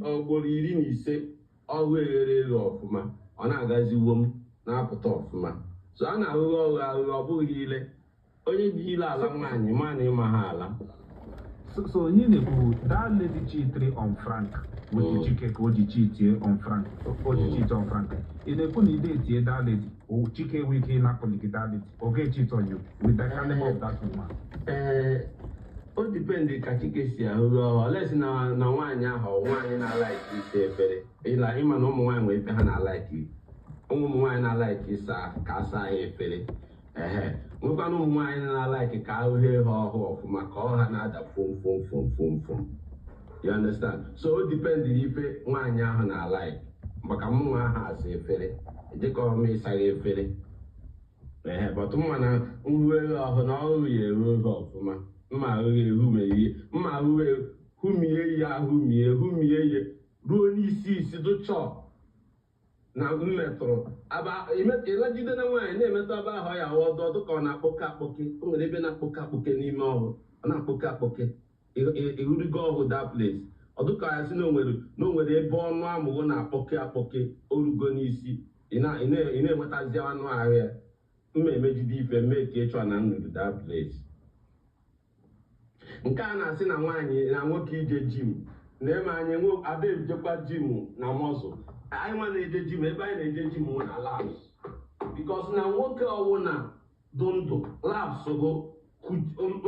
Ugboro 15 ọhụ eghere eghe ọfụma, ọ na-agaziwo m na-apụta ọfụma. So a na-ahụghị ọhụ ahụghị, ọ bụghị ile. Onye ji ile ala nwaanyị ma na ịma ha ala. So ihe na-ekwu, that lady cheated on Frank with Chike, ka o ji cheatie on Frank, o ji cheat on Frank. Ị na-ekwu na ide etie that lady, o Chike enwe ike ịnapụli gị that lady, o ga-cheat on you with the caliber of that woman? Ee, o depend ka Chike si ahụghị ọhụ, olesi na nwaanyị ahụ ọ nwaanyị na-alike isa efere. Ịla ịma na ụmụ nwaanyị nwere ife ha na-alike. Ụmụ nwaanyị na-alike ịsa ka asa ya efere, ehe, nwekwana ụmụ nwaanyị na-alike ka ahụghị ha ọhụụ ọfụma, ka ọ ha na-ada fom fom fom fom fom, you understand? So o depend ife nwaanyị ahụ na-alike, maka mụ nwa ahụ asa efere ejekọ m ịsaghị efere, ehe, but mma na nruo ọhụ na ọhụụ ya eru oge ọfụma, mma ahụghị ehumie, mma ahụghị humie ya, ahụmie humie ya ruo n'isi isi dụchọ na m metụrụ aba ịlagide na nwaanyị na-emetụ ebe ahụ ya ọdụ ọdụ ka ọ na-akpọke akpọke. O nwere ebe na-akpọke akpọke n'ime ọhụ, ọ na-akpọke akpọke. Ịhụrigo ọhụ that place, ọ dụka ya sị na o nwere ebe ọnụ amụghụ na-akpọke akpọke orugo n'isi. Ị na-enwetazi anụ ahụ ya. Mma emejide ife mee ka ịchọ na nnuru that place. Nke a na-asị na nwaanyị na nwoke ije gym na-eme anyị nwe ada ejekwa gym na muscle. Anyị nwa na-eje gym, ebe anyị na-eje gym nwe na laps, because na nwoke ọwụ na dụ ndụ, laps go,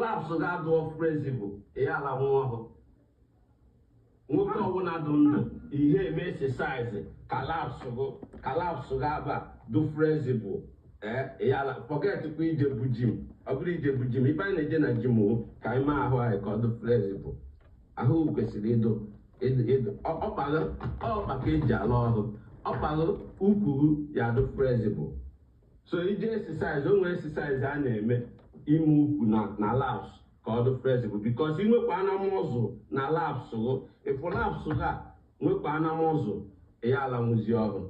laps ga adụọ flexible ya ala nwa ọhụ. Nwoke ọbụla dụ ndụ ihe eme exercise ka laps go, ka laps ga aba dụ flexible. Ee, ya ala forget kwa ije bụ gym. Ọ bụrụ ije bụ gym, ife anyị na-eje na gym wụ ka anyị mee ahụ anyị ka ọ dị flexible. Ahụ kwesịrị ịdụ ịdụ ọkpaghụ ọkpa ka eji ala ọhụ, ọkpaghụ ukwu ya dị flexible. So ije exercise, o nwere exercise a na-eme ime ukwu na laps ka ọ dị flexible, because ị nwekwa na muscle na laps gụ, ịfụ laps gị a nwekwa na muscle ya ala nwụzi ọhụ.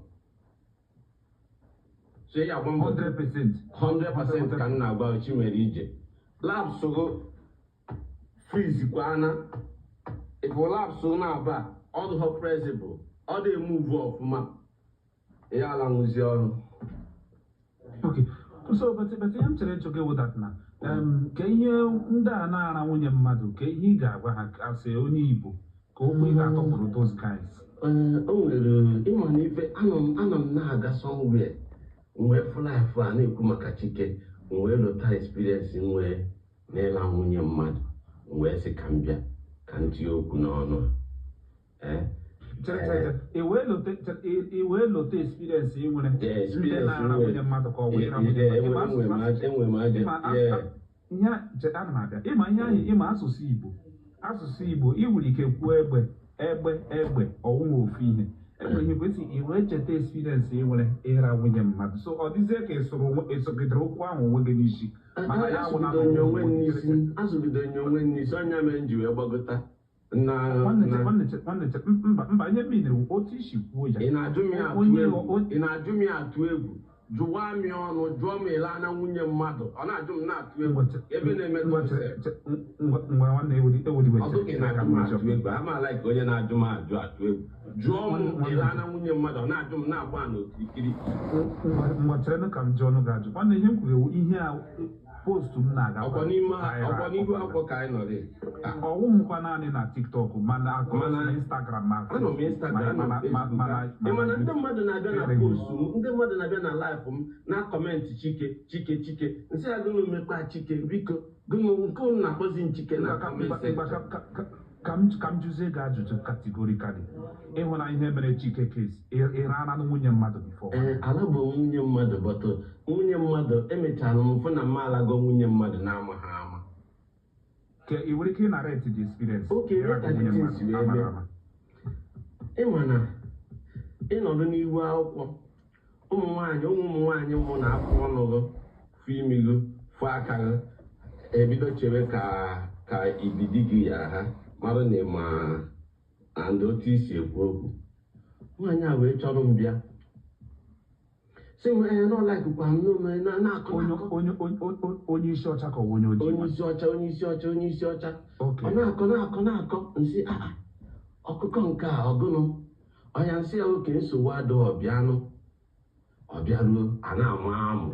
So ị agba mbọ. 100%. 100% ka m na-agwa Chimere, ije laps gụ freeze kwana, ịfụ laps na-aba ọ dịghọ flexible, ọ dị emove ọfụma, ya ala nwụzi ọrụ. Okay. So, but ihe m chere ịjụ gị wụ that na ka ihe ndị a na-ara nwunye mmadụ, ka ihe ị ga-agwa ha asị onye Igbo, ka okwu ị ga-atọpụrụ those guys? Ee, o nwere ịma na ife anọ m na-aga somewhere wee fụ life a na-ekwu maka Chike, wee lụta experience m nwee n'ịla nwunye mmadụ, wee sị ka m bịa ka m tinye okwu n'ọnụ. Ee. Chere, chere, chere. Ị wee lote experience ị nwere Yeah, ndị experience na-ara m nwere. nwunye mmadụ, ka ọ wee ịra nwunye mmadụ. Ịma Enwe m enwe m ajọ ịma ihe ana m abịa ịma ihe anyị, ịma asụsụ Igbo, asụsụ Igbo ị nwere ike kwuo egbe egbe egbe, ọwụghị ofu ihe egbe ihe kwesị. I wee cheta experience ị nwere ịra nwunye mmadụ, so ọ dịzie ka ị sụrụ ịsụgidere okwu ahụ onwe gị n'isi, mana ya awụ na Asụbido onwe m n'isi, asụbido onwe m n'isi ọnya mere m ji wee gbagota na Nwanne, na nwanne, nwanne, mba, mba, ihe mmiri otu isi kwuo ya. Ị na-ajụ m ya atụ Onye egwu, ị na-ajụ m ya atụ egwu, jụwa m ya ọnụ, jụọ m ile anya nwunye mmadụ, ọ na-ajụ m na-atụ egwu ebe na-emetụ m sef. Ngwa nwanne, eweliwe. Ọ dụka ị na-ajụ m atụ egwu, ama like onye na-ajụ m ajụ atụ egwu, jụọ m ile anya nwunye mmadụ, ọ na-ajụ m na-agba n'okirikiri. Ngwa, chere ka m jụọ ọnụ gị ajụ, nwanne. Ihe m kwuru ewu ihe a post m na-aga Ọkwa n'ime, ọkwa n'ihu akwụkwọ ka anyị nọrị. Ọwụ mkwa naanị na TikTok, mana across na Instagram ma Anọ m Instagram, anọ m Facebook. Ị ma na ndị mmadụ na-abịa na post m, ndị mmadụ na-abịa na live m na comment "Chike, Chike, Chike". Nsị ya gụnụ mekwa Chike, biko gụnụ nke unu na-akpọzi nchike na comment section. Ka m jụzie gị ajụjụ categorically. Ịhụna ihe mere Chike case, ịrara na nwunye mmadụ before? Ee, ala bụ nwunye mmadụ, but nwunye mmadụ emechara m fụ na m alago nwunye mmadụ na-ama ha ama. Ka ị nwere ike ịnarrate the experience? Okay, ịra ka nwunye the mmadụ things wee amara mee. ama. Ịma na ịnọdụ n'ihu akwụkwọ, ụmụ nwaanyị, ụmụ nwaanyị mụ na-afụ ọnụ gị, fụ imi gị, fụ aka gị, ebido chewe ka ibidi gị yara ha mara na ịma and otu isi ekwu okwu. Nwaanyị a wee chọrọ m bịa sị m ee na ọ likekwa m n'ome na-akọ Onye na-akọ. Onye isi ọcha ka ọ bụ onye ojii? Onye isi ọcha, onye isi ọcha, onye isi ọcha. Okay. Ọ na-akọ, na-akọ, na-akọ, nsị aa Ọkụkọ nke a ọgụnụ ọya nsị ya oke nsogbu adịghị. Ọbịanụ, ọbịaruo, a na-ama amụ,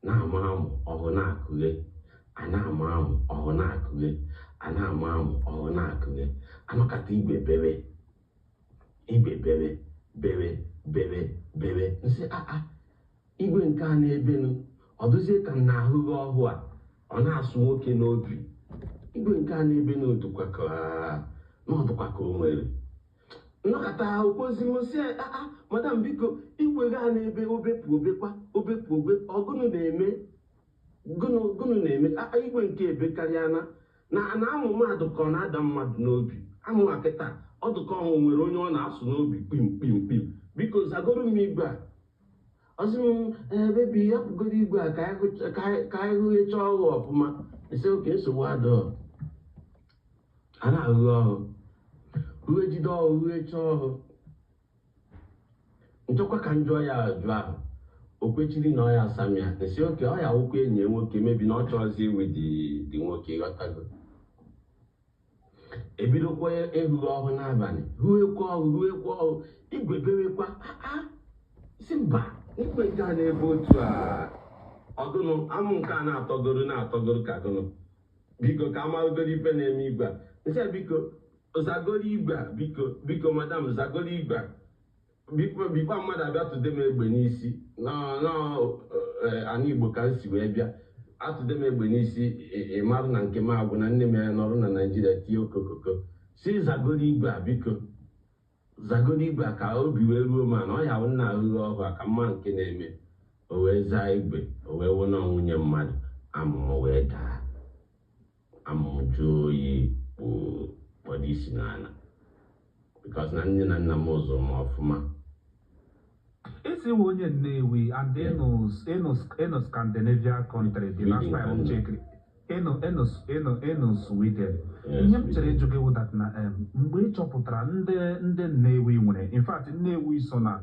na-ama amụ, ọhụ na-akụghe, a na-ama amụ, ọhụ na-akụghe, a na-ama amụ, ọhụ na-akụghe. Anọkata, igwe bebe, igwe bebe, bebe, bebe, bebe. Nsị aa, igwe nke a na-ebenu, ọ dụzie ka m na-ahụghị ọhụụ a, ọ na-asụ nwoke n'obi. Igwe nke a na-ebenu dụkwa ka na ọ dụkwa ka o nwere nnọkọta okpozi. M sị, aa, madam, biko, igwe gị a na-ebe, obepụ, obekwa, obepụ, obe, ọgụnụ na-eme gụnụ, gụnụ na-eme? Aa, igwe nke ebe karịa na na amụma dụka ọ na-ada mmadụ n'obi. Amụma kịta ọ dụka ọnwụ nwere onye ọ na-asụ n'obi kpim kpim kpim. Biko, zagoro m igwe a. Ọsị m, ee, baby, hapụgoro igwe a ka anyị hụghecha ọhụụ ọfụma. Esi oke nsogbu adọ. A na-ahụ ọhụ, hughejide ọhụ, hughecha ọhụ. Nchọkwa ka njụọ ya ajụ ahụ, o kwechiri na ọ ya asamya. Esi oke ọ ya wụkwa enyi ya nwoke, mebi na ọ chọọzi iwe dị nwoke. Ghọtago? Ebidokwa ehughe ọhụ n'abalị, hughekwa ọhụ, hughekwa ọhụ, igwe bewekwa. Aa, si mba, igwe nke a na-ebe otu a, ọgụnụ amụ nke a na-atọgoro, na-atọgoro ka gụnụ. Biko, ka amarụgoro ife na-eme igwe a. Nsị a, biko, zagoro igwe a, biko, biko, madam, zagoro igwe a, biko. Bikwa mmadụ abịa tụde m egbe n'isi ana Igbo ka m si wee bịa atụde m egbe n'isi. Ị marụ na nke m agwụ na nne m ya nọrọ na Naijiria tie okokoko. Si zagoro igwe a, biko, zagoro igwe a, ka obi wee ruo ma na ọ ya wụ nna ahụghị ọhụụ a ka mma nke na-eme. O wee zaa igwe, o wee wụ na nwunye mmadụ. Amụmụ wee daa, amụmụ jụọ oyi, kpoo, kpọdo isi n'ala, because na nne na nna m ụzụ m ọfụma. Isi wụ onye Nnewi and ịnụ Scandinavia country, the last Sweden. time m Canada. checked, ịnụ Sweden. Yes. Ihe m chere ịjụ gị wụ that na mgbe ị chọpụtara ndị Nnewi nwere, in fact, Nnewi so na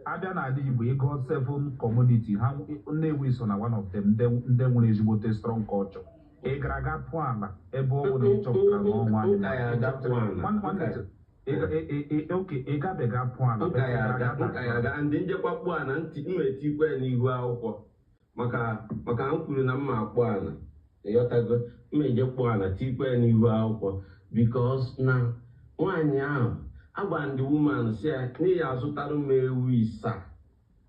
abịa n'ala Igbo, ịgụọ seven community ha, Nnewi so na one of them, ndị nwere ezigbote strong culture. Ị gara aga pụọ ala ebe ọ bụ na ị chọpụtara na ọnwa Nka ya aga pụọ ala. Oke ị gabeghị pụọ ala? Nka ya aga, nka ya aga. Ndị njekwa kpụọ ana ntị m etikwa ya n'ihu akwụkwọ, maka m kwuru na mma akpụ ana. Ịghọtago? Mma eje kpụọ ana, tikwa ya n'ihu akwụkwọ, because na nwaanyị ahụ agba ndị woman si ya n'ihi azụtara m ewu isaa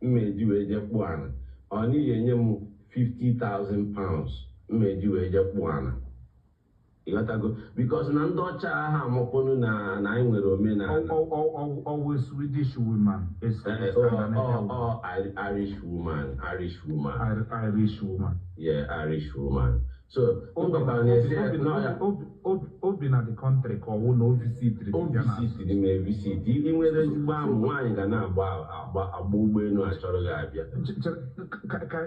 mma eji wee je kpụọ ana, ọ n'ihi enye m £50,000 mma eji wee je kpụọ ana. Ịghọtago? Because na ndị ọcha ahụ amakwanụ na anyị nwere omenala. Always Swedish woman? Or, or Irish woman, Irish woman. Irish woman. Yeah, Irish woman. So m gwakwara na esi no ya. Obi na the country ka ọwụ na o visitiri? O visitiri m evisit. Ị nwere ezigbo amụ, nwaanyị ga na-agba agba agba ụgbọelu achọrọ gị abịa.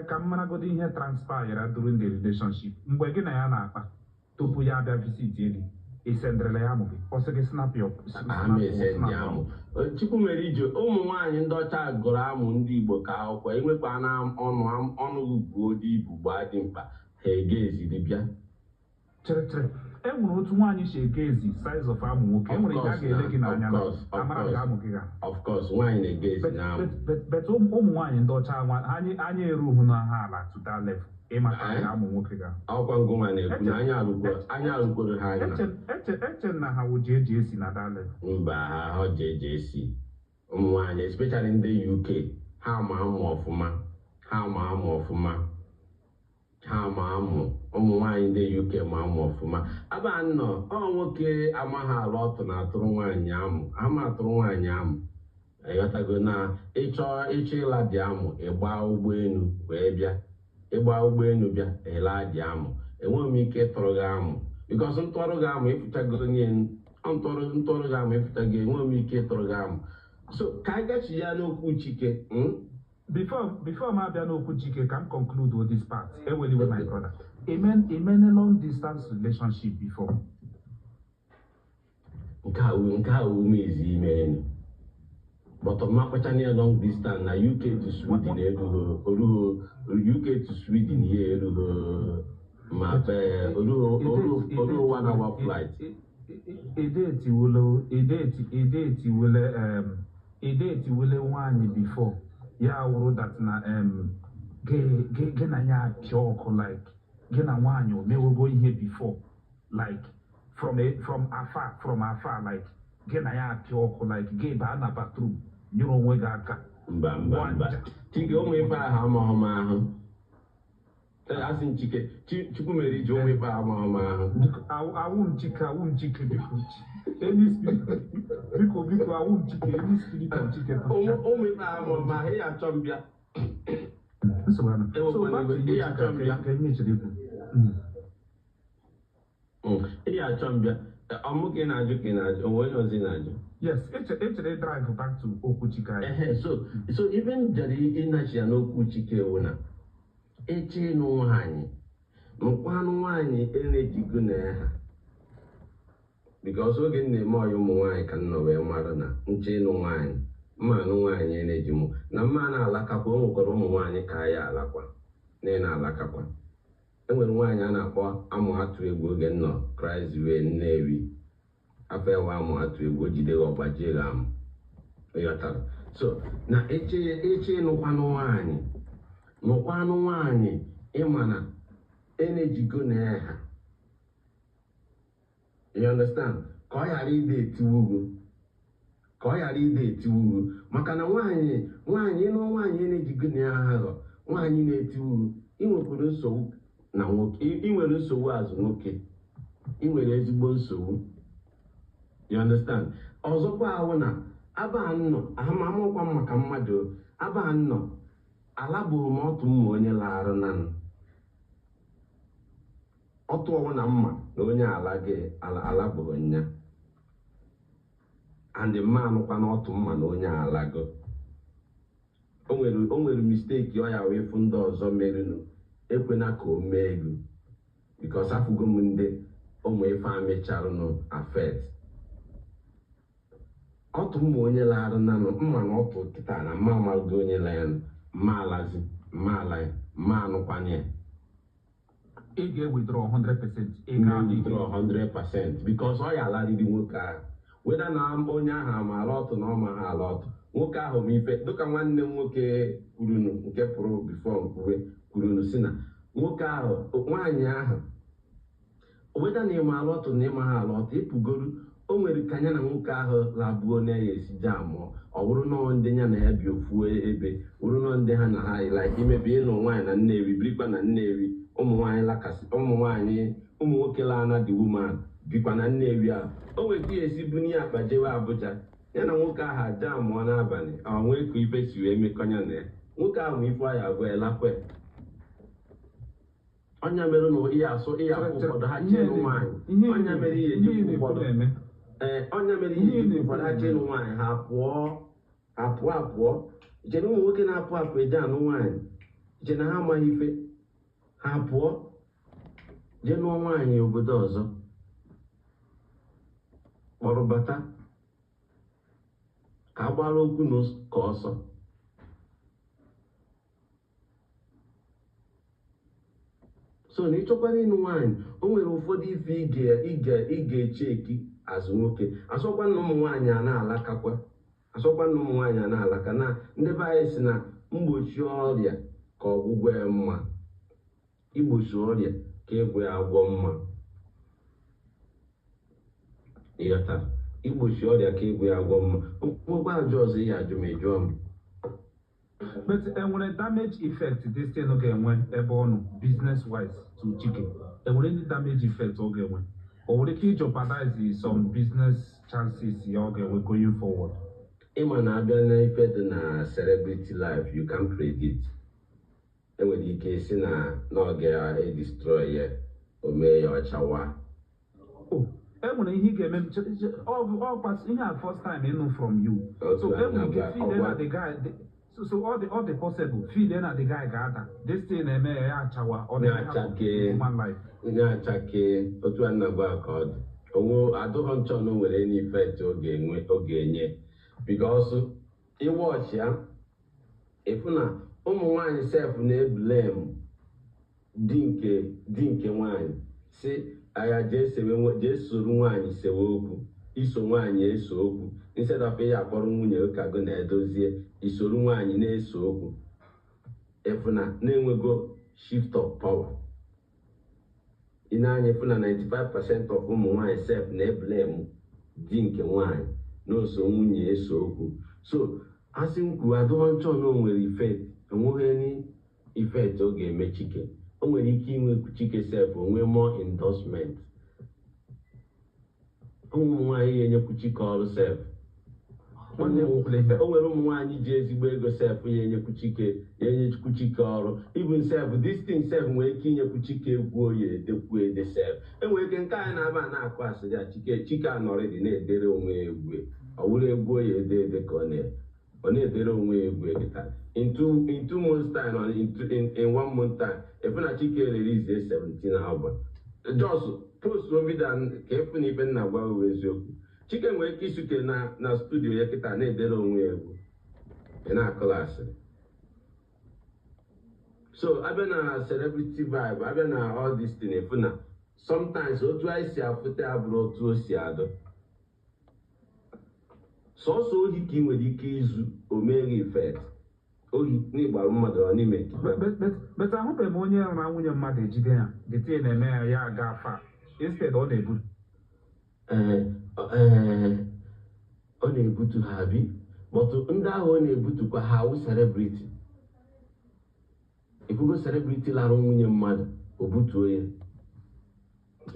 Ka m maragodo ihe transpire during the relationship. Mgbe gị na ya na-akpa tupu ya abịa visit gị, ị sendịrịla ya amụ gị, ọ sị gị snap your Ama ese ndị amụ. Chukwu mere ije ụmụ nwaanyị ndị ọcha gụrụ amụ ndị Igbo ka akwụkwọ enwekwa na ọnụ ọnụ buo dị ibu gbaa dị mkpa, ha ege eziri bịa. Chere, chere, e nwere otu nwaanyị si ege ezi size of amụ nwoke. E nwere ihe a ga-ele gị n'anya na amara gị amụ gị ga. Of course, nwaanyị na-ege ezi na amụ. But ụmụ nwaanyị ndị ọcha anya erughị na ha ala to that level ịmata Eh? ka amụ nwoke ga. Ọkwa ngụnwa na-ekwu na anya arụkworo ha anya. Eche na ha wụ ji eji esi na that level. Mba, ha ji eji esi. Ụmụ nwaanyị, especially ndị UK, ha ma amụ ọfụma, ha ma amụ ọfụma, ha ma amụ. Ụmụ nwaanyị ndị UK ma amụ ọfụma. Aba nnọ ọ nwoke amaghị alụ ọtụ na-atụrụ nwaanyị amụ, ama atụrụ nwaanyị amụ. Ịghọtago? Na ịchọ ịchọ ịla dị amụ, ịgba ụgbọelu wee bịa, ịgba ụgbọelu bịa ịla dị amụ. Enweghị m ike ịtụrụ gị amụ, because ntụọrụ gị amụ ịfụchago onye ntụọrụ gị amụ ịfụchago. Enweghị m ike ịtụrụ gị amụ. So ka anyị gachi ya n'okwu Chike, Before m abịa n'okwu Chike, ka m conclude this part. Eweliwe, my brother, amen. A long distance relationship before? Nke a wu m ezi ime enu, but makwachana ya long distance na UK to Sweden erughị, orughị UK to Sweden ya erughị ma orughị 1 hour flight. Edetiwule edeti edetiwule edetiwule nwaanyị before ya wụrụ that na gị na ya apịa ọkụ, like gị na nwaanyị o mewego ihe before, like from afar, like gị na ya apịa ọkụ, like gị baa na bathroom nyere onwe gị aka? Mba, mba, mba. Nwanja. Chike, ụmụ ife ahụ amaghị m ahụ. Asị m Chike, Chukwu mere iji ụmụ ife ahụ amaghị m ahụ. Biko, awụ m Chike, awụ m Chike, biko. Any spirit, biko, biko, awụ m Chike, any spirit of Chike. Ụmụ ife ahụ amaghị m ahụ, ị achọ m bịa. Nsogbu anọ. So back to you. Ị achọ m Chika, bịa. ka ihe chere ikwu. Ị achọ m bịa. Ọmụ ka ị na-ajụ, ka ị na-ajụ onwe onye ọzọ ị na-ajụ? Yes, echere drive back to okwu Chike anyị. Ehe, so ife m jere ịnachi ya n'okwu Chike wụ na eche ịnụ nwaanyị, nụkwanụ nwaanyị enejigo na ya ha, because oge m na-eme ọyị ụmụ nwaanyị ka m nọ wee mara na nche ịnụ nwaanyị, mma anụ nwaanyị eneji mụ na mma na-alakakwa. O nwekwara ụmụ nwaanyị ka ya alakwa na ị na-alakakwa. Enwere nwaanyị a na-akpọ Amụ Atụ Egwu. Oge m nọ Christ Way Nnewi, afọ ewe Amụ Atụ Egwu, o jide gị, ọgbajie gị amụ. Ịghọtara? So na eche eche ịnụkwanụ nwaanyị, nụkwanụ nwaanyị ịma na enejigo na ha, you understand, ka ọ ghara ide etiwu gị, ka ọ ghara ide etiwu gị, maka na nwaanyị ịnụ nwaanyị enejigo na ya aghọ nwaanyị na-etiwu gị, ị nwekwara nsogbu na nwoke, ị nwere nsogbu azụ nwoke, ị nwere ezigbo nsogbu, you understand? Ọzọkwa ahụ na aba nnọ ahụmahụkwa m maka mmadụ aba nnọ alabụghị m ọtụ mma onye larụ na ọtụ ọwụ na mma na onye ala gị ala alabụghị nya, and mma anụkwa na ọtụ mma na onye alago. O nwere mistake ọ ya wee fụ ndị ọzọ merụnụ, ekwena ka o mee ego, because afụgo m ndị ụmụ ife amecharụnụ affect ọtụ mma onye larụ nanụ mma na ọtụ kịta na mma amalụgo onye la ya, mma alazi, mma ala ya, mma anụkwanye ya. Ị ga-withdraw 100%. Ị ga Withdraw 100%, because ọ ya alarịrị nwoke ahụ, weda na onye ahụ amaala ọtụ na ọ ma ha ala ọtụ nwoke ahụ. Ma ife dịka nwanne m nwoke kwurunu nke pụrụ before nkwuwe kwurunu si na nwoke ahụ, nwaanyị ahụ, weda na ịma ala ọtụ na ịma ha ala ọtụ, ịpụgoru o nwere ka ya na nwoke ahụ labuo na ya esi je amụọ. Ọ bụrụ nọọ ndị ya na ya bi ofu ebe, bụrụ nọọ ndị ha na ha like imebi ịnụ nwaanyị na Nnewi, birikwa na Nnewi, ụmụ nwaanyị lakasị, ụmụ nwaanyị, ụmụ nwoke laa the woman bikwa na Nnewi ahụ, o nwere ka ya esi bunye akpa jewe Abuja, ya na nwoke ahụ aja amụọ n'abalị, ọ nwee ka ife si wee mekọnya na ya nwoke ahụ, ma ife ya agwa ya lakwa ya. Ọnya mere na ihe asụ ihe afụ ụfọdụ ha chee ịnụ nwaanyị, ọnya mere ihe eji ụfọdụ na-eme. Ee, ọnya mere ihe eji ụfọdụ ha chee ịnụ nwaanyị, ha pụọ, ha pụọ, apụọ. Chere ụmụ nwoke na-apụ apụ eje anụ nwaanyị, che na ha amaghị ife, ha pụọ jee nụọ nwaanyị obodo ọzọ, kpọrọ bata ka a gbara okwu na ka ọsọ. So na ịchọkwara ịnụ nwaanyị, o nwere ụfọdụ ife ị ga-echeki azụ nwoke. Asọkwa na ụmụ nwaanyị a na-alakakwa, asọkwa na ụmụ nwaanyị a na-alaka na ndị be anyị si na mgbochi ọrịa ka ọgwụgwọ ya mma, igbochi ọrịa ka ịgwọ ya agwọ mma. Ịghọtara? Igbochi ọrịa ka ịgwọ ya agwọ mma. Nwekwa ajụ ọzọ ihe ajụ ma ị jụọ m. But enwere damage effect this thing ga-enwe ebe ọ nọ, business wise to Chike? Enwere any damage effect ọ ga-enwe? O nwere ike jeopardize some business chances ya ọ ga-enwe going forward? Ịma na abịa na ife dị na celebrity life, you can predict. Enwere ike isi na ọ ga-edestroy ya, o mee ya ọchawa. Oh, enwere ihe ị ga-eme ọ ihe a first time ịnụ from you. So enwere ike feel na the guy so all the possible feel na the guy ga-ada, this thing na-eme ya, ya achawa, ọ Na-achake. human life. Na-achake otu a na-agwa ka ọ dị onwe adụghọ nchọ na o nwere any effect ọ ga-enwe, ọ ga-enye, because ịwọchị ya, ịfụ na ụmụ nwanyị sef na-eblame di nke nwanyị si Aya jee sewe jee soro nwaanyị sewe okwu, iso nwaanyị ese okwu, instead of ya akpọrọ nwunye ka gụ na-edozie, isoro nwaanyị na-ese okwu, ịfụna na-enwego shift of power. Ị na-anya ịfụ na 95% of ụmụ nwaanyị sef na-eblame di nke nwaanyị na oso nwunye ese okwu. So asị m kwuo, adịghọ nchọ na o nwere effect, enweghị any effect ọ ga-eme Chike. O nwere ike inwe Chike sef onwe more endorsement. Ụmụ nwaanyị ga-enyekwu Chike ọrụ sef. Nwanne m kwuru ihe. O nwere ụmụ nwaanyị ji ezigbo ego sef ya enyekwu Chike, ya enyekwu Chike ọrụ. Even sef, this thing sef nwere ike inyekwu Chike egwu oyi edekwu ede sef. Enwere ike nke anyị na-aba na-akụ asịrị a, Chike, Chike anọrịdị na-edere onwe ya egwu. Ọ wụrụ egwu oyi ede ede ka ọ na-edere onwe ya egwu kịta. In 2 months time or in one month time, efu na Chike release 17 album. Just post video ka efu na ife nna gwa bụ eziokwu. Chike nwere ike isute na studio ya kịta na-edere onwe ya egwu, ị na-akụla asịrị. So abịa na celebrity vibe, abịa na all this thing, efu na sometimes otu anyị si afụta abụrụ otu o si adụ. Sọsọ ohi ka ị nwere ike izu omeghe effect, ohi n'ịgbara mmadụ ọ n'ime. But ahụbeghị m onye na nwunye mmadụ ejide ya, the thing na-eme ya, ya aga afa. Instead ọ na-ebu. Ee, ọ na-ebutu ha bi, but ndị ahụ ọ na-ebutukwa ha awụ celebrity. Ifugo celebrity lara nwunye mmadụ, o butuo ya.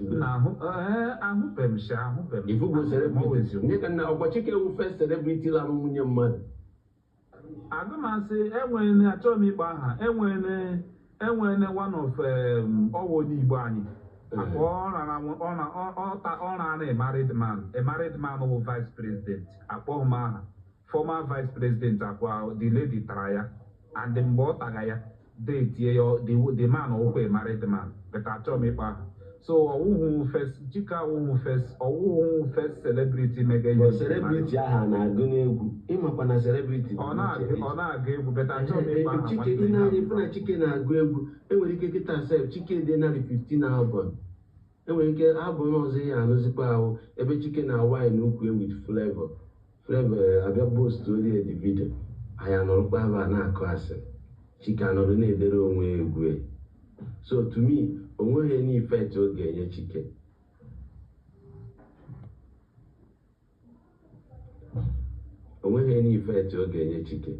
Na ahụ, ee, ahụbeghị m sha, ahụbeghị m. Ifugo Ahụbeghị m, ọ celebrity eziokwu. nye ka nna ọkwa Chike wu first celebrity lara nwunye mmadụ. Agụmasị enwere, achọghị m ịkpọ aha, enwere one of ọwa onye Igbo anyị akwa ọ rara ọ na ọ ọ ta ọ rara a married man wụ vice president, akpọghị m aha, former vice president, akwa the lady tara ya, and mgbe ọ taga ya detie ya, the man wụkwa a married man, but achọghị m ịkpọ aha. So ọwụhụ first, Chike awụhụ first, ọwụhụ first celebrity mega ihe. But celebrity ahụ na-agụ n'egwu, ịmakwa na celebrity dị Ọ iche na-agụ iche. Ọ na-agụ egwu, but achọghị m ịkpọ aha. Chike, ị nwanne na-anya ya. ifu na Chike na-agụ egwu. Enwere ike kịta sef Chike dị narị 15 album. Enwere ike album ọzọ ya anụzikwa ahụ ebe Chike na wine ukwu with Flavor. Flavor abịa post orie the video, anyị anọrọkwa ebe a na-akụ asịrị, Chike anọrọ na-edere onwe ya egwu ya. So to me, o nweghị any effect ọ ga-enye Chike. O nweghị any effect ọ ga-enye Chike,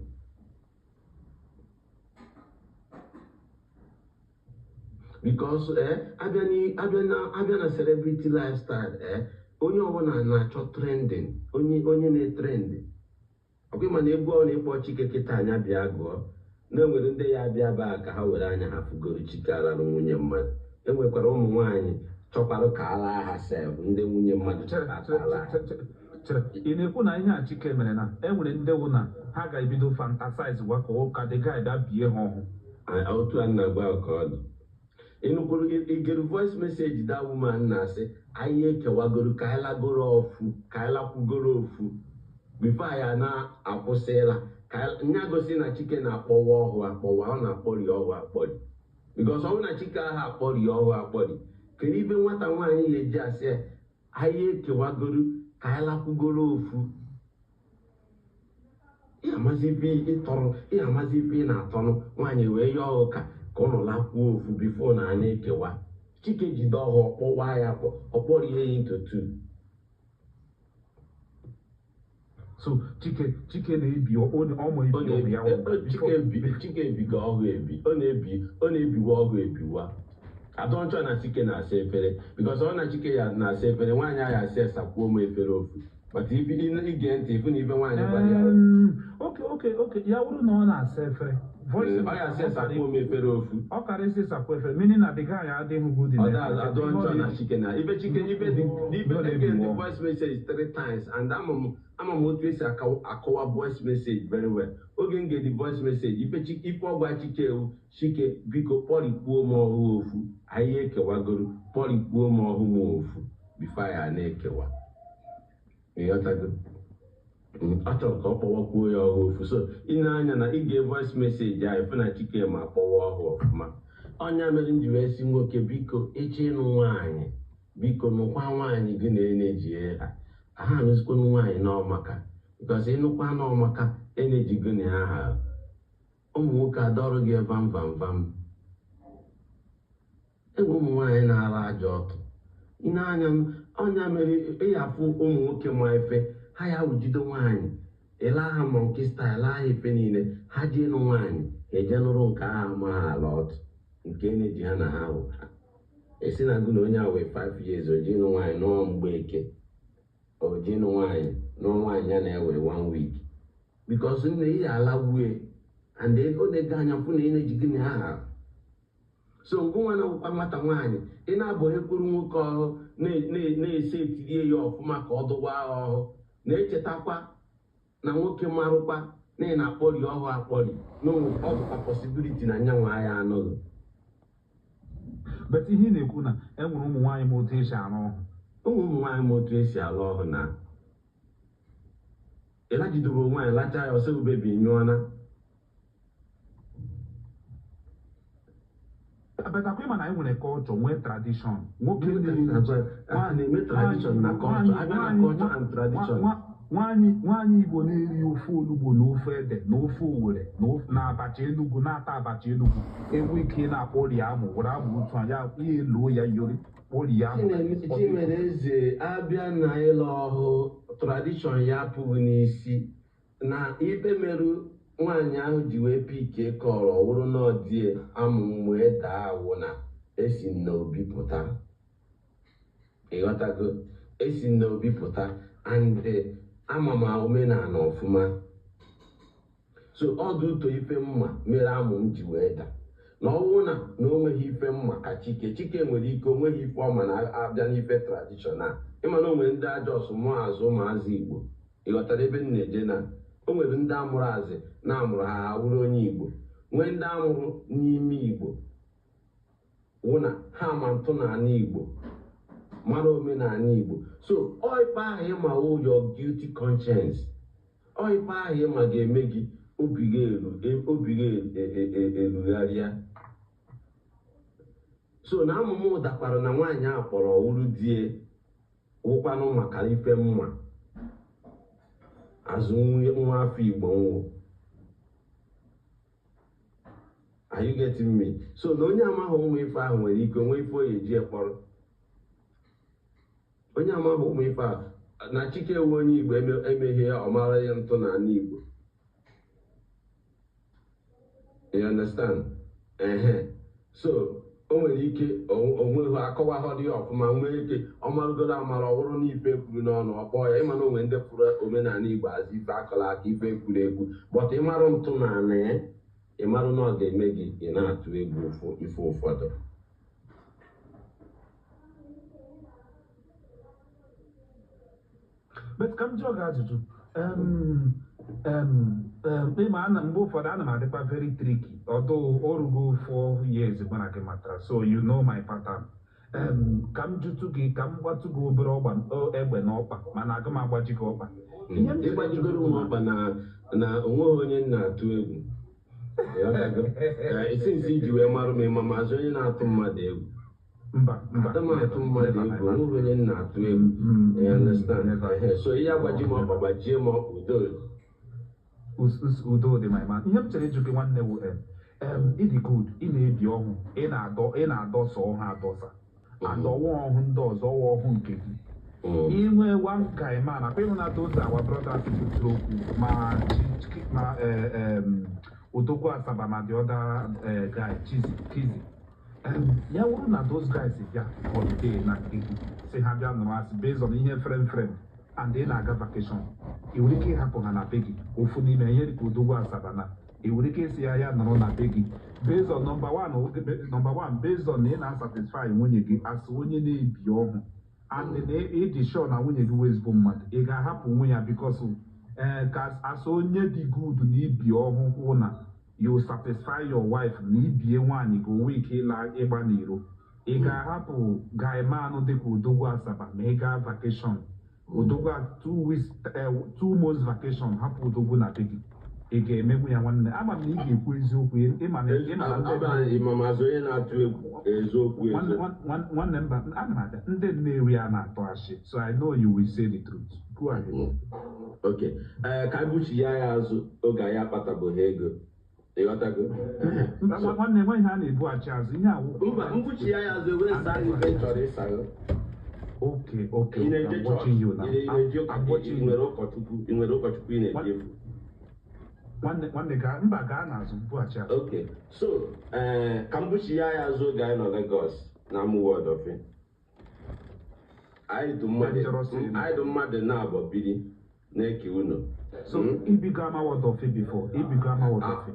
because abịa na celebrity lifestyle, onye ọbụla na-achọ trending, onye na-etrend. Ọkwa ịma na egwu ọ na-ịkpọ Chike kịta anya bịa gụọ na enwere ndị ya abịa baa ka ha were anya ha fugoro Chike alarụ nwunye mmadụ. Enwekwara ụmụ nwaanyị chọkwara ka ala ha sef, ndị nwunye mmadụ Chere, chọkwara ka chere, ala ha. Chere, chere, ị na-ekwu na ihe a Chike mere na enwere ndị wụ na ha ga-ebido fantasize gwa ka ụka the guy bịa bie ha ọhụụ? Otu a na-agwa ka ọ dị, ịnụkwuru igere voice message that woman na-asị anyị ekewagoro ka anyị lagoro ofu, ka anyị lakwugoro ofu before anyị na-akwụsịla ka nya gosi na Chike na-akpọwa ọhụụ akpọwa, ọ na-akpọri ọhụụ akpọri, because ọ bụrụ na Chike ahụ akpọri ọhụụ akpọri, kedu ibe nwata nwaanyị ga-eji asị ya anyị ekewagoro ka anyị lakwugoro ofu? Ị amazi ife ịtọrọ, ị amazi ife ị na-atọnụ nwaanyị wee yọọ ụka ka ụnụ lakwuo ofu before na anya ekewa. Chike jide ọhụụ ọkpọwa ya, ọkpọrọ ihe ya into two. So Chike na-ebi onye ọmụ Ọ ebi ọmụ ya na-ebi Chike ebi, Chike ebigo ọhụụ ebi, ọ na-ebiwa ọhụụ ebiwa. Adọnchọ na Chike na-asa efere, because ọ na Chike ya na-asa efere, nwaanyị ahụ asị esakwuo m efere ofu, but ife ige ntị ifu na ife nwaanyị gwara ya. Okay, ya wụrụ na ọ na-asa efere, voice Ọ ya asị esakwuo m efere ofu. Ọ karịsị ịsakwa efere, meaning na the guy adịghị good in Ọ efere. da adọnchọ na Chike na ife Chike ife dị ife. Ọ Ege na-ebiwa. The voice message three times and ama m otu esi akọwa voice message very well. Oge m gee the voice message, ife Chike, ife ọgwa Chike ewu, Chike biko kpọrikwuo m ọhụụ ofu, anyị ekewagoro, kpọrikwuo m ọhụụ m ofu before anyị na-ekewa. Ịghọtago? Ọ chọrọ ka ọ kpọwakwuo ya ọhụụ ofu. So ị na-anya na ige voice message ahụ, ife na Chike ma kpọwa ọhụụ ọfụma. Ọnya mere m ji wee sị nwoke, biko, ịchọ ịnụ nwaanyị, Biko nụkwa nwaanyị gị na eneji ha. Ha anụzikwanụ nwaanyị n'ọmaka, because ịnụkwa n'ọmaka eneji gị na ya ha. Ụmụ nwoke adọrọ gị vam vam vam. Enwe ụmụ nwaanyị na-ara ajọ ọtụ. Ị na-anya ọnya mere ịyafụ ụmụ nwoke ma efe ha ya wujide nwaanyị ịla ha monkey style ha ife niile ha jee nụ nwaanyị, ha eje nụrụ nke ahụ ma ha ala ọtụ nke na-eji ha na ha wụ ha esi na gụ na onye a wee 5 years o jee nụ nwaanyị nụọ mgbeke, o jee nụ nwaanyị nụọ nwaanyị ya na-ewe 1 week, because nne ihe ala wue and ọ na-ego anya fụ na ị na-eji gị na aha. So ngụnwa na akwụkwa nwata nwaanyị ị na-abụ ekwuru nwoke ọhụ na-ese etirie ya ọfụma ka ọ dụwa agha ọhụ, na-echetakwa na nwoke marụkwa na ị na-akpọri ọhụ akpọri na ọ dụkwa possibility na nyanwa ya anọghị. But ihe ị na-ekwu na e nwere ụmụ nwaanyị ma otu esi arụ ọhụ. Ụmụ nwaanyị ma otu esi alụ ọhụ na ịlajidobe nwaanyị lacha ya ọsọ ubebi nyụọna. But akwa ịma na anyị nwere culture, nwee tradition, nwoke na-eri a na-eme tradition na culture, abịa na culture and tradition. Nwaanyị Igbo na-eri ofe olugbo na ofe ede na ofe owere na abacha Enugu, na-ata abacha Enugu, enwe ike na-akpọri amụ were amụ otu a ya ya eluo ya yori kpọri ya amụ. Chimere eze abịa na ịlụ ọhụ, tradition ya apụghị n'isi na ife merụ nwaanyị ahụ ji wee pike kọrọ wụrụ na ọdie amụ wee daa awụ na esi n'obi pụta. Ịghọtago? Esi n'obi pụta and ama m omenala ọfụma, so ọ dị ụtọ ife mma mere amụ m ji wee daa na ọwụ na o nweghị ife mma ka Chike. Chike nwere ike onweghị ife ọma na-abịa n'ife tradition a. Ịma na o nwere ndị ajọ ọsụ mụọ azụ ụmụazị Igbo. Ịghọtara ebe m na-eje? Na o nwere ndị amụrụ azị na-amụrụ ha ha wụrụ onye Igbo, nwee ndị amụrụ n'ime Igbo wụ na ha ma ntụ n'ala Igbo, mara omenala Igbo. So ọ ife ahụ ịma wụ your guilty conscience, ọ ife ahụ ịma ga-eme gị obi gị eru obi gị erugharịa. So na amụmụ dakwara na nwaanyị a kpọrọ wụrụ die wụkwanụ maka ife mma azụ nwa afọ Igbo nwụ. Are you getting me? So na onye amaghị ụmụ ife ahụ nwere ike onwe ife oyi eji kpọrọ onye amaghị ụmụ ife ahụ na Chike ewu onye Igbo emeghe ya ọ mara ya ntụ n'ala Igbo. You understand? Ehe, so o nwere ike onweghị akọwaghọrọ ya ọfụma, nwee ike ọ marụgoro amara ọ bụrụ na ife kwuru n'ọnụ ọ kpọọ ya. Ịma na onwe ndị fụrụ omenala Igbo azụ ife akọla aka ife kwuru ekwu, but ịmarụ ntụ n'ala ya, ịmarụ na ọ ga-eme gị ị na-atụ egwu ife ụfọdụ. But ka m jụọ gị ajụjụ. Ịma ana mgbe ụfọdụ ana m adịkwa very tricky, although o rugo 4 years mụ na gị matara, so you know my pattern. Ka m jụtụ gị, ka m gbatụ gị obere ọgba egbe n'ọkpa, mana aga m agbaji gị ọkpa. Ihe m chere ịgbajigoro ịjụ m bụ na ọkpa na onweghị onye m na-atụ egwu. Ịghọtago? Ee, since iji wee marụ m, ịma mazị onye na-atụ mmadụ egwu. Mba, mba. Ada m atụ mmadụ Never, my egwu. man. Onweghị onye m na-atụ egwu. You understand? Never. Ehe, so ihe agbaji m ọkpa, gbajie m ọkpa, udo. Udo dị, my man. Ihe m chere ịjụ gị, nwanne, wụ ịdị good, ị na-ebi ọhụ, ị na-adọ, ị na-adọsa ọhụ, adọsa adọwa ọhụ ndị ọzọ ọwa ọhụ nke gị. Inwe one guy man akpa ịhụ na those our brothers kwuturu okwu ma ma Odogwu Asaba ma the other guy Chizi Kizi. Ya wụrụ na those guys bịa holiday na nke gị, si ha bịa nọrọ asị based on ihe frem frem and ị na-aga vacation, ị nwere ike ịhapụ ha na be gị? Ofu n'ime ihe dịka Odogwu Asaba na ị nwere ike ịsị ya ya nọrọ na be gị based on number one, number one, based on na ị na-satisfy nwunye gị as onye na-ebi ọhụ and na ịdị sure na nwunye gị wee ezigbo mmadụ, ị ga-ahapụ nwunye ya because ee ka as onye dị good na ibi ọhụ hụ na you satisfy your wife na ibie nwaanyị gị onwe ike ịla ịgba n'iro, ị ga-ahapụ guy man dịka Odogwu Asaba ma ị gaa vacation? Odogwu 2 weeks, 2 months vacation, hapụ Odogwu na be gị? Ị ga-emenwu ya, nwanne? Ama m na ị ga-ekwu eziokwu. Ịma na ndị Ịmamazụ onye na-atụ egwu eziokwu nwanne ezo. Nwanne, mba, ana m abịa. Ndị Nnewi a na-atụ asị, so I know you will say the truth. Go ahead. Ok, ee, ka anyị ya azụ oge anyị akpatabụghị ego, ịghọtago? Mba, nwanne, enweghị ihe a na-ebughachi azụ, ihe awụ. Mba, mbuchi ya azụ ewere saa gị ife ị chọrọ ịsa gị. Okay. Ị na-eje I'm watching you chọọchị? now. Ị na-eje I'm watching ị you. nwere ụkọchukwu? Ị nwere ụkọchukwu ị na-eje efu? Nwanne, gaa, mba, gaa n'azụ, bughachi azụ. Ok, so ee, ka mbuchi ya azụ oge anyị nọ Lagos na Amuwo Odofin, anyị dụ mmadụ Dangerous enemy. anyị dụ mmadụ na-abọ biri na-eke unu. So ibigo Amawo Odofin before? Ibigo Amawo Odofin?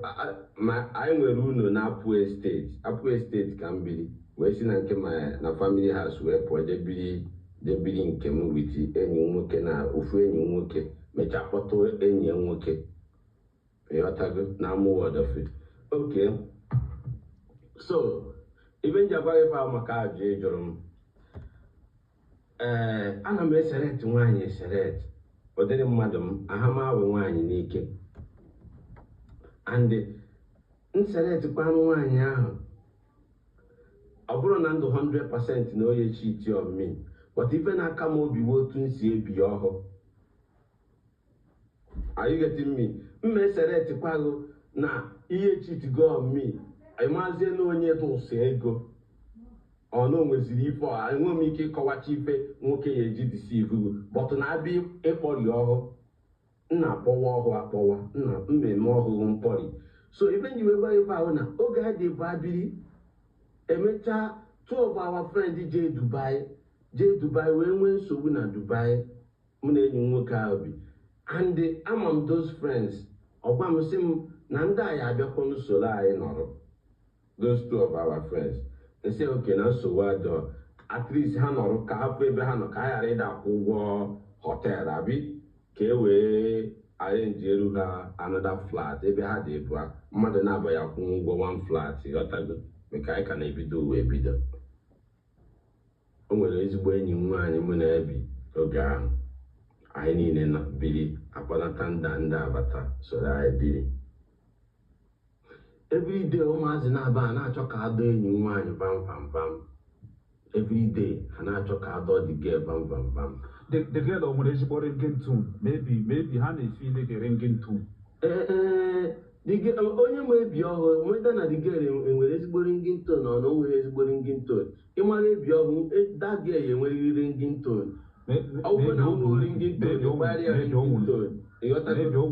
Ma anyị nwere unu na Apu Estate. Apu Estate ka m biri wee si na nke ma na family house wee pụọ jee biri nke m with enyi m nwoke na ofu enyi m nwoke, mechaa kpọtụ enyi ya nwoke, ịghọtago, na Amuwo Odofin. Ok, so ibe m ji agwa gị fa maka ajụ ị jụrụ m, ee, ana m eselect nwaanyị, eselect ụdịrị mmadụ m ahamawụ nwaanyị n'ike, and nselectkwanụ nwaanyị ahụ, ọ bụrụ na ndụ 100% na onye cheat on me, but ife na-aka m obi bụ otu m si ebi ọhụ. Are you getting me? Mma eselectkwaghị na ihe cheat go on me, ịmazie na onye dị ụsọ ego, ọ na o nweziri ife ọ enwe m ike ịkọwacha ife nwoke ya eji deceive gị, but na-abịa ịkpọri ọhụ, nna akpọwa ọhụ akpọwa nna mmemme ọhụrụ mkpọri. So ife nji wee gwa ife ahụ na oge a dị bụ abiri emechaa, two of our friends jee Dubai wee nwee nsogbu na Dubai. Mụ na enyi m nwoke ahụ bi, and ama m those friends. Ọgwa m sị m na ndị anyị abịakwa n'usoro anyị nọrọ, those two of our friends. Nsị oke na nsogbu adọ, at least ha nọrọ ka hapụ ebe ha nọ, ka ha ghara ịda akwụ ụgwọ hotel, abi ka e wee arrange eru ha another flat ebe ha dị ebua mmadụ na-abaghị akwụ ụgwọ one flat, ghọtago? Maka anyị ka na-ebido uwe ebido. O nwere ezigbo enyi m nwaanyị mụ na-ebi oge ahụ, anyị niile nọ biri, akpọnata nda ndị abata soro anyị biri. Everyday ụmụazị na-aba a na-achọ ka adọ enyi m nwaanyị vam vam vam. Everyday ha na-achọ ka adọ the girl vam vam vam. The girl o nwere ezigbo ringing tone? Maybe ha na-efeel the ringing tone. Ee, onye ma ebi ọhụụ nweta na the girl enwere ezigbo ringing tone, ọ na o nwere ezigbo ringing tone. Ịmara ebi ọhụụ, that girl enwerịrị ringing tone. Ọ bụrụ na o nwere ringing tone, ịgbara ya ringing tone, ịghọtago? Maybe o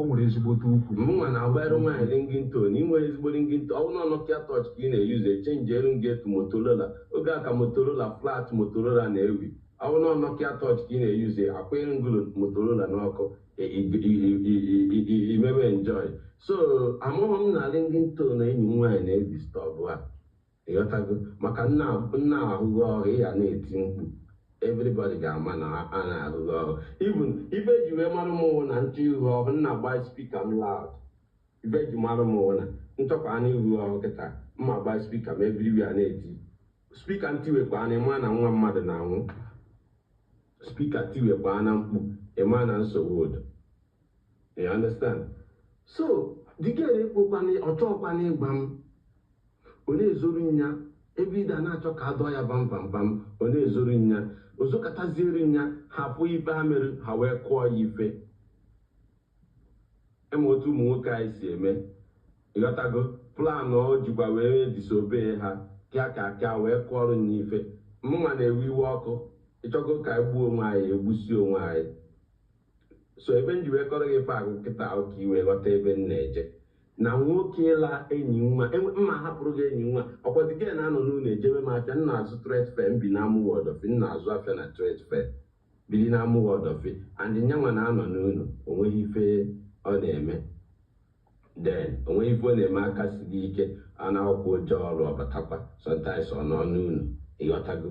nwere ezigbote ukwu. Mụnwa na-agbara nwaanyị ringing tone. Inwe ezigbo ringing tone, ọ bụrụ na Nokia touch ka ị na-eyuzu, echange elu get Motorola. Oge a ka Motorola, flat Motorola na-ewi. Ọ bụrụ na Nokia touch ka ị na-eyuzu, akwanyere ngụrụ Motorola n'ọkụ, imewe enjoy. So amụghị m na ringing tone enyi m nwaanyị na-edisturb ha, ịghọtago? Maka nna nna ahụghị ọhụ ya na-eti mkpu, everybody ga-ama na a na-ahụghị ọhụ. Even ife eji wee mara m wụ na nchọ ihu ọhụ, nna gba speaker m loud. Ife eji mara m wụ na nchọkwa na ihu ọhụ kịta, mma gba speaker m everywhere na-eti speaker, ntiwekwa na ịma na nwa mmadụ na-anwụ. Speaker tiwekwa na mkpu, ịma na nsogbu ụdọ. You understand? So the girl ekwekwana, ọ chọọkwana ịgwa m. Ọ na-ezoru nya everyday, na-achọ ka adọ ya bam bam bam. Ọ na-ezoru nya, ozokataziere nya, ha fụ ife ha mere, ha wee kụọ ya ife. Ema otu ụmụ nwoke anyị si eme, ịghọtago? Plan o jikwa wee disobey ha kịa ka kịa wee kụọrọ nya ife. Mụnwa na-ewe iwe ọkụ, ịchọgo ka anyị gbuo onwe anyị, egbusi onwe anyị. So ebe m ji wee kọrọ gị ife agụ kịta ahụ ka i wee ghọta ebe m na-eje na nwoke ịla enyi nwa mma hapụrụ gị enyi nwa. Ọkwa dike na-anọ n'ụlọ ejebe m afịa, m na-azụ trade fair, m bi na Amuwo Odofin, m na-azụ afịa na trade fair, biri na Amuwo Odofin, and nyanwa na-anọ n'ụlọ, onweghị ife ọ na-eme. Then onweghị ife ọ na-eme, aka siri ike a na-akwụ ụjọ ọrụ, ọbatakwa sometimes ọ nọ n'ụlọ, ịghọtago?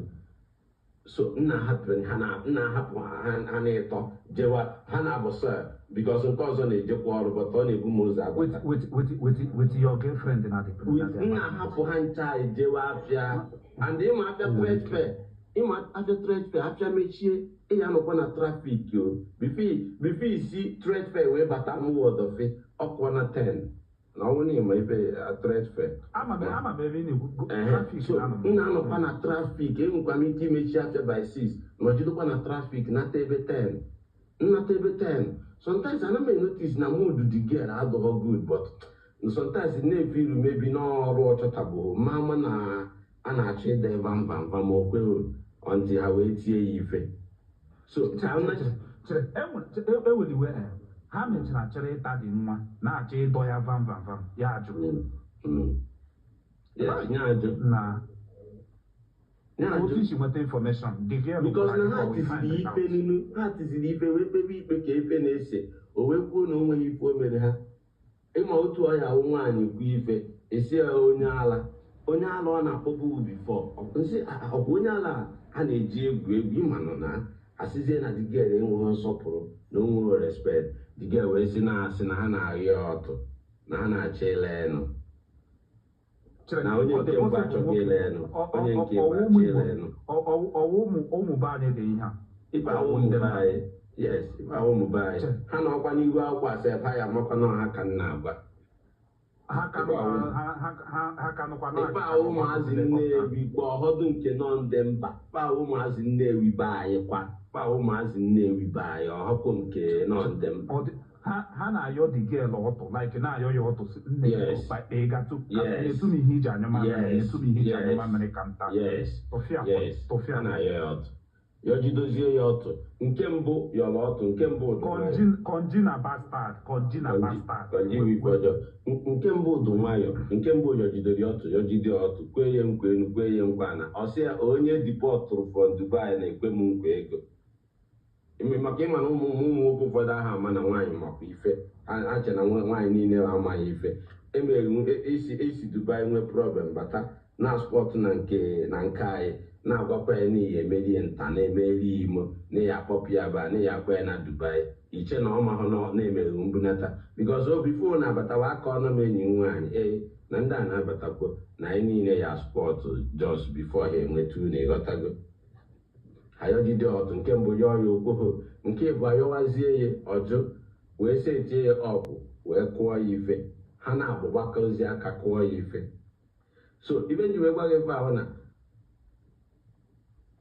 So nna hapụrụ ha na nna hapụ ha, ha na-ịtọ jewa ha na-abụ sọ because nke ọzọ na-ejekwa ọrụ, but ọ na-ebu m ụzọ with agbata. With your girlfriend na the With nna hapụ ha ncha ejewe afịa, and ịma afịa trade fair. Ịma afịa trade fair, afịa mechie, ị ya nọkwa na traffic o. Before isi trade fair wee bata n'Ụwọdọfị, ọkụọ na 10 na ọnwụ na ịma ife trade fair. Ama m ebe ị na-ekwu Ehe, traffic so na-anọ. M na-anọkwa na traffic. Enwekwa m ike imechi afịa by 6, nọjidekwa na traffic nata ebe 10, nnata ebe 10. Sometimes ana m notice na mood the girl adịghọ good, but sometimes na-efe iru mebi n'ọrụ ọchọtabụ ma ama na a na-achọ ịda vam vam vam, o kweghị until ha wee tie ya ife. So Chere, chere, chere, eweliwe ha mechara chịrị ịta dị nwa na-achọ ịdọ ya vam vam vam, ya ajụ. Yes, nye ajụ. Na Nye ajụ. Otu isi nweta information, the girl Because na ha gwara gị, tiziri ikpe nunu, ha tiziri ikpe wee kpebe ikpe ka ife na-ese. O wee kwuo na o nweghị ife o mere ha. Ịma otu ọya awụ, nwaanyị kwu ife, esi ya onye ala, onye ala ọ na-akpọbu before nsị ọkwa onye ala a na-eji egwu egwu. Ịma nọ na asịzie na the girl enweghị nsọpụrụ, na o nweghị respect. The girl wee sị na asị na ha na-arịọ ọtụ, na ha na-achọ ile enu. Chere, Na onye ọ dị nke mbụ possible achọghị nwoke ile enu, onye nke ọwụ mbụ ụmụ achọ Igbo ile enu. Ọwụ ụmụ be anyị dị ihe a. Ife awụ ụmụ be anyị, yes, ife awụ ụmụ be anyị. Ha nọkwa n'ihu akwụkwọ asef, ha ya amakwa na ha ka m na-agwa. Ha ka Ife awụ ha ka nọkwa na ife awụ ụmụazị Nnewi kwa ọhọdụ nke nọ ndị mba. Ife awụ ụmụazị Nnewi be anyị kwa. Ife awụ ụmụazị Nnewi be anyị, ọhọpụ nke nọ ndị mba. Ha na-ayọ the girl ọtụ, like na-ayọ ya ọtụ sị, nne, ịgatụ nyetụ m ihe iji anyụ mamịrị, nyetụ m ihe iji anyụ mamịrị ka m taa. Tụfịa. Tụfịa. Ha na-ayọ ya ọtụ, yọjidozie ya ọtụ. Nke mbụ yọrọ ọtụ, nke mbụ dị nwayọ. Kọnji na bastard, kọnji na bastard. Kọnji bụ ife ọjọọ. Nke mbụ dị nwayọ. Nke mbụ yọjidere ya ọtụ, yọjide ya ọtụ, kwee ya nkwa enu, kwee ya nkwa na ọ sị ya onye deportụrụ from Dubai na-ekwe m nkwa ego. Maka ịma na ụmụ nwoke ụfọdụ ahụ ama na nwaanyị makwa ife ha che na nwaanyị niile amaghị ife emere esi Dubai nwee problem bata na spot na nke anyị na-agwakwa ya n'ihi emeri ya nta na-emeri imo na ya akpọpụ ya ba na ya akpọ ya na Dubai, iche na ọ mahụ na na-emeghe mbunata, because o before na-abatawa aka ọnụ m enyi m nwaanyị ee na ndị a na-abatakwo na anyị niile ya spot just before ha enweta unu. Ịghọtago? Ayọgide ọtụ nke mbụ, yọọ ya okwoho. Nke ịbụ ayọwazie ya ọjụ, wee setie ya ọpụ, wee kụọ ya ife. Ha na-agbakọzi aka kụọ ya ife. So ibe nji wee gwa gị ife ahụ na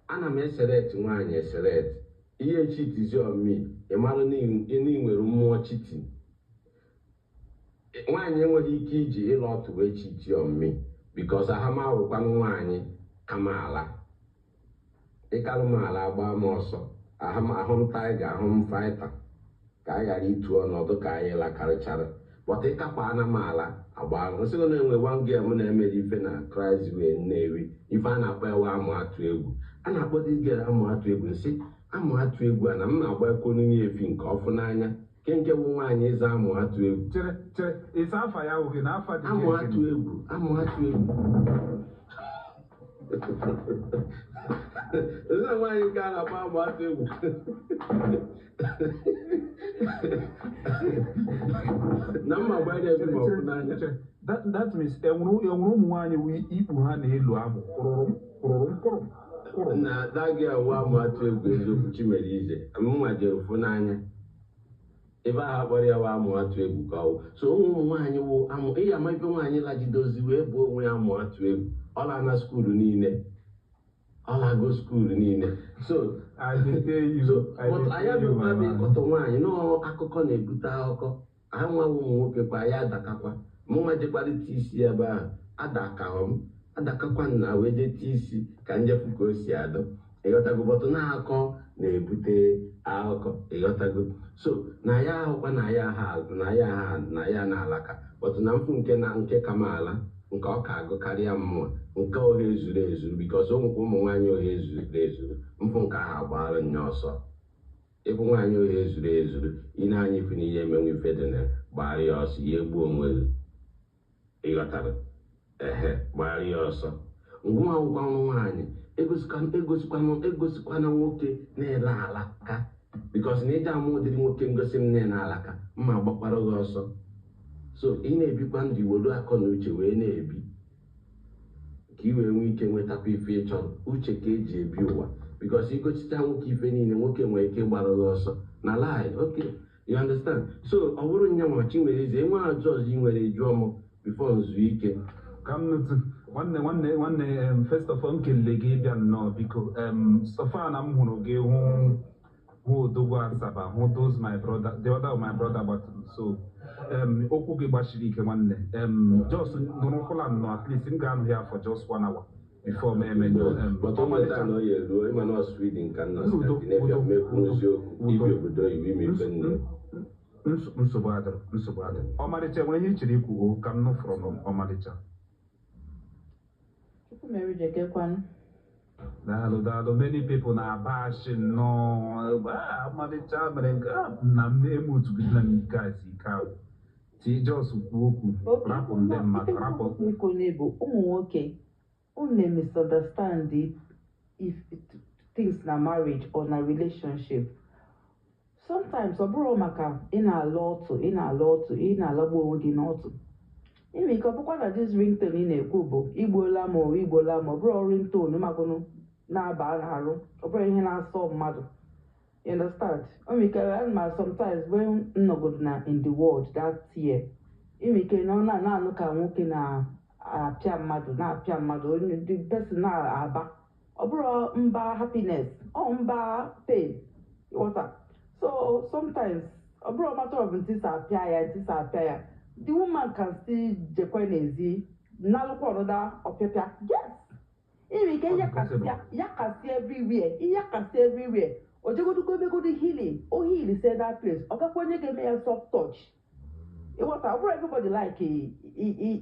ana m eselect nwaanyị, eselect ihe cheatizi on me. Ị mara na ị nwere mmụọ cheating. Nwaanyị enweghị ike iji ịlụ ọtụ wee cheat on me, because ahama awụkwanụ nwaanyị kama ala ịkalụ m ala agba m ọsọ. Ahụ m tiger, ahụ m fighter, ka a ghara itu ọnọdụ ka anyị lakarịchara, but ịkakwa ana m ala agba nsị na enwe one girl m na-emere ife na Christ Way Nnewi, ife a na-akpọ ewe amụ atụ egwu. A na-akpọ this girl amụ atụ egwu. Nsị amụ atụ egwu a na m na-agba ekwonu efi nke ọfụ n'anya nke nke bụ nwaanyị ịza amụ atụ egwu. Chere, chere, ịsa afa ya oge na afa dị Amụ atụ egwu, amụ atụ egwu. Nsị nwaanyị nke a na-akpọ amụ atụ egwu na mma gbanye efi ma ọfụ n'anya. That means enwere ụmụ nwaanyị wu ikpu ha na-elu amụ kwụrụrụ kwụrụrụ kwụrụ kwụrụ. Na that girl wa amụ atụ egwu, eziokwu. Chimere ize mma jere fụ n'anya ebe ahụ akpọrọ ya wa amụ atụ egwu ka ọ wụ. So ụmụ nwaanyị wụ amụ ịya ama ife nwaanyị lajidozi wee bụ onwe ya amụ atụ egwu. Ọ laa na school niile, ọ lago school niile. So I dey tell you. So I but dey anyị tell you, my abịa man. ịkọtọ nwaanyị nọọ akụkọ na-ebute akụkọ. Ha nwa ụmụ nwoke kwa ya adakakwa. Mụnwa jekwarịta isi ebe ahụ adakahọ m adakakwa nna wee jee tie isi ka njefu ka o si adọ. Ịghọtago? But na-akọ na-ebute akụkọ. Ịghọtago? So na ya ahụkwa na ya ha na ya ha na ya na-alaka, but na mfu nke na nke kama ala nke ọ ka agụ karịa mmụọ nke ohe ezuru ezuru, because o nwekwa ụmụ nwaanyị ohe ezuru ezuru. Mfụ nke ahụ agbaara nya ọsọ. Ịbụ nwaanyị ohe ezuru ezuru, ị na-anya ifu na ihe emenwe ife dị na gbara ya ọsọ, ya egbuo onwe gị. Ịghọtara? Ehe, gbara ya ọsọ. Ngwa ngwa nwaanyị egosikwana nwoke na-ele alaka, because na iji ama ụdịrị nwoke ngosi m na-ele alaka mma gbakwara gị ọsọ. So ị na-ebikwa ndụ iwelu akọ na uche wee na-ebi. Ka ị wee nwee ike nwetakwa ife ị chọrọ. Uche ka eji ebi ụwa, because igochita nwoke ife niile, nwoke nwere ike ịgbara gị ọsọ na lie. Okay, you understand? So ọ bụrụ nyanwa Chinwere, enwe ajụ ọzọ ị nwere, jụọ m before nzu ike. Ka m nụtụ, nwanne, nwanne, nwanne, first of all, m kelele gị ịbịa nnọọ. Biko, so far na m hụrụ gị, hụ Odogwu Asaba, hụ those my brother, the other of my brother gbatụrụ. So okwu gị gbachiri ike, nwanne. Just nụrụkwụla nnọọ, at least m ga-anụ ya for just one hour before m emenyo. But ọ nweta na ọ ya eruo, ịma na ọ Sweden ka m nọ. Udo, Scandinavia. udo, Mekwu udo, eziokwu. Udo. Ibi obodo oyibo, ime ife nne. Nsogbu adịrọ, nsogbu adịrọ. Ọmarịcha, nwere ihe ị chere ikwu o ka m nụ from ọmarịcha. Chukwu mere jekekwanụ. Daalụ, daalụ. Many people na-aba ashị nnọọ. Ah, ọmarịcha mere nke a na m emutugidela m guys ike ahụ ti. Just kwuo okwu, rapụ ndị mmadụ, rapụ. Ikwu bụ ụmụ nwoke, unu na-misunderstand if things na marriage or na relationship. Sometimes ọ bụrụ maka ị na-alụ otu, ị na-alụ otu, ị na-alagbu onwe gị n'otu. Ime ike ọ bụkwa na this ringtone ị na-ekwu bụ igbuola m o, igbuola m. Ọ bụrụ ringtone magụnụ na-aba n'arụ, ọ bụrụ ihe na-asọ mmadụ. You understand? O nwere ike ma sometimes when m nọgodo na in the world that year, ime ike na ọ na-anụ ka nwoke na-apịa mmadụ, na-apịa mmadụ, onye the person na-aba, ọ bụrụ mba happiness, ọ mba pain. Ịghọta? So sometimes ọ bụrụ matter of ntịsa apịa ya, ntịsa apịa ya, the woman can still jekwe n'ezi nalụkwa ọnụda ọpịapịa. Yes, ime ike Ọ dị yakasịa, possible. Yakasị everywhere, yakasị everywhere. O jegodugo megodo healing, o heal say that place, ọ gakwa onye ga-eme ya soft touch. Ịghọta? Ọ bụrụ everybody like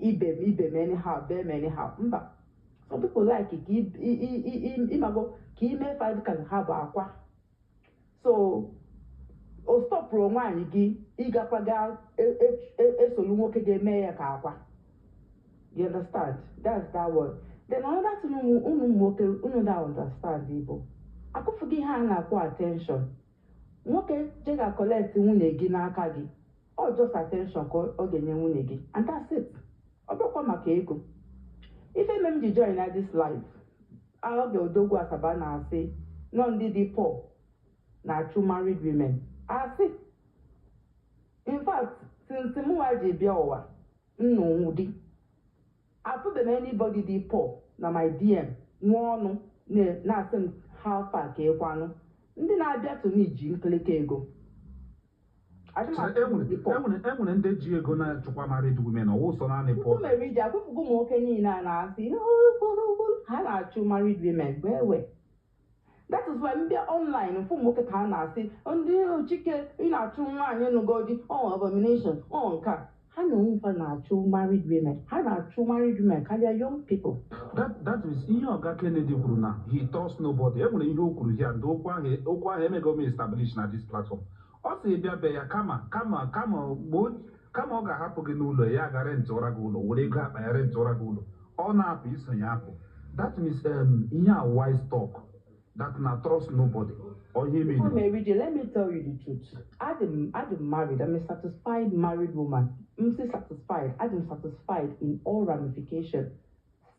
ibe m, ibe m anyhow, bee m anyhow. Mba, some people like ka ịmago ka ime fa dịka ha bụ akwa. So o stopụrụ nwaanyị gị ịgakwa ga esolu nwoke ga-eme ya ka akwa. You understand? That's that one. Then another thing unu nwoke unu da understand bụ akụfụ gị ihe a na-akpọ attention. Nwoke je ga collect nwunye gị n'aka gị, ọ just attention ka ọ ga-enye nwunye gị and that's it. Ọ bụrụkwa maka ego. Ife eme m ji join na this life oge Odogwu Asaba na-asị nọ ndị dị poor na-achụ married women asị. In fact, since mụnwa ji bịa ụwa nnụ di, afụbeghị m anybody dị poor na my DM nwee ọnụ na-asị m how far ka ịkwanụ. Ndị na-abịa to me ji nkịlịka ego. Adị m asị enwere ndị poor. Enwere ndị ji ego na-achụkwa married women, ọwụ sọ naanị Chukwu poor. Mere iji akwụpụgo ụmụ nwoke niile a na-asị "Oh, ha na-achụ married women wee wee." That is why mbịa online mfụ ụmụ nwoke ka ha na-asị ndị chike ị na-achụ nwaanyị nụgodi, ọ abomination, ọ nke a. Ha na onwe fa na-achụ married women, ha na-achụ married women karịa young people. That is ihe Oga Kennedy kwuru na he trusts nobody. Enwere ihe o kwuru here, ndị okwu ahụ emego m establish na this platform. Ọ sị bịa be ya, kama ọ ga-ahapụ gị n'ụlọ ya, ga rent ụra gị ụlọ, were ego akpa ya rent ụra gị ụlọ, ọ na-apụ isonye apụ. That means ihe a wise talk that na trust nobody ọ ihe Before mere. Mary J, let me tell you the truth. I'm married. I'm a satisfied married woman. I'm still satisfied. I'm satisfied in all ramifications.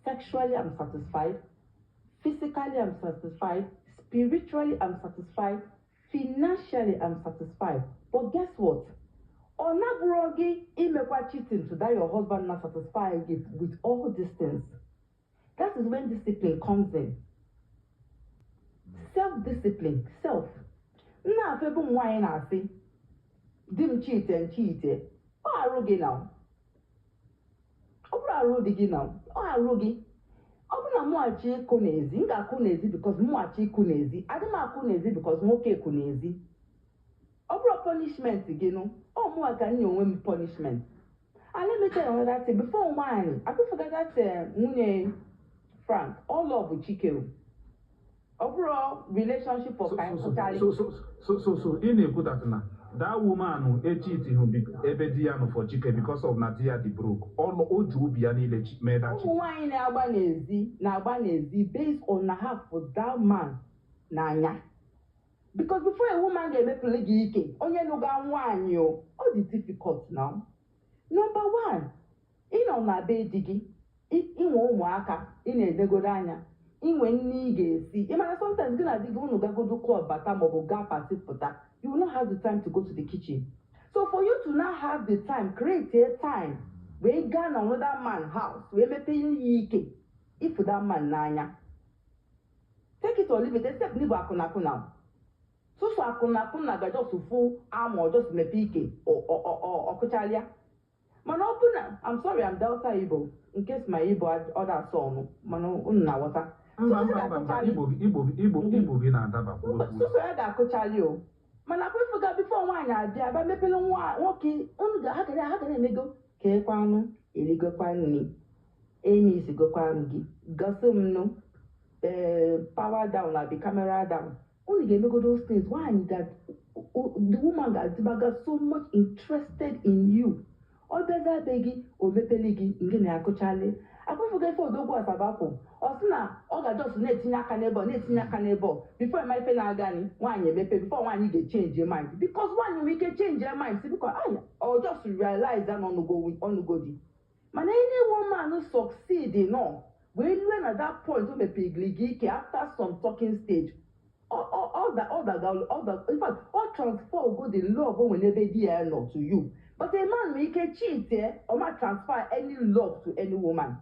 Sexually, I'm satisfied. Physically, I'm satisfied. Spiritually, I'm satisfied. Financially, I'm satisfied. But guess what? Ọ nabụrụ gị imekwa cheating to that your husband not satisfy you with all these things. That is when discipline comes in. Self-discipline, self. M na-afụ ebe ụmụ nwaanyị na-asị di m chite nchite, ọ arụ gị na ọ bụrụ arụ dị gị na ọ arụ gị. Ọ bụrụ na mụghachi ịkụ n'ezi, m ga-akụ n'ezi because mụghachi ịkụ n'ezi. Adị m akụ n'ezi because nwoke kụ n'ezi. Ọ bụrụ punishment gị nụ, ọ mụnwa ka m nye onwe m punishment. And let me tell you another thing. Before nwaanyị akụfụga that nwunye Frank, all love Chike o. Ọ bụrụ relationship of So, ka so, so, anyị so ị na-ekwu that na that woman echitighị ebe di ya nọ for Chike because of na di ya dị broke. Ọ o ji obi ya niile mee that ụmụ cheat. nwaanyị na-agba n'ezi na-agba n'ezi based on na ha for that man n'anya, because before a woman ga-emepụrụ gị ike onye nụga nwaanyị o, ọ dị difficult now. Number one, ị nọ na be di gị. Inwe ụmụaka ị na-edegodo anya, inwe nne ị ga-esi. Ị mara, sometimes gị na di gị, unu gagodo club bata maọbụ gaa party pụta, you will not have the time to go to the kitchen. So for you to now have the time, create a time wee gaa na another man house wee mepee ya ike ifu that man n'anya, take it or leave it, except n'ịbụ akwụnakwụna. Tụsụ akwụnakwụna ga just fụ ama ọ just mepee ike ọkụchalịa. Mana ọ bụ na, I'm sorry, I'm Delta Igbo, in case my Igbo ọda asọ ọnụ, mana unu na-aghọta. Mba, mba, mba, mba, Igbo gị, Igbo gị, Igbo, Igbo gị na-adabakwa okwu. Sụsụ ya ga-akụchali o, mana akwefuga before nwaanyị abịa bịa mepere nwa nwoke, unu ga ha ga na-emego ka ekwanụ erigokwa nri, enyi isigokwa m gị, gosi m nụ ee, power down na the camera down. Unu ga-emego those things. Nwaanyị ga, the woman ga-adịbaga so much interested in you. Ọ bịaza be gị, o mepeli gị nke na-akụchali. Akwefuga ife Odogwu Asaba kwụ, ọ sị na ọ ga-just na-etinye aka n'ebe ọ na-etinye aka n'ebe ọ before ema ife na-agani, nwaanyị emepe, before nwaanyị ga-echange mind, because nwaanyị nwere ike change mind si biko aya, ọ just realize na ọnụgo di. Mana any woman succeed nọ wee rue na that point o mepere gị ike after some talking stage, ọ da, in fact, ọ transfer go the love o nwere n'ebe di ya nọ to you. But a man nwere ike cheat, ọ ma transfer any love to any woman.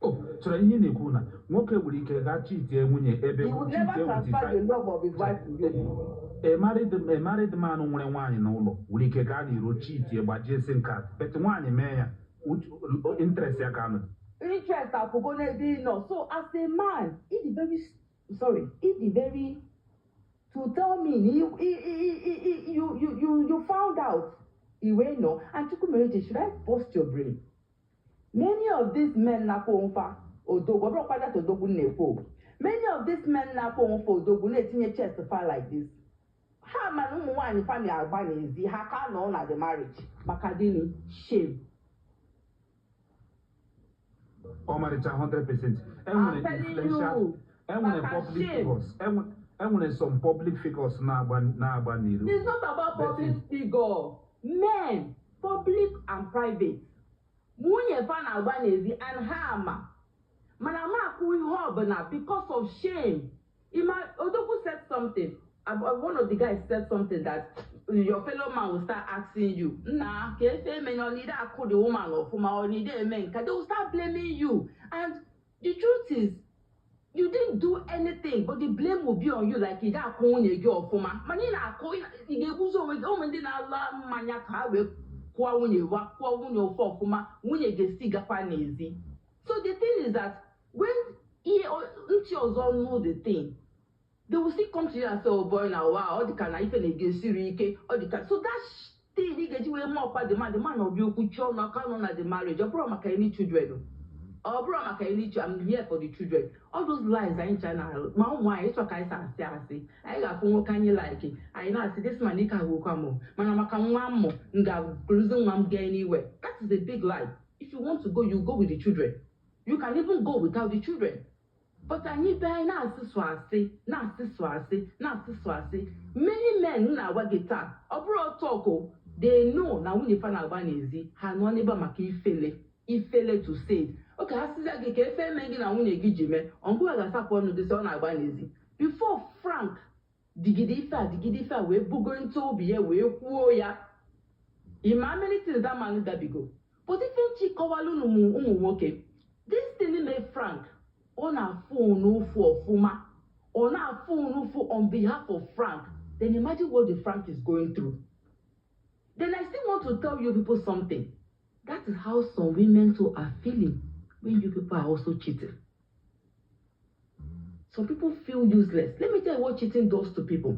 O chere ihe ị na-ekwu na nwoke nwere ike gaa cheatie nwunye ebe He would never cheatie with his transfer the love of his wife to you. A married man nwere nwaanyị n'ụlọ nwere ike gaa n'iro cheatie, gbajie sim card, but nwaanyị mee ya, interest ya ka anọ. Interest apụgo n'ebe ị nọ. So as a man, it is very sorry, it is very to tell me na you found out iwe nọ. And Chukwumereche, should I burst your brain? Many of these men na-akpọ onfa odogwu, ọ bụrụkwa that odogwu na-ekwu o. Many of these men na-akpọ onfa odogwu na-etinye chest fa like this, ha mana ụmụ nwaanyị fa na-agba n'ezi, ha ka nọ na the marriage. Maka gịnị? Shame. Ọmarịcha 100%. Enwere I'm telling influential you. Enwere Maka public shame. figures, enwere some public figures na-agba n'iro. It's not about But public figure. Men, public and private. Nwunye fa na-agba n'ezi and ha ama. Mana ma akwụ ihe ọbụla because of shame. Ima, Odogwu said something. One of the guys said something that your fellow man will start asking you, "Nna, ka efe eme na ọ na akụ the woman ọfụma, ọ na eme nka." They will start blaming you. And the truth is, you didn't do anything, but the blame will be on you, like ị ga-akụ nwunye gị ọfụma. Mana ị na-akụ, ị ga-eguzo onwe gị. Ụmụ ndị na-ala mmanya ka ha wee kụọ nwunye wa kụọ nwunye ofe ọfụma, nwunye ga-esi gakwa n'ezi. So the thing is that when ihe ntị ọzọ nụ the thing, they will still come to you and say, "Oh boy, na wow, ọ dị ka na ife na-ege siri ike, ọ dị ka." So that thing ị ga-eji wee mụọ ọkwa the man ọbịa okwu chọọ na aka nọ na the marriage, ọ bụrụ maka any children o. Ọ bụrụ maka any children, I'm here for the children. All those lies anyị ncha na ma ụmụ anyị ịchọ ka anyị si asị asị, anyị ga-afụ nwoke anyị like, anyị na-asị, "This man ike agwụkwa m, mana maka nwa m, m ga-akụzi nwa m gaa anywhere." That is a big lie. If you want to go, you go with the children. You can even go without the children. But anyị be anyị na-asịsụ asị, na-asịsụ asị, na-asịsụ asị. Many men na-agwa gị taa, ọ bụrụ otu ọkụ, they know na nwunye fa na-agba n'ezi, ha nọ n'ebe a maka ifele ifele to say it. Oke ha sizia gị ka efe eme gị na nwunye gị ji mee ọngụwa ga-asapụ ọnụ gị sị ọ na-agba n'ezi. Before Frank digide ife a, digide ife a wee bugo ntụ obi ya wee kwuo ya, ima many things that man gabigo. But ife nchi kọwalụ ụmụ nwoke, this thing mee Frank, ọ na-afụ n'ụfụ ọfụma, ọ na-afụ n'ụfụ on behalf of Frank. Then imagine what the Frank is going through. Then I still want to tell you people something. That is how some women too are feeling when you people are also cheating. Some people feel useless. Let me tell you what cheating does to people.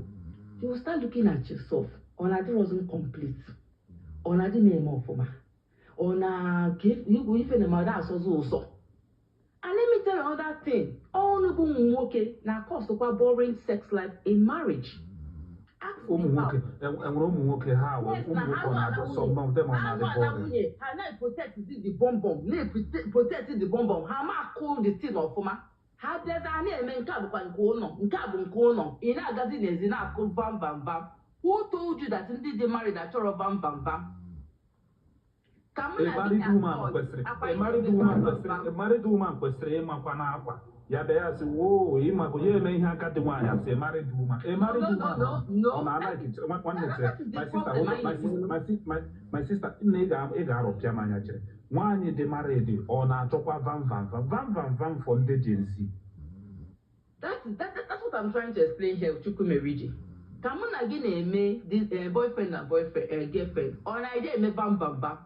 You will start looking at yourself. Ọ na-adịrọzi complete, ọ na-adị na-eme ọfụma, ọ na ka igwe ife na mmadụ asọzụ ụsọ. And let me tell you another thing. Ọnụ bụ ụmụ nwoke na-akọsụkwa boring sex life in marriage. Ask Ụmụ me how. nwoke enwere ụmụ nwoke ha wụ Yes, ụmụ na nwoke ha ọ na-adị nụ ala some of them ọ ha na-adị nụ ala boring. Nwunye ha na-protect the bum bum, na-protect the bum bum, ha ma akụ the thing ọfụma. Ha bịaza ha na-eme nke a bụkwa nke ụlọ, nke a bụ nke ụlọ. Ị na-agazi n'ezi na-akụ vam vam vam. Who told you that ndị dị married achọrọ vam vam vam? Ka mụ A na gị married woman na-atọ kwesịrị akwa a married ime woman vam kwesịrị vam. A married woman kwesịrị ịmakwa n'akwa ya bịa ya sị woo ịmakwa ya eme ihe agadi nwaanyị asị a married woman, a No, married no, no, woman no, no. ọ That na-alike is nwanne that, chere that is the my sister, problem hold on, anyị my sister na-enwe. my sister, nne, ị ga-arọpịa m anya. Chere, nwaanyị dị married ọ na-achọkwa vam vam vam vam vam vam for ndị Gen Z? That's what I'm trying to explain here, Chukwumerije. Ka mụ na gị na-eme this boyfriend na boyfriend, girlfriend, ọ na-eje eme bam bam bam.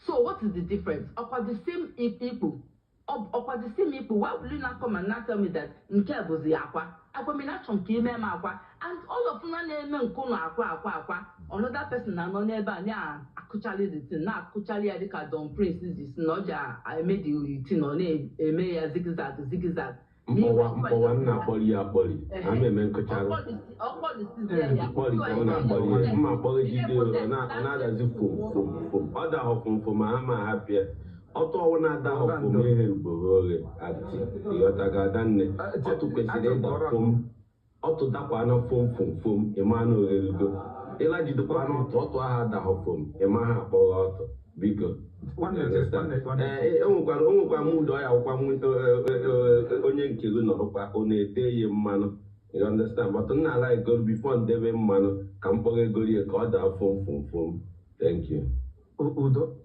So what is the difference? Ọkwa the same ikpu. Ọkwa the same ikpu. Why will you not come and not tell me that nke a bụzi akwa? Akwa m na achọ m ka ime m akwa. And all of una na-eme nke ụnụ akwa akwa akwa. Another person na-anọ n'ebe a na-akụchali the thing, na-akụchali ya dịka Don Prince si si na ọ ji eme the thing, ọ na-eme ya zigzag zigzag. Mkpọwa mkpọwa m na-akpọli ya akpọli ama eme nkụcharụ. Ọkpọlisizie ya. Mkpọli ka m na-akpọli ya mma akpọgidide ọ na-adazi fom fom fom ọ dahọ fom fom ma ama hapụ ya ọtụ ọwụ na-adahọ fom ihe ugboro oghe ati ịghọtago adanne ọtụ kwesịrị ịda fom ọtụ dakwa na fom fom fom ịma na ogherugo ịlajidekwa n'ọtụ ọtụ ahụ adahọ fom ịma ha akpọghị ọtụ biko. Nwanne chere, nwanne nwanne. Ee, o nwekwara mood ọ ya akwụkwa onye nke gị nọrọkwa ọ na-ete ya mmanụ, you understand? But nna ala egoro before ndebe mmanụ ka m kpọrọ egoro ya ka ọ daa fom fom fom. Thank you. Udo,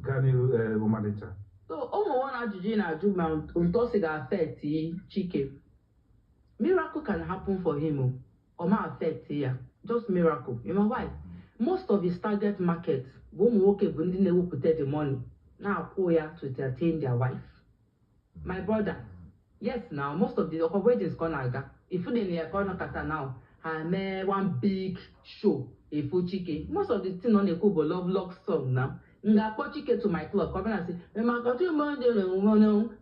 gaa n'iru, ọmalịcha. So ụmụ nwa na ajụjụ ị na-ajụ ma ntọ si ga-affect Chike. Miracle can happen for him o. Ọ ma affect ya. Just miracle. You know why? Most of his target market bụ ụmụ nwoke bụ ndị na-ewepụta the money na-akwụ ya to entertain their wife. My brother, yes, now most of the ọkwa weddings ka ọ na-aga ifune ya ka ọ nọkọta now ha mee one big show efu Chike. Most of the thing ọ na-ekwu bụ love love song. Now m ga-akpọ Chike to my club ka ọ bịa na sị maka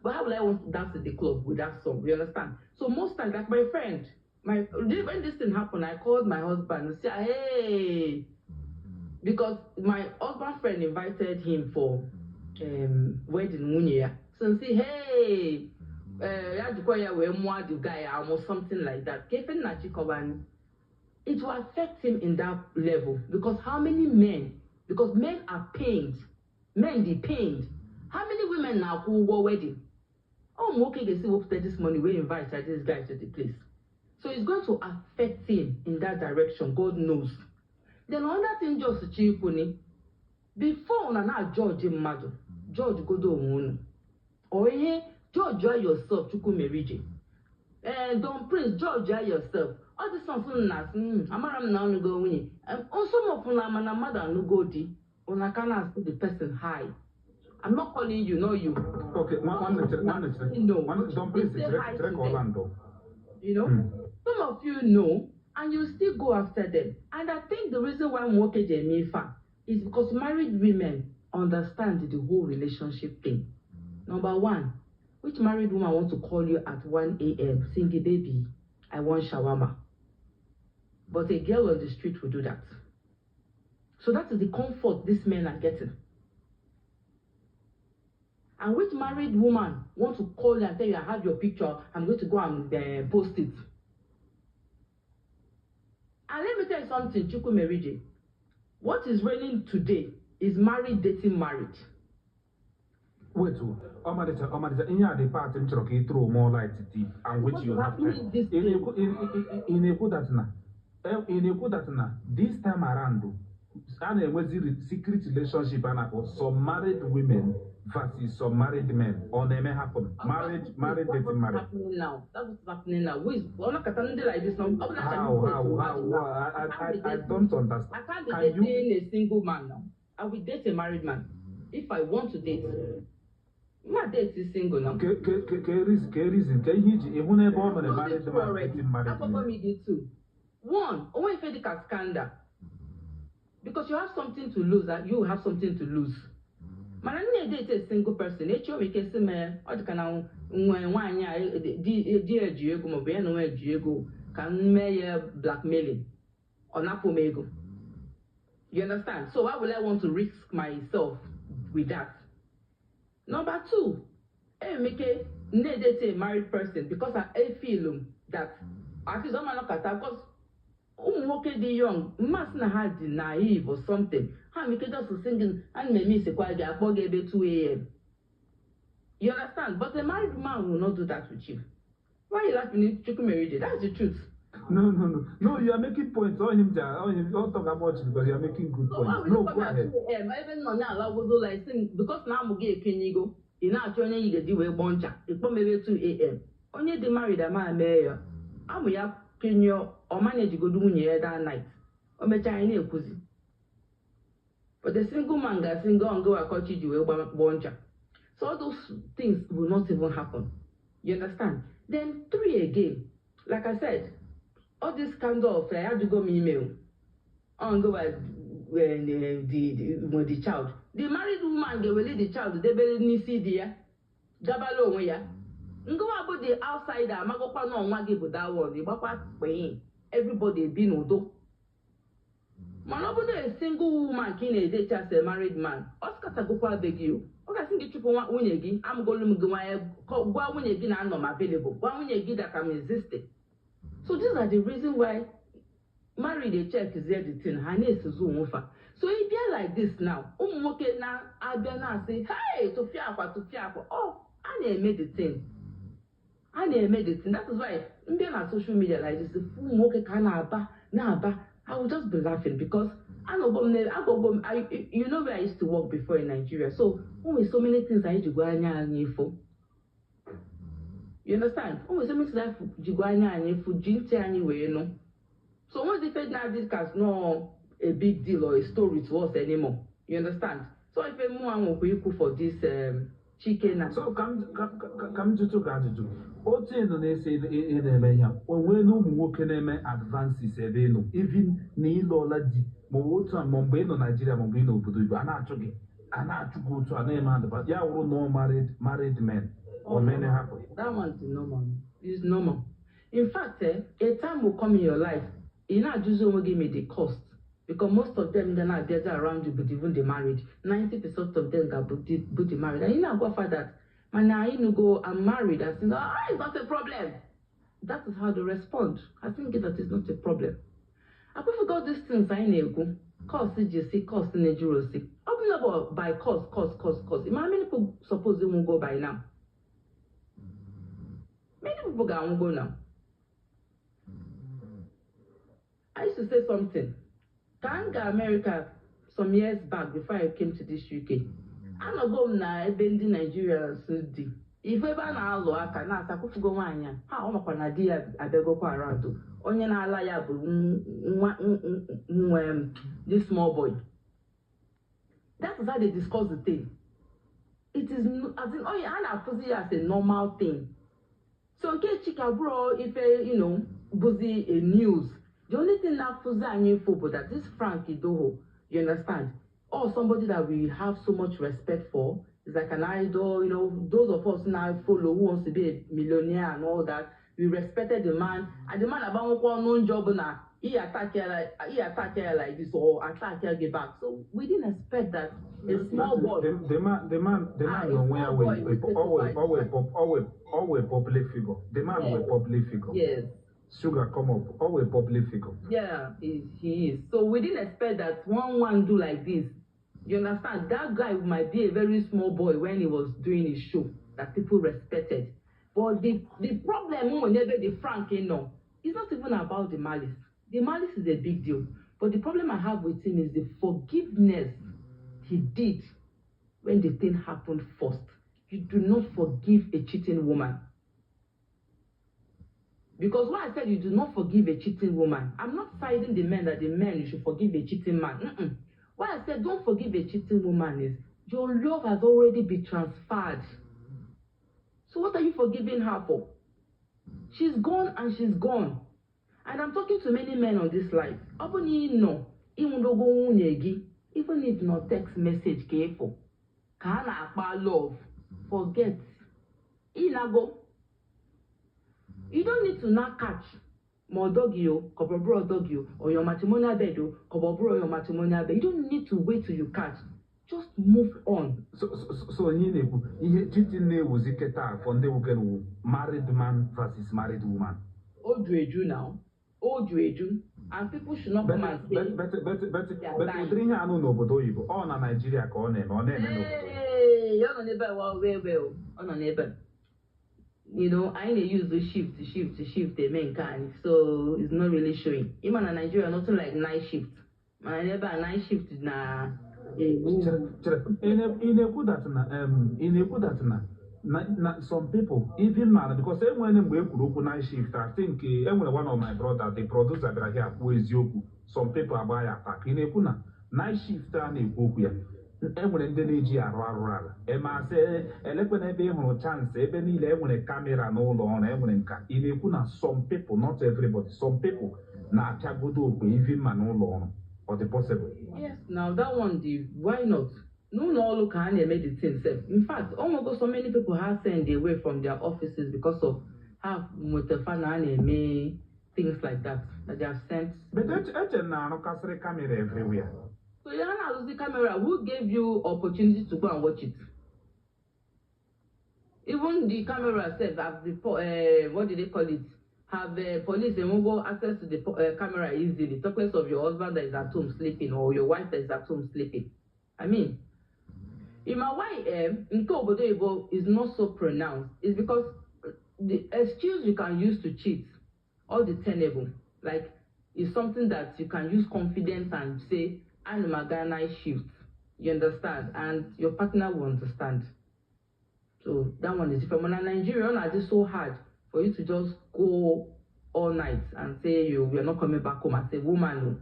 but how will I want to dance in the club with that song? You understand? So most times, like my friend, my when this thing happened, I called my husband and say, "Hey," because my husband friend invited him for wedding nwunye ya. So n say, "Hey," ya jikwa ya wee mụọ the guy amụ, something like that. Ka ife nna chịkọba, it will affect him in that level because how many men, because men are pained, men dey pained. How many women na-akwụ ụgwọ wedding? Ụmụ nwoke ga-esi wepụta this money wey invite this guy to the place. So it's going to affect him in that direction, God knows. Then another thing, just chikwu ni before una na judge mmadụ, judge godo onwe unu or ihe, judge yourself. Chukwumerije, eh, Don Prince, judge yourself. All this ones unu na-asị, amara m na ọnụgo nwunye." Some of una ama na mmadụ anụgo di, una ka na-asị the person hi. I'm not calling you, not you. Okay, nwanne chere, nwanne chere. No. Don Prince, chere chere ka ọ landụ. You know, some of you know and you still go after them. And I think the reason why nwoke ji eme ife a is because married women understand the whole relationship thing. Number one, which married woman want to call you at 1 a.m. singing, "Baby, I want shawarma"? But a girl on the street will do that. So that is the comfort these men are getting. And which married woman want to call you and tell you, "I have your picture, I'm going to go and post it"? And let me tell you something, Chukwumerije. What is reigning today is married dating married. Wait, oh, ọmalịcha, ọmalịcha, ihe a dị part m chọrọ ka ị throw more light deep and which What you is have happening time. is this Ị thing. na-ekwu ị na-ekwu that na ị na-ekwu that na this time around a na-enwezi secret relationship a na-akpọ some married women versus some married men ọ na-eme happen marriage married That's dating what's marriage. happening now. That's what's happening now. Who is ọnọkọta ndị like this now? Ọ bụla How I don't understand. I can't be Can you dating a single man now. I will date a married man if I want to date. Ma date is single now. Ke reason ke ihe iji ịhụ n'ebe ọ mere Told you married two man already. dating married Akpọkọ men? m gị two. One, onwe ife dịka scandal. Because you have something to lose and you have something to lose. Mana m na-edate a single person, echi o nwere ike sị mee ọ dịka na nwe nwaanyị a di ya ji ego maọbụ ya na onwe ji ego ka m mee ya blackmailing. Ọ napụ m ego. You understand? So why would I want to risk myself with that? Number two, enwere m ike na-edate a married person because I feel that at least ọ ma nọkọta because Ụmụ nwoke dị young, mmasị na ha dị naive or something. Ha nwere ike just sị gị, "Ana m eme isikwa gị," akpọ gị ebe 2 a.m. You understand? But a married man will not do that with you. Why you laughing, Chukwumerije? That's the truth. No, you are making points. All him, all him, all talk about you because you are making good So why points. will No, you come go at ahead. 2 a.m. ebe m nọ na-alagodo like sị because na amụ gị ekenyigo, ị na-achọ onye ị ga-eji wee gbọọ ncha, ịkpọ m ebe 2 a.m.? Onye dị married ama mee ya. Amụ ya kenye, ọ managegodo nwunye ya that night, o mechaa anyị na-ekwuzi. But the single man ga-asị ngo ngo akọchi ji wee gbọọ ncha. So all those things will not even happen. You understand? Then three again, like I said, all this kind of ajụgo m email on go when the with the child, the married woman ga-eweli the child debere n'isi di ya, gabala onwe ya. Ngwa bụ the outsider amagokwa na ọnwa gị bụ that one, ịgbakwa kpee, everybody ebi n'udo. Mana ọ bụrụ na a single woman ka ị na-edecha as a married man, ọ skatagokwa be gị o. Ọ ga-asị gị chụpụ nwunye gị, amụgolu m gị nwanyị, gwa nwunye gị na anọ m available, gwa nwunye gị that I'm existing. So these are the reason why married dey check zie the thing ha na-esozi onwe fa. So ị bịa like this now, ụmụ nwoke na-abịa na-asị, "Hey, tụfịa akwa, tụfịa akwa." Oh, a na-eme the thing, a na-eme the thing. That is why mbịa na social media like this, ụmụ nwoke ka a na-aba na-aba, I will just be laughing because anọgo m na agọgo m. You know where I used to work before in Nigeria, so o nwere so many things anyị jigwa anya anyị fụ. You understand? O nwere so many things anyị jigwa anya anyị fụ, ji ntị anyị wee nụ. So once ife na-adị ka no a big deal or a story to us anymore. You understand? So ife mụ nwekwa ikwu for this Chike na So ka m jụtụ gị ajụjụ. Otu ị nọ na-ese ị na-eme ya, o nwee na ụmụ nwoke na-eme advances ebe ị nọ, even na ịlụọla di, ma ọ bụ otu a, ma mgbe ị nọ Naijiria, ma mgbe ị nọ obodo Igbo, a na-achụ gị, a na-achụ gị otu a na-eme advance ya, wụrụ no married men o mene hapụ? That one is normal. It's normal. In fact, a time will come in your life, ị na-ajụzi onwe gị may the cost. Because most of them ga na-abịazi around you, but even the married, 90% of them ga bụ the married. And ị na-agwa fa that, mana anyị go, "I'm married." I say, "Ah, it's not a problem." That is how they respond. I think that is not a problem. I forgot these things anyị na-ekwu. Cost ji si, cost na-ejuru osi. Ọ bụ na bụ by cost, cost, cost, cost. How many people suppose they won't go by now? Many people ga-anwụgo now. I used to say something. Ka m ga America some years back before I came to this UK, anọgo m na ebe ndị Nigerians dị. Ife ebe a na-alụ aka na-asa kwụfugo nwaanyị a, ha ọ makwa na di ya abịagokwa around. Onye na-ala ya bụ nwa nwa this small boy. That is how they discuss the thing. It is as in, oh yeah, a na-afụzi ya as a normal thing. So nke Chika bụrụ ife bụzi a news. The only thing na-afụzi anyị ifo bụ that this Frank Edoho, you understand, or somebody that we have so much respect for, is like an idol, those of us now follow who wants to be a millionaire and all that. We respected the man, and the man agbanwekwa ọnụ njọ bụ na he attack ya like this or attack ya gị back. So we didn't expect that a small boy The man Ah, a n'onwe ya small wee boy will take always public figure. The man Yes. wee public figure. Yes. Sugar come up, always public figure. Yeah, he is. So we didn't expect that one one do like this. You understand? That guy might be a very small boy when he was doing his show that people respected. But the problem whenever the Frank it's not even about the malice. The malice is a big deal. But the problem I have with him is the forgiveness he did when the thing happened first. You do not forgive a cheating woman. Because why I said you do not forgive a cheating woman, I'm not siding the men that the men you should forgive a cheating man. Why I said don't forgive a cheating woman is your love has already been transferred. So what are you forgiving her for? She's gone and she's gone. And I'm talking to many men on this life. Ọ bụ na ị nọ ịnwụdogo nwunye gị, even if not text message ka ịfụ, ka a na-akpa love, forget. Ịnago. You don't need to now catch ma ọ dọgị o, ka ọ bụrụ ọdọgị o, or your matrimonial bed o, ka ọ bụrụ your matrimonial bed. You don't need to wait till you catch. Just move on. So ihe na-ekwu, ihe cheating na-ewuzi kịta for ndị nwoke wụ married man versus married woman. O ju eju now. O ju eju. And people should not But come and say but they are but lying. ụdịrị ihe anụ n'obodo oyibo, ọ na Naijiria ka ọ na-eme n'obodo oyibo. Hey, ọ nọ n'ebe a well well, ọ nọ n'ebe a. Anyị na-use shift shift shift eme nke anyị, so it's not really showing. Ịma na Nigeria, nothing like night shift, mana n'ebe a night shift na egbu. Chere, chere, ị na-ekwu that na some people even na, because enwere mgbe e kwuru okwu night shift, I think enwere one of my brother, the producer, bịara here kwuo eziokwu, some people agba ya attack. Ị na-ekwu na night shift a na-ekwu okwu ya, enwere ndị na-eji arụ arụ ala eme asị elekwe ebe ị hụrụ chance, ebe niile enwere camera n'ụlọ ọrụ, enwere nka. Ị na-ekwu na some people, not everybody, some people na-apịagodo okwe even ma n'ụlọ ọrụ, ọ dị possible? Yes, now that one, the why not? N'ụlọ ọrụ ka a na-eme the thing sef. In fact, o nwego so many people ha send away from their offices because of ha nweta na a na-eme things like that, that they have sent. But eche m na-arụkasịrị camera everywhere. So ya na-arụzi camera, who gave you opportunity to go and watch it? Even the camera sef have the what do they call it? Have police enwego access to the camera easily. Talk less of your husband that is at home sleeping or your wife that is at home sleeping. I mean, Ima, why nke obodo oyibo is not so pronounced is because the excuse you can use to cheat, all the tenable, like, is something that you can use confidence and say, "Ana m aga night shift," you understand, and your partner will understand. So that one is different. But na Nigeria, ọ na-adị so hard for you to just go all night and say you are not coming back home as a woman o.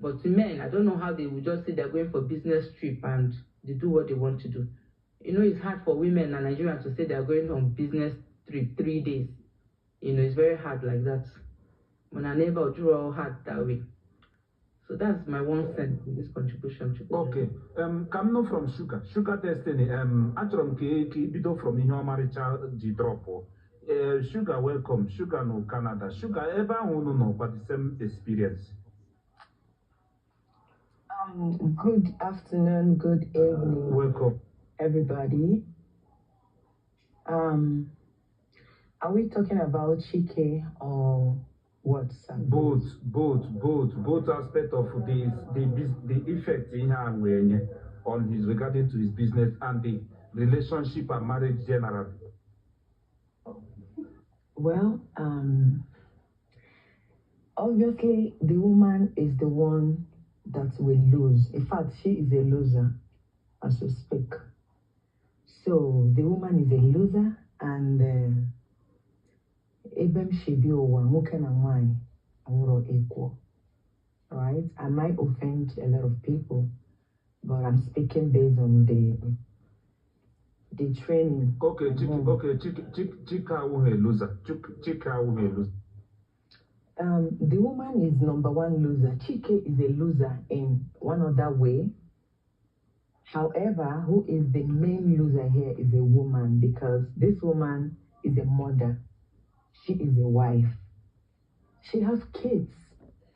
But men, I don't know how they will just say they're going for business trip and they do what they want to do. It's hard for women in Nigeria to say they are going on business trip 3 days. It's very hard like that. When I never draw hard that way. So that's my 1 cent in this contribution to Okay, ka m nụ from Sugar, Sugar Destiny. Achọrọ m ka i bido from ihe ọmarịcha ji drop. Sugar, welcome. Sugar no Canada. Sugar, ebe ahụ unu nọ kwa the same experience? Good afternoon, good evening, Welcome. Everybody. Are we talking about Chike or what, sir? Both aspect of the effect ihe a wee nye on his, regarding to his business and the relationship and marriage generally. Well, obviously, the woman is the one that will lose. In fact, she is a loser as we speak. So the woman is a loser, and ebe m si bi ụwa, nwoke na nwanyị awụrọ equal, right? I might offend a lot of people, but I'm speaking based on the training. Okay, Chike. Okay, Chike, Chike, Chike awụghị a loser. Chike awụghị a loser. The woman is number one loser. Chike is a loser in one other way. However, who is the main loser here is a woman, because this woman is a mother. She is a wife. She has kids.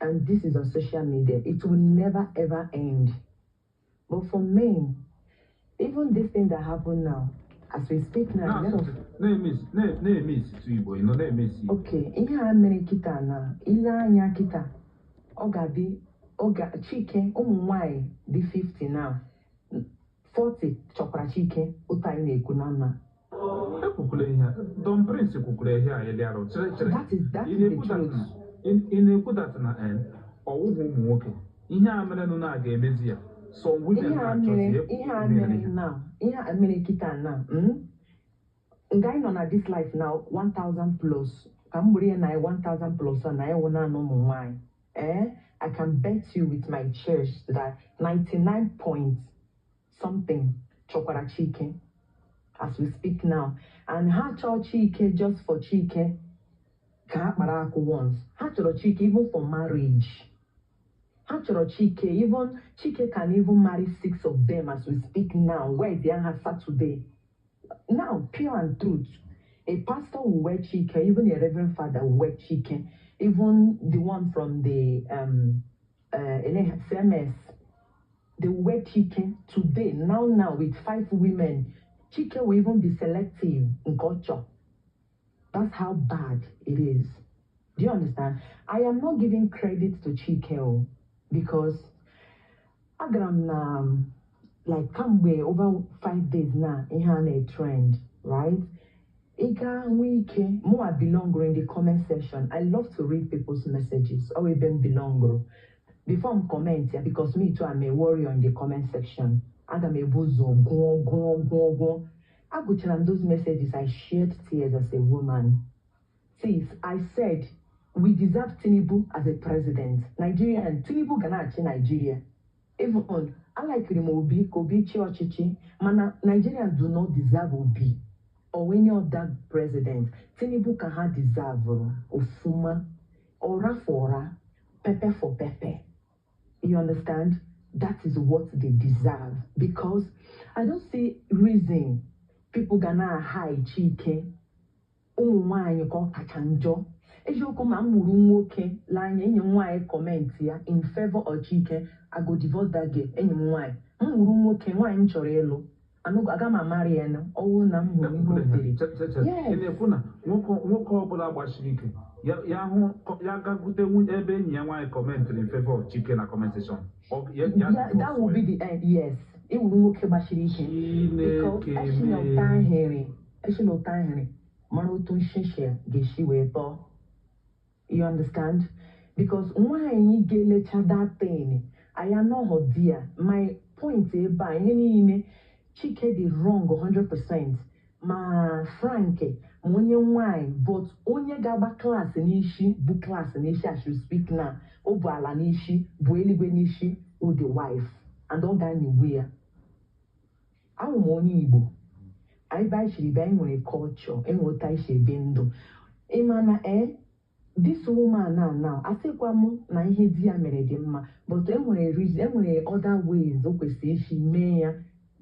And this is on social media. It will never ever end. But for men, even this thing that happened now, as we speak now, a lot of Na-eme isitu Igbo, ị nọ na-eme isi Igbo. Okay, ihe a mere kịta na ile anya kịta, ọ ga-adị ọ ga Chike, ụmụ nwanyị dị 50 now, 40 chọkwara Chike otu anyị na-ekwu na mma. Ekwukwula ihe a. Don Prince kwukwuru ihe a eliarụ. Chere, chere. That Ị is the na-ekwu that truth. na ị na-ekwu that na ọwụghị ụmụ nwoke ihe a merenụ na a ga-emezi ya, some women Ihe a na-achọzi mere, ihe a mere mere ihe. now, ihe a mere kịta now, Nga anyị nọ na this life now, 1000 plus ka m gburu ya na 1000 plus na anyị wụ naanị ụmụ nwanyị. I can bet you with my chest that 99 point something chọkwara Chike as we speak now, and ha chọọ Chike just for Chike ka ha kpara akụ once. Ha chọrọ Chike even for marriage. Ha chọrọ Chike, even Chike can even marry six of them as we speak now. Where is ha Saturday now? Pure and truth, a pastor will wear Chike, even a reverend father will wear Chike, even the one from the CMS, they will wear Chike today, now now, with five women. Chike will even be selective in culture. That's how bad it is. Do you understand? I am not giving credit to Chike o, because agara m na like kamgbe over 5 days na ihe a na-trend, right? Ị gaa nwee ike mụnwa belong in the comment section. I love to read people's messages. Ọ ebe m belong before m comment ya, because me too, I'm a warrior in the comment section. Aga m ebu ụzọ gụọ, gụọ, gụọ, gụọ. Agụchara m those messages. I shed tears as a woman. Sis, I said we deserve Tinubu as a president. Nigerian Tinubu ga na-achị Nigeria. Even alikiri m Obi ka Obi chịa ọchịchị, mana Nigerians do not deserve Obi or any other president. Tinubu ka ha deserve ofuma. Ọra for ọra, pepper for pepper. You understand? That is what they deserve, because I don't see reason people ga na-hide Chike. Ụmụ nwanyị ka ọ kacha njọ. Eziokwu, ma m mụrụ nwoke lee anya, enyi m nwaanyị comment ya in favor of Chike, I go divorce that girl. Enyi m nwaanyị, m mụrụ nwoke, nwaanyị m chọrọ ịlụ, aga m amarị ya na ọwụ na m hụrụ ihe o dere. Che, ị Yes. na-ekwu na nwoke ọbụla gbasiri ike ya hụ ya gagute nwunye ebe enyi ya nwaanyị commentịrị in favor of Chike na comment section, ya Yeah, that will be the end. Yes, ịwụrụ nwoke gbasiri ike, because Chineke esi na ụta mee. Ahịrị esi na ụta ahịrị mara otu nshịshị ga-esi wee tọọ. You understand? Because nwaanyị ga-elecha that thing, anyị anọghọ di ya. My point ebe a, ihe niile Chike dị wrong 100%, ma Frank, ma onye nwanyị, but onye ga-agba klaasị n'isi bụ klaasị n'isi. I should speak now. O bụ ala n'isi, bụ eluigwe n'isi, o the wife, and ọ ga-anyịgbu ya. Awụ m onye Igbo. Anyị be anyị siri bịa, anyị nwere culture, enwe otu anyị si ebi ndụ. Ịma na this woman now, asịkwa m na ihe di ya mere dị mma, but enwere reason, enwere other ways o kwesịrị isi mee ya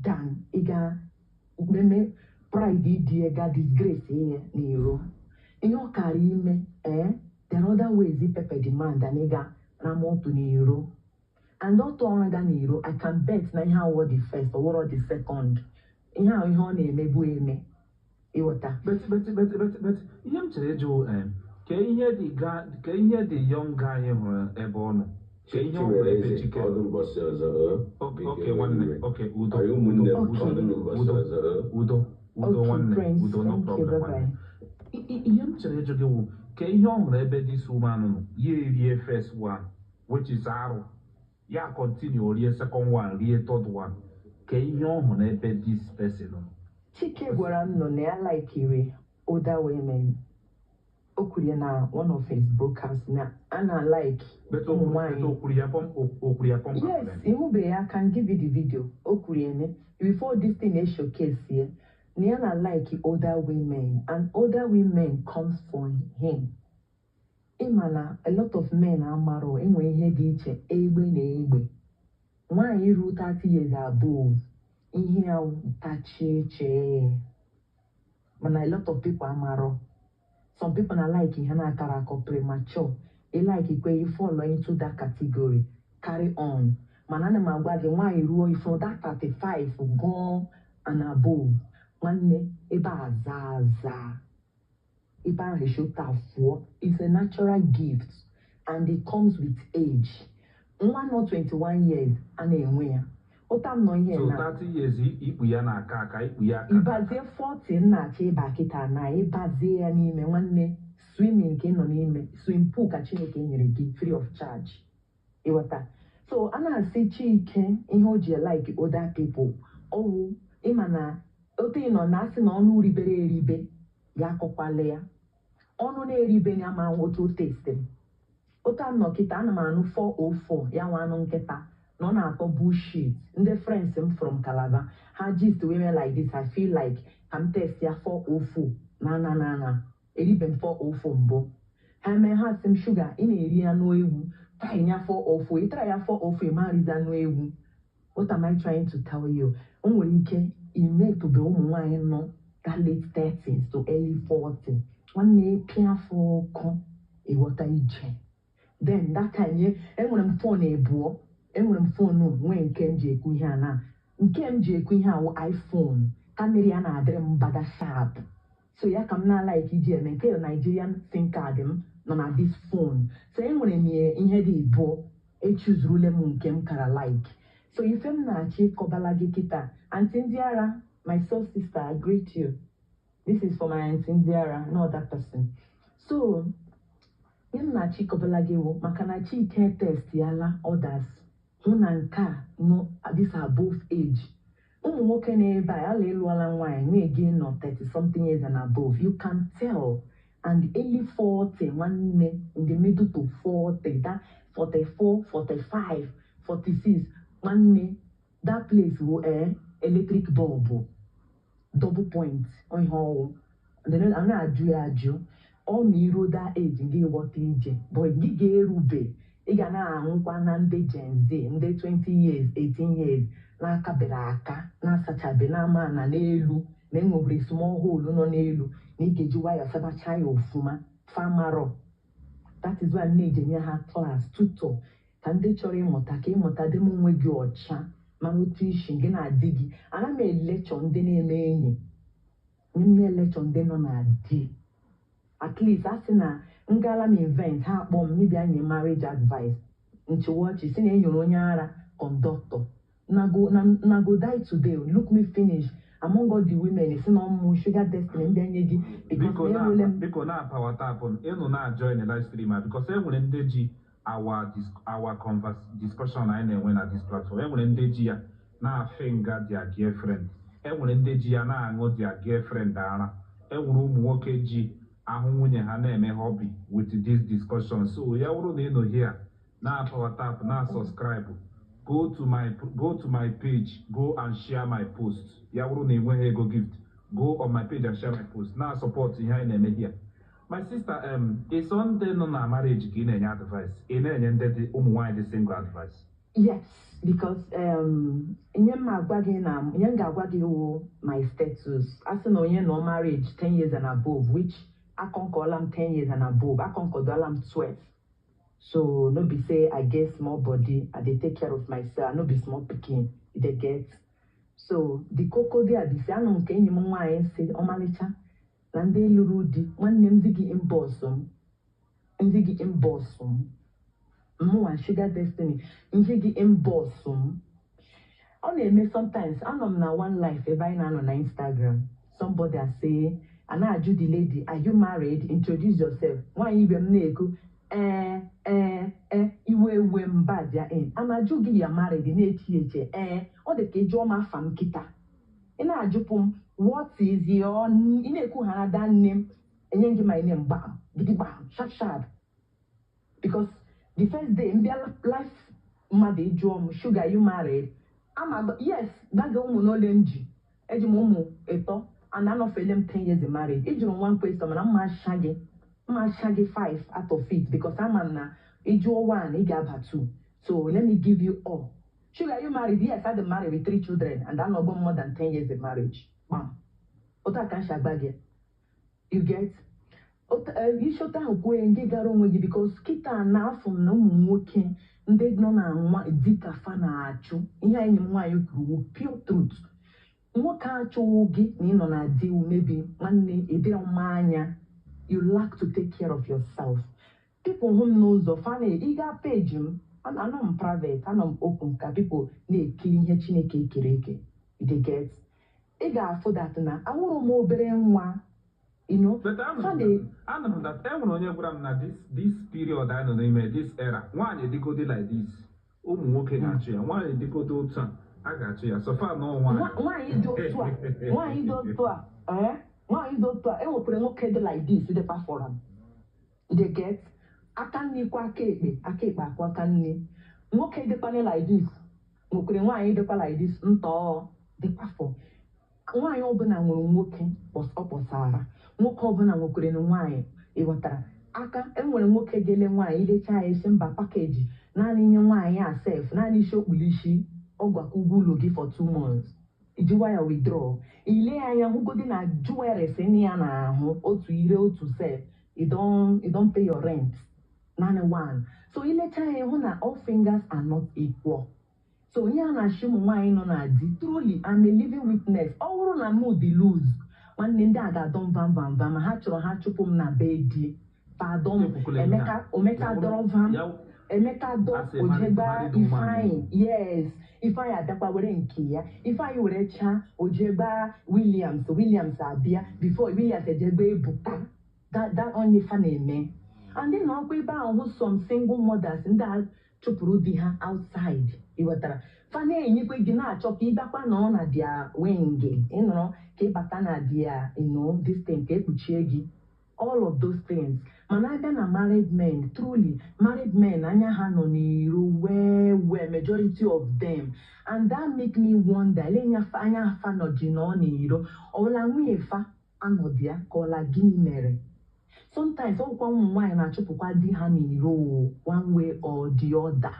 than ịga meme pride di ya ga disgrace ya n'iro. Ihe ọ kara ime, there are other ways ipepe demand than ịga rama ọtụ n'iro. And ọtụ ọrụ ga n'iro, I can bet na ihe awọ the first ọwụrọ the second, ihe ahụ ihe ọ na-emebu eme, ịghọta? But ihe m chere ịjụ, ka ihe dị young guy hụrụ ebe ọ nọ, ka ihe ọ hụrụ ebe Chiwereze, Chike ọdụ mbọsị ọzọ, ọ? Okay. Biko, Okay, nwanne. iwe. Okay, udo. Anyị ụmụnne m, Udo. ọdụ mbọsị Udo. ọzọ, ọ? Udo, udo. Okay, Nwanne. Prince. Udo, no Thank you. problem. Bye bye. Nwanne, ihe m chere ịjụ gị wụ ka ihe ọ hụrụ ebe this woman nọ, ya erie first one, which is arụ, ya continue rie second one, rie third one, ka ihe ọ hụrụ ebe this person nọ? Chike gwara m nọ na ya likiri older women. O kwuru ya na one of his broadcasts na a na like But ụmụ nwanyị. o kwuru ya pump. Yes, ịhụbeghị ya? Can give you the video. O kwuru ya ne before this thing e showcase ya na ya na like older women, and older women comes for him. Ịma na a lot of men amarọ enwe ihe dị iche egbe na egbe. Nwaanyị ruo 30 years above, ihe ya tachie chee, mana a lot of people amarọ. Some people na like ihe na-akara akọ, premature. Ị like kwe, you fall into that category, carry on. Mana ana m agwa gị, nwaanyị ruo ifo that 35 gụọ and above, nwanne, ebe a zaa aza, ebe ahụ eshota fụọ. Is a natural gift and it comes with age. Nwa nọ 21 years a na-enwe ya ụta m nọ ihe So na 30 years, ikpu ya na-aka aka, ikpu ya aka. Ịbazie 40 m na-achọ ịba kịta na ịbazie ya n'ime, nwanne, swimming ka ị nọ n'ime, swim pool ka Chineke nyere gị free of charge, ịghọta? So a na-asị Chike ihe o ji like other people, ọwụ ịma na otu ị nọ na asị na ọnụ ribere eribe ya akọkwala ya, ọnụ na-eribe ya ma otu o testịrị. Otu a m nọ kịta, ana m anụ 404 ya nwa anụ nkịta na ọ na-atọ bullshit. Ndị friends m from Calabar ha gist wee mee like this. I feel like ka m test ya 404 na eribe m 404 mbụ. Ha mee ha sị m, "Sugar, ị na-eri anụ ewu, try ya 404." Ị try ya 404, ị ma rizi anụ ewu. What am I trying to tell you? O nwere ike imetụbe ụmụ nwaanyị nọ that late 30s to early 40, nwanne, pịa afọ ọkụ, ịghọta ije? Then that time ye enwere m phone ebụọ. Enwere m phone nwee nke m ji ekwu ihe a na nke m ji ekwu ihe awụ iPhone. Camera ya na-adịrị m bada sharp, so ya ka m na-alike iji eme nke Nigerian SIM card m. Nọ na this phone, so enwere m ihe dị ịbụọ, echuzurule m nke m kara like. So ife m na-achọ ịkọbala gị kịta, Aunty ndị ara, my soul sister, I greet you. This is for my aunty ndị ara, no other person. So ihe m na-achọ ịkọbala gị wụ maka na Chike test yala others, hụ na nke a nọ this above age. Ụmụ nwoke na-ebe a ala ịlụọla nwaanyị na-ege nọ 30 something years and above, you can tell. And early 40, nwanne, in the middle to 40, that 44, 45, 46, nwanne, that place wụ electric bulb double point. Ihe ọwụ a na-ajụ ya ajụ, ọ ma iruo that age, gị ghọta ije, but gị ga-erube, ị ga na-ahụkwa na ndị Gen Z, ndị 20 years, 18 years, na-akabere aka, na-asachabe n'ama na n'elu na enwebere small hole nọ n'elu na ị ga-eji nwayọọ sabacha ya ofuma famarọ. That is why m na-eji enye ha class tutor, ka ndị chọrọ ịmụta, ka ịmụta dị m onwe gị ọcha, mara otu isi gị na-adị gị. Ana m elechọ ndị na-eme enyi nye m, na-elechọ ndị nọ na di. At least a sị na ngala m event, ha akpọ m mibia nye marriage advice, nchiwachi si na enyere onye ara conductor na go na go die today. Look me finish among all the women, si na ọmụ Sugar Destiny mbịa nye gị because Biko. Na Na enwele m. Biko, na power tap ịnụ na join the live stream a, because e nwere ndị ji our converse discussion anyị na-enwe na this platform. E nwere ndị ji ya na-afinga their girlfriend, e nwere ndị ji ya na-aṅụ their girlfriend ara, e nwere ụmụ nwoke ji ahụ nwunye ha na-eme hobby with this discussion. So ya bụrụ na ị nọ here na power tap, na subscribe, go to my page, go and share my post. Ya bụrụ na ị nweghị ego gift, go on my page and share my post na support ihe anyị na-eme here. My sister, ịsọ ndị nọ na marriage ka ị na-enye advice, ị na-enye ndị dị ụmụ nwaanyị dị single advice? Yes, because ihe m agwa gị na ihe m ga-agwa gị wụ my status. A sị na onye nọ marriage 10 years and above, which akọnkọọla m 10 years and above, akọnkọdọla m 12. So no be say I get small body, I dey take care of myself, I no be small pikin, you dey get. So the koko there be say anụ m ka enyi m nwaanyị si ọmalịcha na ndị lụrụ di, nwanne m, zi gị inbox m, nzi gị inbox m, mụnwa Sugar Destiny, nzi gị inbox m. Ọ na-eme sometimes, anọ m na one life ebe anyị na-anọ na Instagram, somebody say a na-ajụ the lady, "Are you married? Introduce yourself." Nwaanyị ibe m na-ekwu, ee ee ee, iwe ewe mba dia in a na-ajụ gị ya married, na-echi eche. Ee, ọ dị ka ị jụọ m afa m kịta, ị na-ajụpụ m what is your, ị na-ekwu ha na nne m enye gị my name, gbam gidigbam, sharp sharp, because the first day m bịa life mmadụ ịjụọ m, "Sugar, you married?" Ama yes, gbaga ụmụ n'ole m ji, eji m ụmụ 3 and anọfele m 10 years in marriage. Ị jụrụ one question, mana mma asha gị 5 out of it, because ama m na ịjụọ one, ị ga-aba two. So let me give you all. "Sugar, you married?" Yes, I married with three children and anọgo more than 10 years in marriage. Gbam, otu a ka m si agba gị. You get isi otu ahụ kwuo ya, nke gara onwe gị, because kịta na afọ m na ụmụ nwoke ndị nọ na nwa dịka fa na-achụ ihe enyi m nwaanyị kwuru wụ pure truth. Nwoke achụwụ gị na ị nọ na di, mebi nwanne, ịdịrọ mma anya, you lack to take care of yourself. People hụ m n'ụzọ fa na ịga page m, anọ m private, anọ m open ka people na-ekiri ihe Chineke ekere eke. You dey get? Ị ga-afụ that na awụrụ m obere nwa. But Fa anụrụ m that e nwere onye gwara m na this period anyị nọ n'ime, this era, nwaanyị dịgodi like this, ụmụ nwoke ga-achụ ya. Nwaanyị dịgodo otu a, a ga-achụ ya, so far nọ nwaanyị. Nwaanyị dị otu a, nwaanyị dị otu a, ee, nwaanyị dị otu a, e nwekwara nwoke dị like this dịkwa for am. You dey get? Aka nri kwa aka ekpe, aka ekpe akwa aka nri. Nwoke dịkwana like this nwekwara nwaanyị dịkwa like this, ntọọ dịkwa for nwaanyị ọbụla nwere nwoke ọ kpọsara. Nwoke ọbụla nwekwara na nwaanyị, ịghọtara aka enwere nwoke ga-ele nwaanyị, ilecha ya esi mba package, naanị nye nwaanyị a sef, naanị isi okpulu isi ọ gwakwa ụgwọ ụlọ gị for 2 months, iji waya withdraw. Ile ya anya, hụgodi na jewelry si na ya na-ahụ otu ire otu sef, you don pay your rent, naanị one. So ilecha ya, hụ na all fingers are not equal. So onye a na-achị ụmụ nwaanyị nọ na di, truly I'm a living witness. Ọ bụrụ na mụ dị loose, nwanne, ndị a ga-adọ mva mva mva ma ha chọrọ ha chụpụ m na be di. Pardon. Ekwukwala ihe a. Emeka, Omeka Ya dọrọ vam. Emeka dọ Asị ojegba married woman. Ifeanyị. Yes, Ifeanyị abịakwa were nke ya. Ifeanyị were cha ojegba Williams. Williams abịa before Williams ejegba Ebuka. That onye fa na-eme. And then ọkwa ebe ahụ hụ some single mothers ndị a chụpụrụ di ha outside. Ị ghọtara? Fa na-enyekwe gị na-achọ ka ị bịakwa nọrọ na their wing, ịnọrọ ka ịbata na their this thing ka ekpuchie gị. All of those things. Mana abịa na married men, truly, married men, anya ha nọ n'iro well well, majority of them. And that make me wonder, ele anya fa nọ ji nọ n'iro, ọla nwunye fa anọdụ ya ka ọla gịnị mere? Sometimes ọkwa ụmụ nwaanyị na-achụpụkwa di ha n'iro o, one way or the other.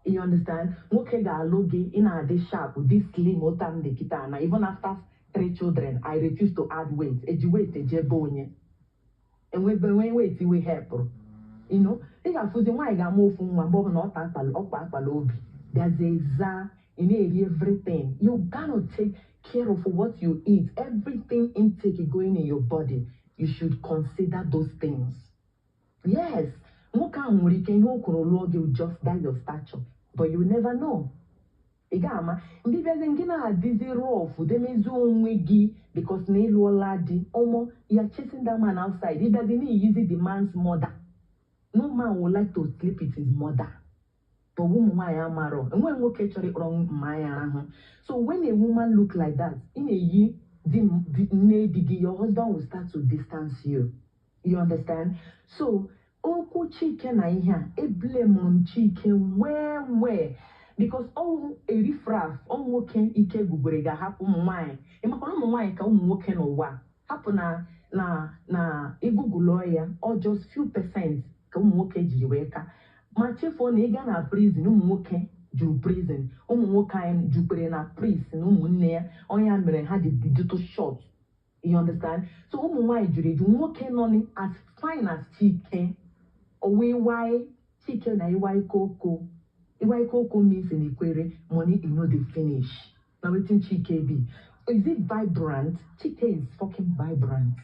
You understand? Nwoke ga-alụ gị, ị na-adị sharp, dị slim, ụta m dị kịta na even after three children, I refuse to add weight. Eji weight ejebe onye. Enwebe enwe weight iwe hepụrụ. Ị ga-afụzi nwaanyị ga-ama ofu nwa mgbe ọbụla ọ ta akpala ọkpa akpala obi. Bịazie zaa, ị na-eri everything. You gotta take care of what you eat. Everything intake going in your body. You should consider those things. Yes, nwoke ahụ nwere ike ihe o kwuru lụọ gị just that your stature, but you never know. Ị ga-ama mgbe ịbịazi nke na-adịzi rough demezi onwe gị because na ịlụọla di ọmọ, you are chasing that man outside. Ịbịazi na-eyizi the man's mother. No man would like to sleep with his mother. But ụmụ nwaanyị amarọ enweghị nwoke chọrọ ịkpọrọ mma ya arahụ. So when a woman look like that, ị na-eyi di nne di gị, your husband will start to distance you. You understand? So okwu Chike na ihe a, eblemụrụ m Chike well well because ọnwụ erifraf ọ nwoke ike gwugwere ga-ahapụ ụmụ nwaanyị. Ịmakwana ụmụ nwaanyị ka ụmụ nwoke n'ụwa hapụ na ịgụgụlụọ ya, ọ just few percent ka ụmụ nwoke jiri wee ka ma chefuo na ịga na prison, ụmụ nwoke juru prison, ụmụ nwoke anyị jukwere na prison, ụmụnne ya ọnya mere ha ji dịtụ short. You understand? So ụmụ nwaanyị juru eju. Nwoke nọ as fine as Chike owe iwai Chike na iwai koko. Iwai koko means in Ikwere, money e no dey finish. Na wetin Chike be. Is it vibrant? Chike is fucking vibrant.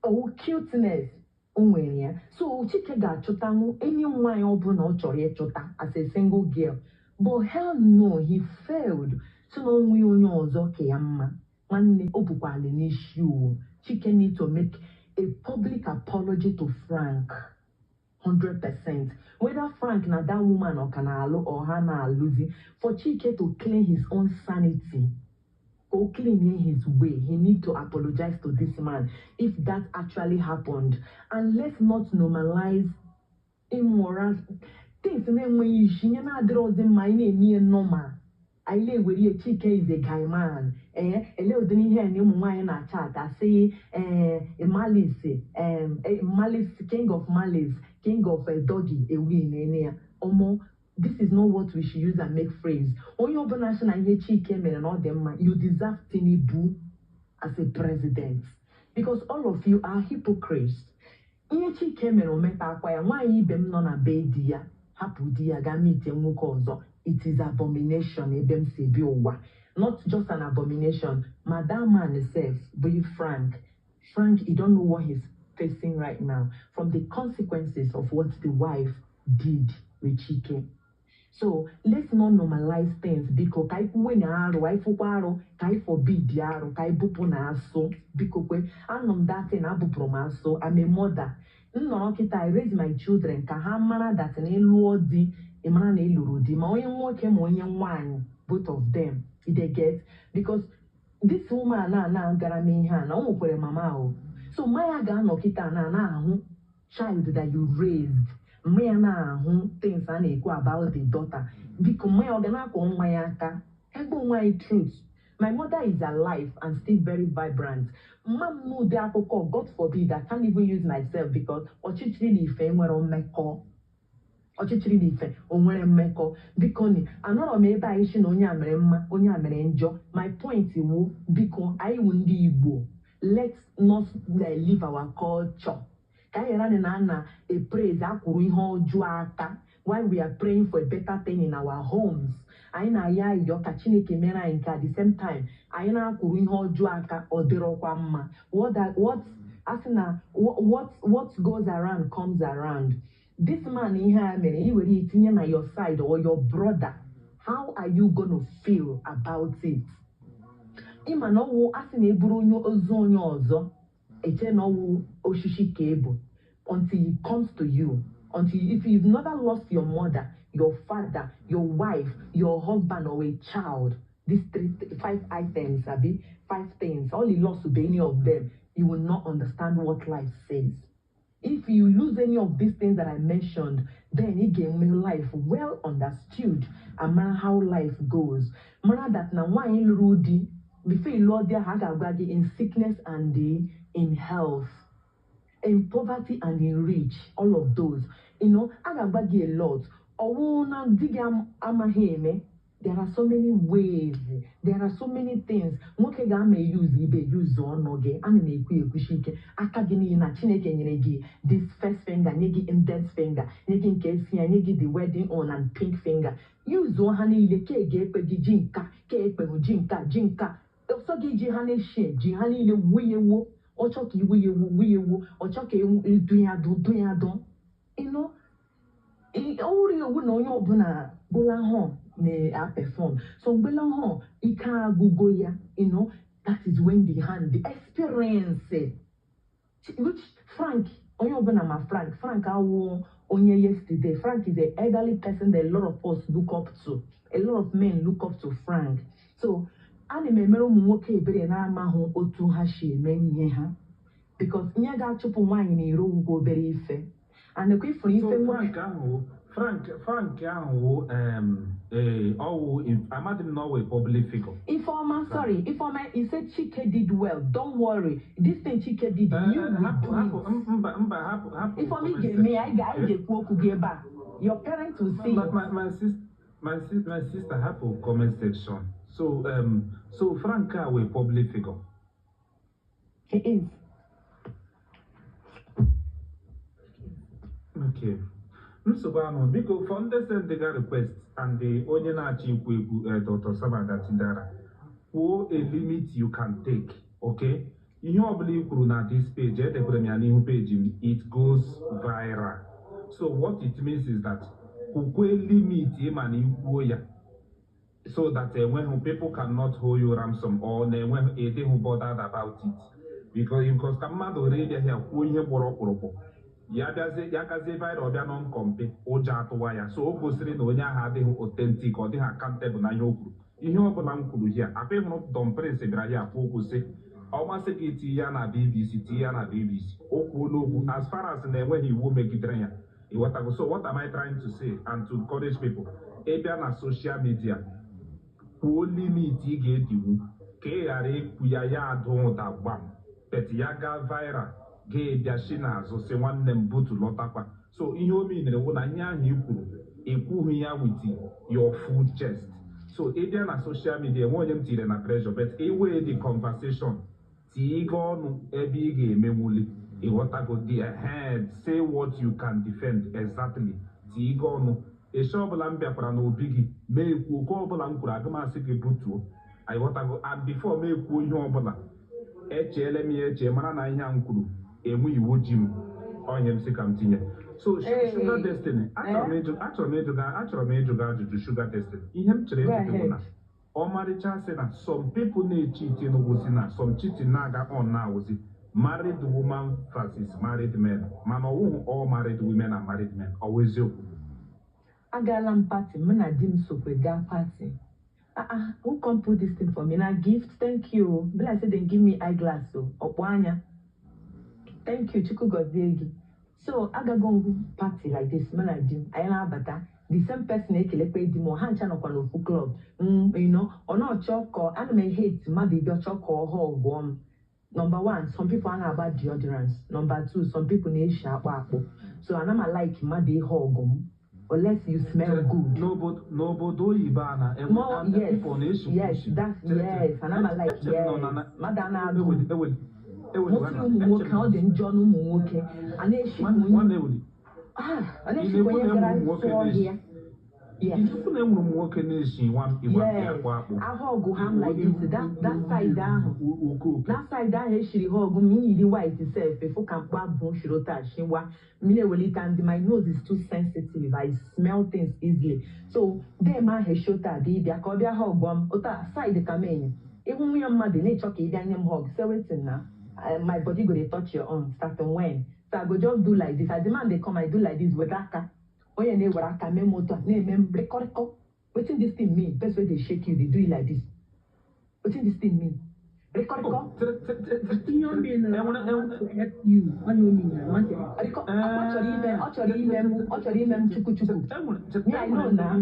Oh, cuteness o nwere ya. So Chike ga-achọtanwu enyi nwaanyị ọbụla ọ chọrọ ịchọta as a single girl, but hell no, he failed. So na onwe onye ọzọ ka ya mma. Nwanne, o bukwala n'isi o. Chike need to make a public apology to Frank 100%, whether Frank na that woman ọ ka na-alụ or ha na-alụzi. For Chike to clean his own sanity or clean his way, he need to apologize to this man if that actually happened. And let's not normalize immoral things na-enweghị isi, ihe na-adịrọzi mma anyị na-eme ihe normal. Anyị na-ewere ihe Chike is a guy man. Ee, ele ụdịrị ihe a na ụmụ nwaanyị na-acha ata sị ee malice, malice, king of malice, king of doggy ewi na ya. Omo, this is not what we should use and make phrase. Onye ọbụla sị na ihe Chike mere na ọ dị mma, you deserve Tinubu as a president because all of you are hypocrites. Ihe Chike mere o meta akwa ya. Nwaanyị ibe m nọ na be di ya hapụ di ya gaa meet nwoke ọzọ, it is abomination ebe m si bi ụwa. Not just an abomination, ma that man sef bụ Frank. Frank, you don't know what he's facing right now from the consequences of what the wife did with Chike. So let's not normalize things. Biko, ka anyị kwuwe na arụ, anyị fụkwa arụ, ka anyị forbid arụ, ka anyị bupụ na asụ. Biko kwe, anọ m datin abụpụrụ m asụ. I'm a mother. M nọrọ kịta, I raise my children ka ha mara that na ịlụọ di, ị mara na ị lụrụ di, ma onye nwoke ma onye nwaanyị, both of them, you dey get? Because this woman na gara m ihe a na o nwekwara mama o. So mma ya ga-anọ kịta na na-ahụ child that you raised, mma ya na-ahụ things a na-ekwu about the daughter. Biko, mma ya ọ ga na-akwọ nwa ya aka ebe onwe anyị. Truth, my mother is alive and still very vibrant. Mma m n'ụdị akụkọ, God forbid, I can't even use myself because ọchịchịrị na ife nwere mmekọ. Ọchịchịrị na ife o nwere mmekọ? Biko ni, anọrọ m ebe anyị si na onye a mere mma, onye a mere njọ. My point wu, biko, anyị wụ ndị Igbo, let's not leave our culture ka anyị ghara na ana a praise akwụrụ ihe ọjọọ aka while we are praying for a better thing in our homes. Anyị na-ayọ ayọ ka Chineke mere anyị nke at the same time anyị na-akwụrụ ihe ọjọọ aka, ọ dịrọkwa mma. What A sị na what goes around comes around. This man, ihe a mere, i were itinye na your side or your brother, how are you gonna feel about it? Ịma na ọwụ asị na eburu onye ozu onye ọzọ, eche na ọwụ osisi ka ebu, until it comes to you. Until, if you've never lost your mother, your father, your wife, your husband or a child, these three, five items, abi five things, only lost to be any of them, you will not understand what life says. If you lose any of these things that I mentioned, then you gain life well understood and mara how life goes. Mara that na nwaanyị lụrụ di, before you lụọ di ahụ, a ga-agwa gị in sickness and in health, in poverty and in rich, all of those. A ga-agwa gị a lot. Ọwụ na di gị amaghị eme, there are so many ways, there are so many things nwoke ga-ama use ibe use ọnụ gị. Ana m ekwu ekwuchi ike aka gị niile na Chineke nyere gị this first finger, nye gị index finger, nye gị nke esi ya, nye gị the wedding on and pink finger. Yuzuo ha niile ka e ga-ekpe gị ji nka ka ekpeghị ji nka ji nka ọsọ gị ji ha na-eshie ji ha niile wuye wuo. Ọchọ ka iwu ya ewu wuye ewu, ọchọ ka edu ya dụ dụ ya dụ. Ọ wụrụ iwu na onye ọbụla gbụla hụ na-perform. So mgbela hụ ike agụgo ya, that is when the hand, the experience, which Frank, onye ọbụla ma Frank. Frank awụ onye yesterday. Frank is an elderly person that a lot of us look up to. A lot of men look up to Frank. So ana m emere ụmụ nwoke ebere na-amahụ otu ha si eme ihe ha, because ihe ga-achụpụ nwaanyị n'iro ugwu obere ife and ekwe ifuru So ife nwoke. Frank ahụ, Frank ahụ, ọwụ amadị m na ọ wụ public figure. Ifeoma, sorry, Ifeoma, he said Chike did well. Don't worry. This thing Chike did, you will Hapụ do hapụ it. Mba, mba, hapụ hapụ. Ifeoma, ị Comment ga-eme ya, section. anyị ga-ekwu okwu gị ebe a. Your parents will see My, it. my sister, hapụ comment section. So Frank a wụ public figure. He is. Okay. Nsogbu ahụ, biko, for ndị send ga request and the onye na-achọ ikwu ekwu, Dr. Sabada Tidara, kwuo a limit you can take, okay? Ihe ọbụla i kwuru na this page, edekwere m ya n'ihu page m, it goes viral. So what it means is that kwukwe limit ịma na ikwuo ya so that enweghị people cannot hold you ransom or na enweghị ịdịghị bothered about it, because ka mmadụ were ịbịa here kwuo ihe gbọrọ ọkpụrụkpụ, ya bịazie ya gazie viral, ọbịa nọ nkọmpe, ụjọ atụwa ya. So o gosiri na onye ahụ adịghị authentic, ọ dịghị accountable na ihe o kwuru. Ihe ọbụla m kwuru here, akpa ịhụrụ Don Prince bịara ya kwuo okwu sị ọ masị gị tinye ya na BBC, tinye ya na BBC. O kwuola okwu as far as na enweghị iwu megidere ya, ịghọtago? So what am I trying to say and to encourage people, ịbịa na social media, kwuo limit ị ga-ediwu ka ị ghara ikwu ya ya adụ ụda gbam, but ya gaa viral, ga-ebịa shi n'azụ si nwanne m butu lọtakwa. So ihe o minere wụ na ihe ahụ i kwuru, ekwughị ya with your full chest. So ị bịa na social media, enwe onye m tiri na pressure, but iwee the conversation tiiga ọnụ ebe ị ga-emenwuli, ịghọtago? The head, say what you can defend exactly. Tiiga ọnụ echi ọbụla m bịakwara n'obi gị mee ekwu oke ọbụla m kwuru, aga m asị gị butuo, ịghọtago? And before m ekwuo ihe ọbụla, echeele m ya eche, mara na ihe a m kwuru enwe iwu ji m onye m sị ka m tinye. So Hey. Sugar Destiny, achọrọ m ịjụ gị ajụjụ. Sugar Destiny, ihe m chere Go ịjụ gị bụ na ahead. ọmarịcha sị na some people na-echeat n'ụwụzi, na some cheating na-aga on na-awụzi married woman versus married men, mana ọwụghị all married women and married men. Ọ wụ eziokwu? Agaala m party, mụ na di m sokwe gaa party. Ah ah, who come put this thing for me? Na gift, thank you. Be like say dem give me eyeglass o, ọkpụ anya. Thank you, Chukwu gọzie gị. So agago m party like this, mụ na di m, anyị na-abata, the same person ekelekwe di m, ha ncha nọkwa n'ofu club. Ọ na-achọ ka ana m hate mmadụ ịbịa chọ ka ọ hụ gụọ m. Number one, some people a na-agba deodorants. Number two, some people na-eshi akpụ akpụ. So ana m like mmadụ ihe ọgụ m unless you smell good. N'obodo oyibo a na enwe More, and yes, people na-eshikwa yes, ishi. that's Chere, chere. yes. And I'm like, Eche m nọ yes. na Mmadụ a na-agụ eweli eweli eweli. mostly ụmụ nwoke, ọ dị njọ na ụmụ nwoke a na-eshikwa onye Nwanne, eweli. ah, a Ị na-eshikwa na-ekwu onye na gara ụmụ nwoke sụọ na-eshi ọhịa. Yes. Ị na enwere ụmụ nwoke na-esi nwamkpi nwamkpi Yes. akpụ akpụ. Ahụ ọgụ ha m like this, that side ahụ. Oke oke. That side ahụ eshiri ha ọgụ m yiri white sef efu ka mkpu abụ shirota shiwa mmiri ewelite, and my nose is too sensitive, I smell things easily. So dem ahụ eshota dị ịbịa ka ọ bịa ha ọgụ m ụta side ka m enyi ịhụ nwunye mmadụ na-ịchọ ka ị bịa nye m hug, say wetin na my body go dey touch your own starting when. So I go just do like this as the man dey come. I do like this, weta aka, onye na-ewere aka mee m otu a na-eme m rịkọrịkọ. Wetin this thing mean? Person wey dey shake you, dey do it like this, wetin this thing mean? Rịkọrịkọ. Ihe o mere na I want to help you. Ọ na o mean I want to help. Rịkọ ọ chọrọ ime, ọ chọrọ ime m, ọ chọrọ ime m chukwu chukwu. Yeah, I know now.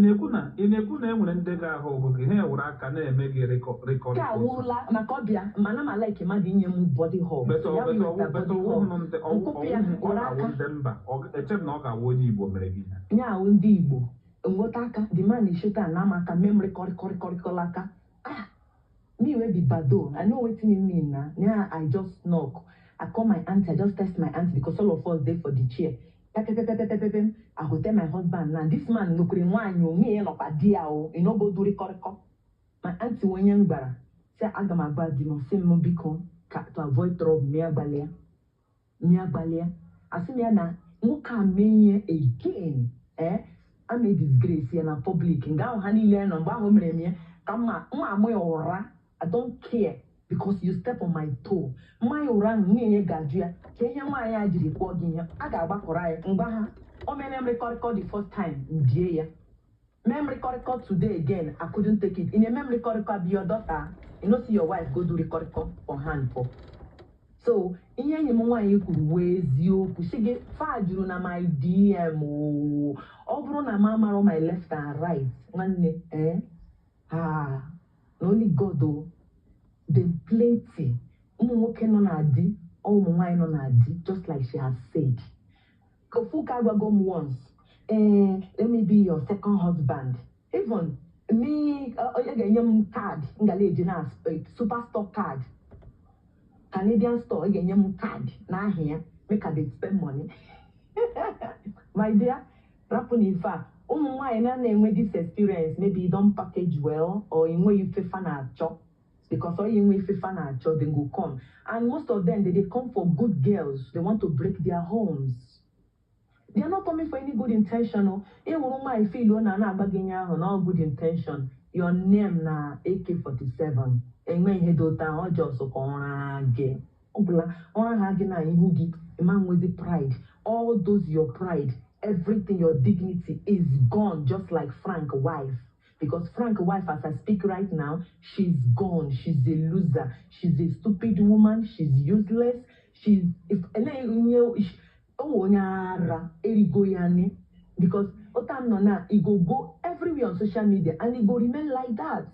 Ị na-ekwu na enwere ndị ga-ahụ ọgụ gị, ha ewere aka na-eme gị rịkọ rịkọ. Nke a wụrụla maka ọbịa, mana m like mmadụ inye m body hug. Ya weta body hug, nkụpụ ya were aka. Ndị mba eche m na ọ ga-awụ onye Igbo mere gị. Nye ahụ ndị Igbo nghọta aka, the man na-eshota na ama aka mee m rịkọrịkọrịkọrịkọrọ aka. Ah, me wey be bado, I know wetin e mean na. Yeah, I just knock, I call my aunty, I just text my aunty because all of us dey for the chair. Pepepepepepepem, I go tell my husband na this man nukwere nwaanyị onwe ya nọkwa di ya o, e no go do rịkọrịkọ. My aunty onye m gwara sị aga m agba di m, sị m biko ka to avoid trouble, mịa gbalịa, mịa gbalịa, asị m ya na nwoke a mee ihe again, eh, ama disgrace ya na public nga ahụ ha niile nọ. Mgbe ahụ mere m ya ka mma mma amụ ya ụra. I don't care because you step on my toe. Mma ya ụra ahụ, nwunye ya ga-ajụ ya ka ihe nwaanyị a jiri kwụọ gị ihe a ga-agbakọrọ anyị. Mgbe ha o mere m rịkọrịkọ the first time, ndie ya mee m rịkọrịkọ today again, I couldn't take it. Ị na-eme m rịkọrịkọ, be your daughter, you no see your wife go do rịkọrịkọ for hand for. So ihe enyi m nwaanyị kwuru wee eziokwu si gị fa juru na my DM oo. Ọ bụrụ na m amarọ my left and right, nwanne, eh, ah, na only God o. Them plenty, ụmụ nwoke nọ na di, ọ ụmụ nwaanyị nọ na di, just like she has said. Kofuka agwago m once, eh, let me be your second husband. Even me, onye ga-enye m card m gala eji na superstore card, Canadian store, ị ga-enye m card n'ahịa ya, make I dey spend money. My dear, rapụ na ife a ụmụ nwaanyị na na-enwe this experience. Maybe you don't package well or enweghị ife fa na-achọ, because ọ enwe ife fa na-achọ, they go come, and most of them, they dey come for good girls. They want to break their homes. They are not coming for any good intention o. Ịhụrụ nwaanyị feel na na-agba gị ihe ahụ na all good intention, your name na AK47 enwe ihe dị otu ahụ. Ọ just ka ụra gị ọbụla ụra ha gị na ihu gị ịma nwezi pride. All those your pride, everything, your dignity is gone, just like Frank wife, because Frank wife, as I speak right now, she's gone. She's a loser, she's a stupid woman, she's useless, she's if ele o nwe onye ara erigo ya ni, because ụta m nọ na e go go everywhere on social media and e go remain like that.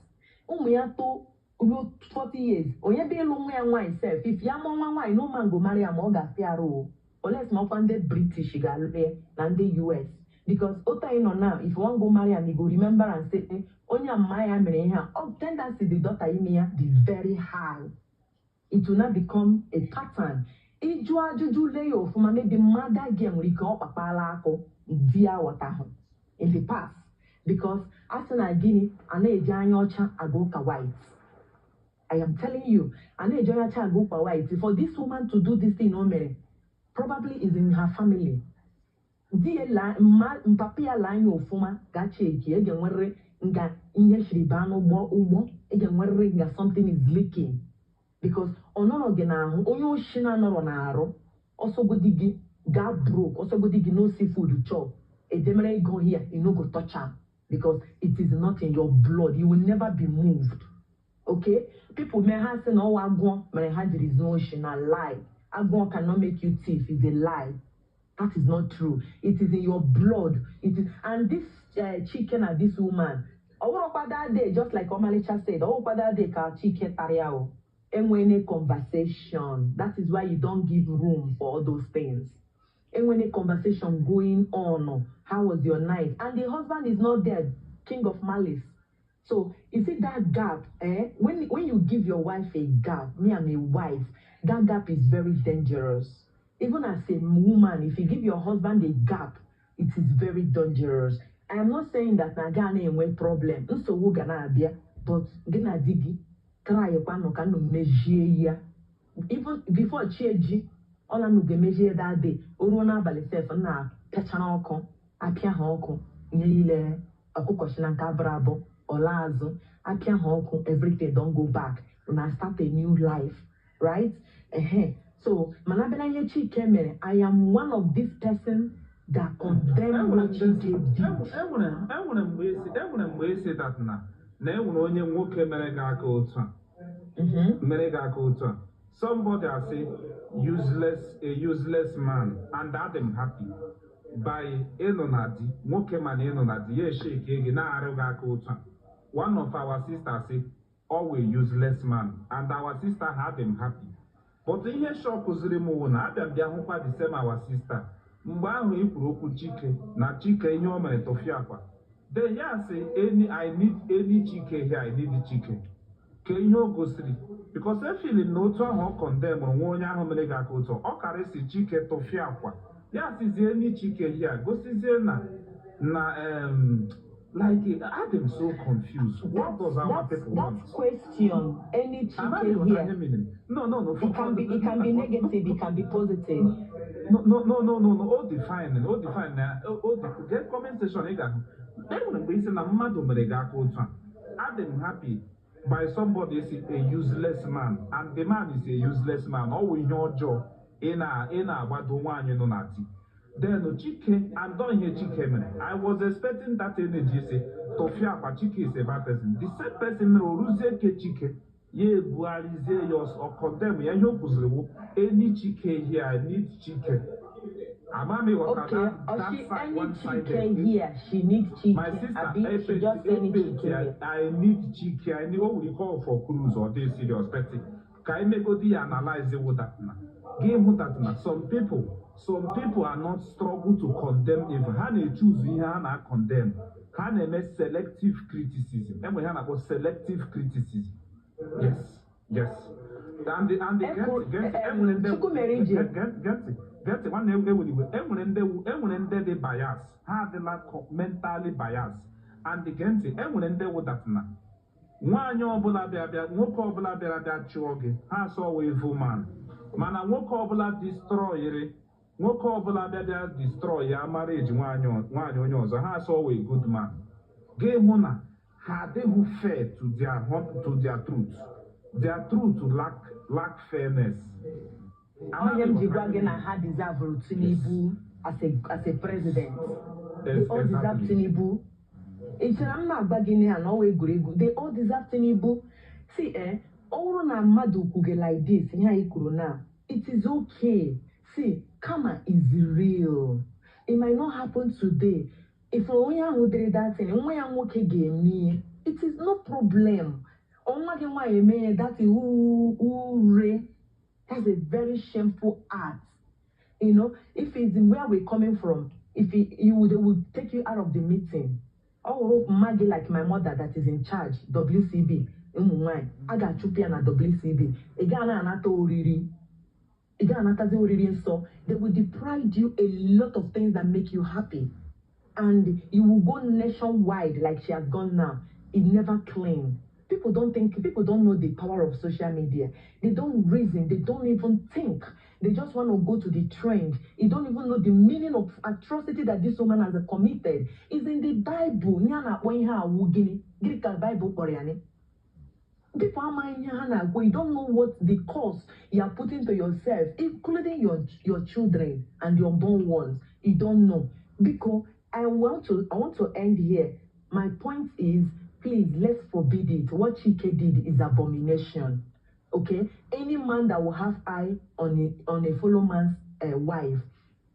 Ụmụ ya to ruo 40 years, onye bụ ịlụ nwa ya nwaanyị sef, if ya mụọ nwa nwaanyị, no man go marry am. Ọ ga-afịa arụ o, unless ma ọkwa ndị British ga-alụ ya na ndị US, because otu anyị nọ now, if you wan go marry am, you go remember and say, eh, onye a mma ya mere ihe a. Oh, tendency the daughter ime ya dị very high. It will not become a pattern. Ịjụ ajụjụ, lee ya ọfụma, maybe mmadụ gị nwere ike ọ kpakpala akụ di ya ghọtahụ in the past, because a sị na gịnị a na-eji anya ọcha aga ụka white. I am telling you, a na-eji anya ọcha aga ụka white. For this woman to do this thing o mere, probably is in her family. Di ya la mpapa ya la anya ọfụma, ga cheki e ga-enwerịrị nga ihe shiri baa n'ụgbọ ụgbọ, ị ga-enwerịrị nga something is leaking, because ọ nọrọ gị n'ahụ. Onye oshi na-anọrọ n'arụ, ọsọgodi gị gaa broke, ọsọgodi gị no seafood chop, edemere ego here, you no go touch am, because it is not in your blood. You will never be moved. Okay, people may ha sị na ọwa agụọ mere ha jiri zuo oshi na lie. Agụọ cannot make you thief, is a lie. That is not true. It is in your blood. It is. And this Chike na this woman, ọ bụrụkwa that day, just like Omalicha said, ọ bụrụkwa that day ka Chike tara ya o. Enwene conversation. That is why you don't give room for all those things. Enwene conversation going on. How was your night? And the husband is not there, king of malice. So you see that gap, eh? When you give your wife a gap, me, I'm a wife, that gap is very dangerous. Even as a woman, if you give your husband a gap, it is very dangerous. I am not saying that na ga na-enwe problem, nsogbu ga na-abịa, but gị na di gị try kwanụ ka nnụ mejie ya. Even before chi eji, ọ na nnụ ga-emejie that day. O ruo n'abalị sef, nna apịachara ọkụ, apịa ha ọkụ, ihe niile ọkụkọ si na nke abụrụ abụ, ọla azụ, apịa ha ọkụ, everything don go back. Una start a new life, right? Ehe. So, mana abịa na ihe Chike mere, I am one of this person that condemn Enwere what Chike did. Enwere mgbe esi that na enwere onye nwoke mere gị aka otu a, mere gị aka otu a, somebody asị useless, a useless man, and adị m happy by ịnọ na di nwoke, mana ịnọ na di ya esheke gị na-arụ gị aka otu a. One of our sisters say ọ useless man, and our sister had him happy, but ihe shockụziri m wụ na abịa m bịa hụkwa the same our sister mgbe ahụ i kwuru okwu Chike na Chike ihe o mere tụfịa akwa, then ya sị, any I need any Chike here, I need Chike. Ka ihe o gosiri, because efili m na otu ahụ ọ condemnụrụ nwa onye ahụ mere gị aka otu ọ karịsị Chike tụfịa akwa, ya sizie any Chike here, gosizie na like, I'm so confused. What does our people That want? question, any Amaghị Chike m here, ihe meaning. No. it can be negative, it can be positive. No. O define na o get comment section ị ga-ahụ. Enwere mgbe isi na mmadụ mere gị aka otu a. Adị m happy by somebody si a useless man, and the man is a useless man. Ọ wụ ihe ọjọọ ị na-agbado nwaanyị nọ na di. Then Chike, and don ihe Chike mere. I was expecting that energy si tụfịa akwa, Chike is a bad person. The same person mere o ruzie ke Chike, ya ebugharịzie ya ọsọ, ọ condemn ya. Ihe o kwuziri wụ any Chike here, I need Chike. Ama m ịghọta. Okay, that or that she side any one Chike sided. here, she needs Chike. My sister, Abi, she just any Chike here. I need Chike. I need, o nwere ike ọ for cruise or dey serious, but ka anyị megodi ya analyze wụ that na gị hụ that na some people are not struggle to condemn evil. Ha na-echoose ihe ha na-condemn. Ha na-eme selective criticism. Enwe ha na-akpọ selective criticism. Yes, and the Ekwu- get get enwere ndị Chukwumerije. Get nwanne, ewere iwe. Enwere ndị dị bias, ha adịla mentally bias, and gee ntị, enwere ndị wụ that na nwaanyị ọbụla bịa bịa, nwoke ọbụla bịara bịa chụọ gị, ha sọ wụ evil man, mana nwoke ọbụla destroyere, nwoke ọbụla bịa bịa destroy ya marriage nwaanyị onye ọzọ, ha sọ wụ a good man. Gị hụ na ha adịghị fair to their truth. Their truth lack fairness. Onye m ji gwa gị na ha deserve Tinubu as a president. They all deserve Tinubu. Ị chere m na-agba gị na ya na ọwa egwuregwu? They all deserve Tinubu. See, eh, ọ bụrụ na mmadụ kwuge like this, ihe anyị kwuru na it is okay. See, karma is real. It might not happen today. If onye ahụ dere that thing, nwa ya nwoke ga-eme ihe. It is no problem. Nwa gị nwaanyị eme ya that ure. That's a very shameful act. If it's where we're coming from, if he, you they will take you out of the meeting. Ọ Maggie, like my mother that is in charge, WCB, ụmụ nwanyị, a ga-achụpụ ya na WCB. Ị gaa na-anata oriri. Ị ga-anatazi oriri nsọ. They will deprive you a lot of things that make you happy. And you will go nationwide like she has gone now. It never clean. People don't think, people don't know the power of social media. They don't reason, they don't even think. They just want to go to the trend. You don't even know the meaning of atrocity that this woman has committed. It's in the Bible. Ihe a na-akpọ ihe awụ gịnị? Gịnị ka Bible kpọrọ ya ni? People amaghị ihe ha na-agwa. You don't know what the cost you are putting to yourself, including your children and your unborn ones. You don't know. Because I want to end here. My point is, please, let's forbid it. What Chike did is abomination. Okay? Any man that will have eye on a fellow man's wife,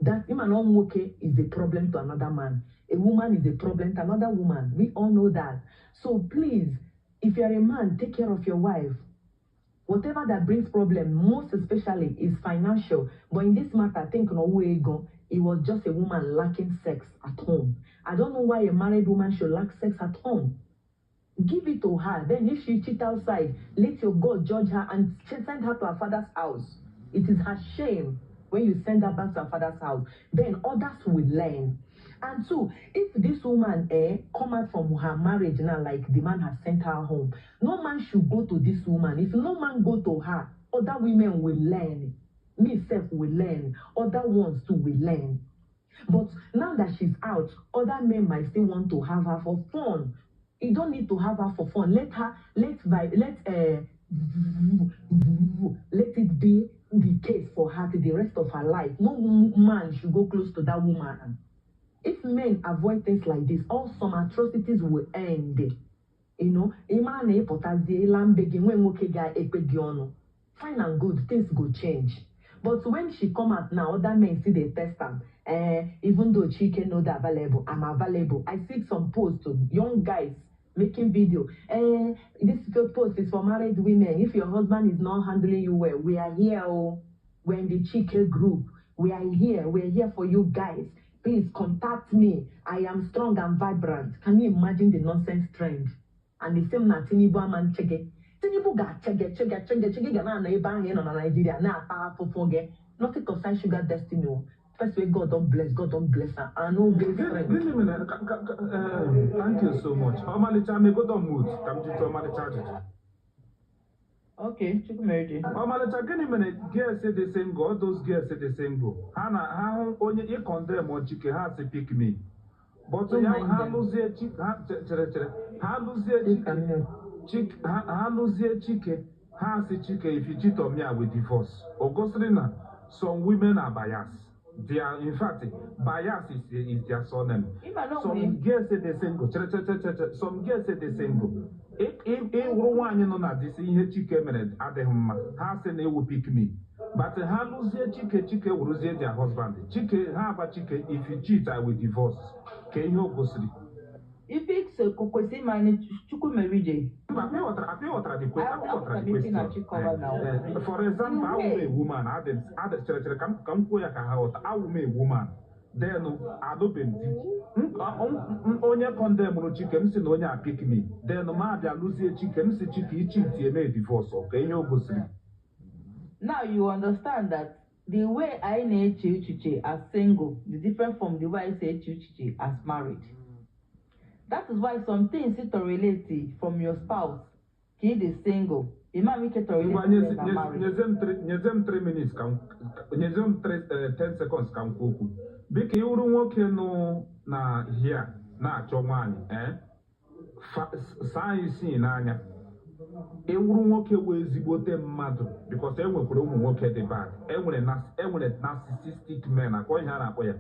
that him and nwoke is a problem to another man. A woman is a problem to another woman. We all know that. So please, if you're a man, take care of your wife. Whatever that brings problem, most especially, is financial. But in this matter, I think no ego. It was just a woman lacking sex at home. I don't know why a married woman should lack sex at home. Give it to her. Then if she cheat outside, let your God judge her and send her to her father's house. It is her shame when you send her back to her father's house. Then others will learn. And two, if this woman come out from her marriage now, like the man has sent her home, no man should go to this woman. If no man go to her, other women will learn. Me self will learn. Other ones too will learn. But now that she's out, other men might still want to have her for fun. You don't need to have her for fun. Let her, let vi- let let it be the case for her to the rest of her life. No man should go close to that woman. If men avoid things like this, all some atrocities will end. Ịma na ịpụtazie ịla mbe gị nwee nwoke ga-ekpe gị ọnụ. Fine and good, things go change. But when she come out now, other men still dey test am. Even though Chike no dey available, I'm available. I see some posts of young guys making video. This post is for married women. If your husband is not handling you well, we are here. Oh, we're in the Chike group. We are here. We're here for you guys. Please contact me. I am strong and vibrant. Can you imagine the nonsense trend? And the same na Tinubu ama nchege. Tinubu ga-achege chege chege chege ga na-anọ ebe ahụ ị nọ na Nigeria na-ata afụfụ gị. Nothing concern Sugar Destiny o. First way God don bless, God don bless her. And no get friend. Gịnị mere thank you so much. Ọmalịcha, megodo mute ka m jụtụ Ọmalịcha ajụjụ. Okay, Chukwumerije. Ọmalịcha, gịnị mere girls dị single, all those girls dị single, ha na ha hụ onye ị condemn Chike, ha si, "Pick me," but ya ha lụzie Chike, ha chere chere, ha lụzie Chike, Chike ha lụzie Chike, ha si, "Chike, if you cheat on me, I will divorce." O gosiri na some women are biased. They are, in fact, bias is their surname. Ịma na Some onwe girls say they single, chere chere chere chere, some girls say they single, ịwụrụ nwaanyị nọ na disi, ihe Chike mere adịghị mma, ha sị na ewu pick me, but ha lụzie Chike, Chike wụrụzie their husband, Chike ha agba Chike, "If you cheat, I will divorce." Ka ihe o gosiri? Ife ise kwesịrị ịma ni Chukwumerije. Mba, akwa ịghọtara the question, akwa ịghọtara the Aghọtara m ife question. na-achịkọba na For example, awụ m a woman, adị chere chere ka m kwuo ya ka ha ghọta. Awụ m a woman, then alụbe m di. Onye condemnụrụ Chike, m si na onye a pick me, then m abịa lụzie Chike, m si Chike, i cheat, eme divorce. Ka ihe o gosiri? Now you understand that the way anyị na-eche echiche as single is different from the way anyị si eche echiche as married. That is why some things you tolerate from your spouse ka ị dị single, ịma m ike Ngwa, tolerate them na marriage. Nyezie m 3 minutes ka m nyezie m 3 10 seconds ka m kwuo okwu. Biko, ịwụrụ nwoke nụ na hia na-achọ nwaanyị, saa isi n'anya. Ịwụrụ nwoke wee ezigbote mmadụ, because e nwekwara ụmụ nwoke dị bad, enwere narcissistic men, akpọ ihe a na-akpọ ya,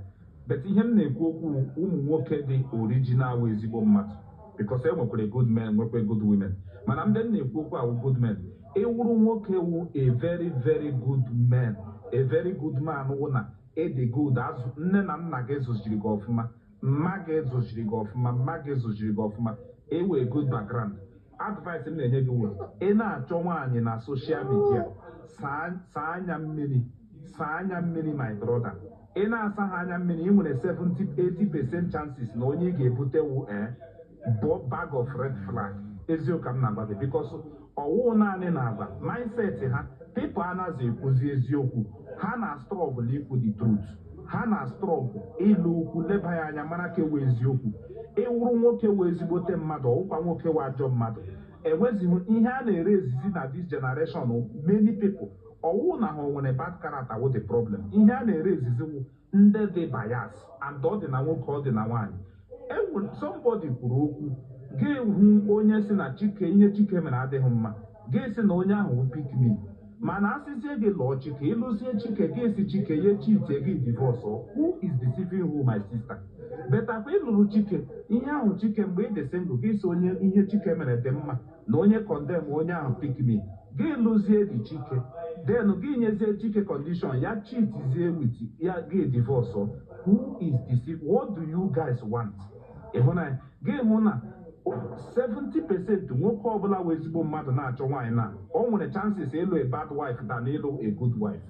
but ihe m na-ekwu okwu, ụmụ nwoke dị original wee ezigbo mmadụ, because e nwekwara good men, nwekwa good women, mana ndị m na-ekwu okwu awụ good men. Ịwụrụ nwoke wụ a very very good man, a very good man, wụ na ịdị good, azụ nne na nna gị zụziri gị ọfụma, mma gị zụziri gị ọfụma, mma gị zụziri gị ọfụma, ewe good background, advice m na-enye gị wụ, ị na-achọ nwaanyị na social media, saa anya mmiri, saa anya mmiri, my brother. Ị na-asa ha anya mmiri, ị nwere 70 80% chances na onye ị ga-ebute wụ bag of red flag. Eziokwu m na-agba gị, because ọwụ naanị na agba mindset ha, people anaghị ekwuzi eziokwu. Ha na struggle ikwu the truth, ha na struggle ịlụ okwu, leba ya anya, mara ka ewu eziokwu. Ịwụrụ nwoke wee ezigbote mmadụ, ọwụkwa nwoke wee ajọ mmadụ, enwezighị ihe a na-ere ezizi na this generation. Many people, ọwụ na ha nwere bad character wụ the problem. Ihe a na-ere ezizi wụ ndị dị bias, and ọ dị na nwoke, ọ dị na nwaanyị. Enwere somebody kwuru okwu, gị hụ onye si na Chike, ihe Chike mere adịghị mma, gị si na onye ahụ wụ pick me, mana asịzie gị lụọ Chike, ịlụzie Chike, gị si Chike ye cheat, gị divorce. Who is deceiving who, my sister? Betakwa ịlụrụ Chike, ihe ahụ Chike, mgbe ị dị single, gị si onye ihe Chike mere dị mma, na onye condemn onye ahụ pick me, gị lụzie dị Chike, then gị nyezie Chike condition, ya cheatzie with ya, gị divorce. Who is deceiving? What do you guys want? Ịhụnanya gị hụ na 70% nwoke ọbụla wụ ezigbo mmadụ na-achọ nwaanyị na o nwere chances ịlụ a bad wife than ịlụ a good wife,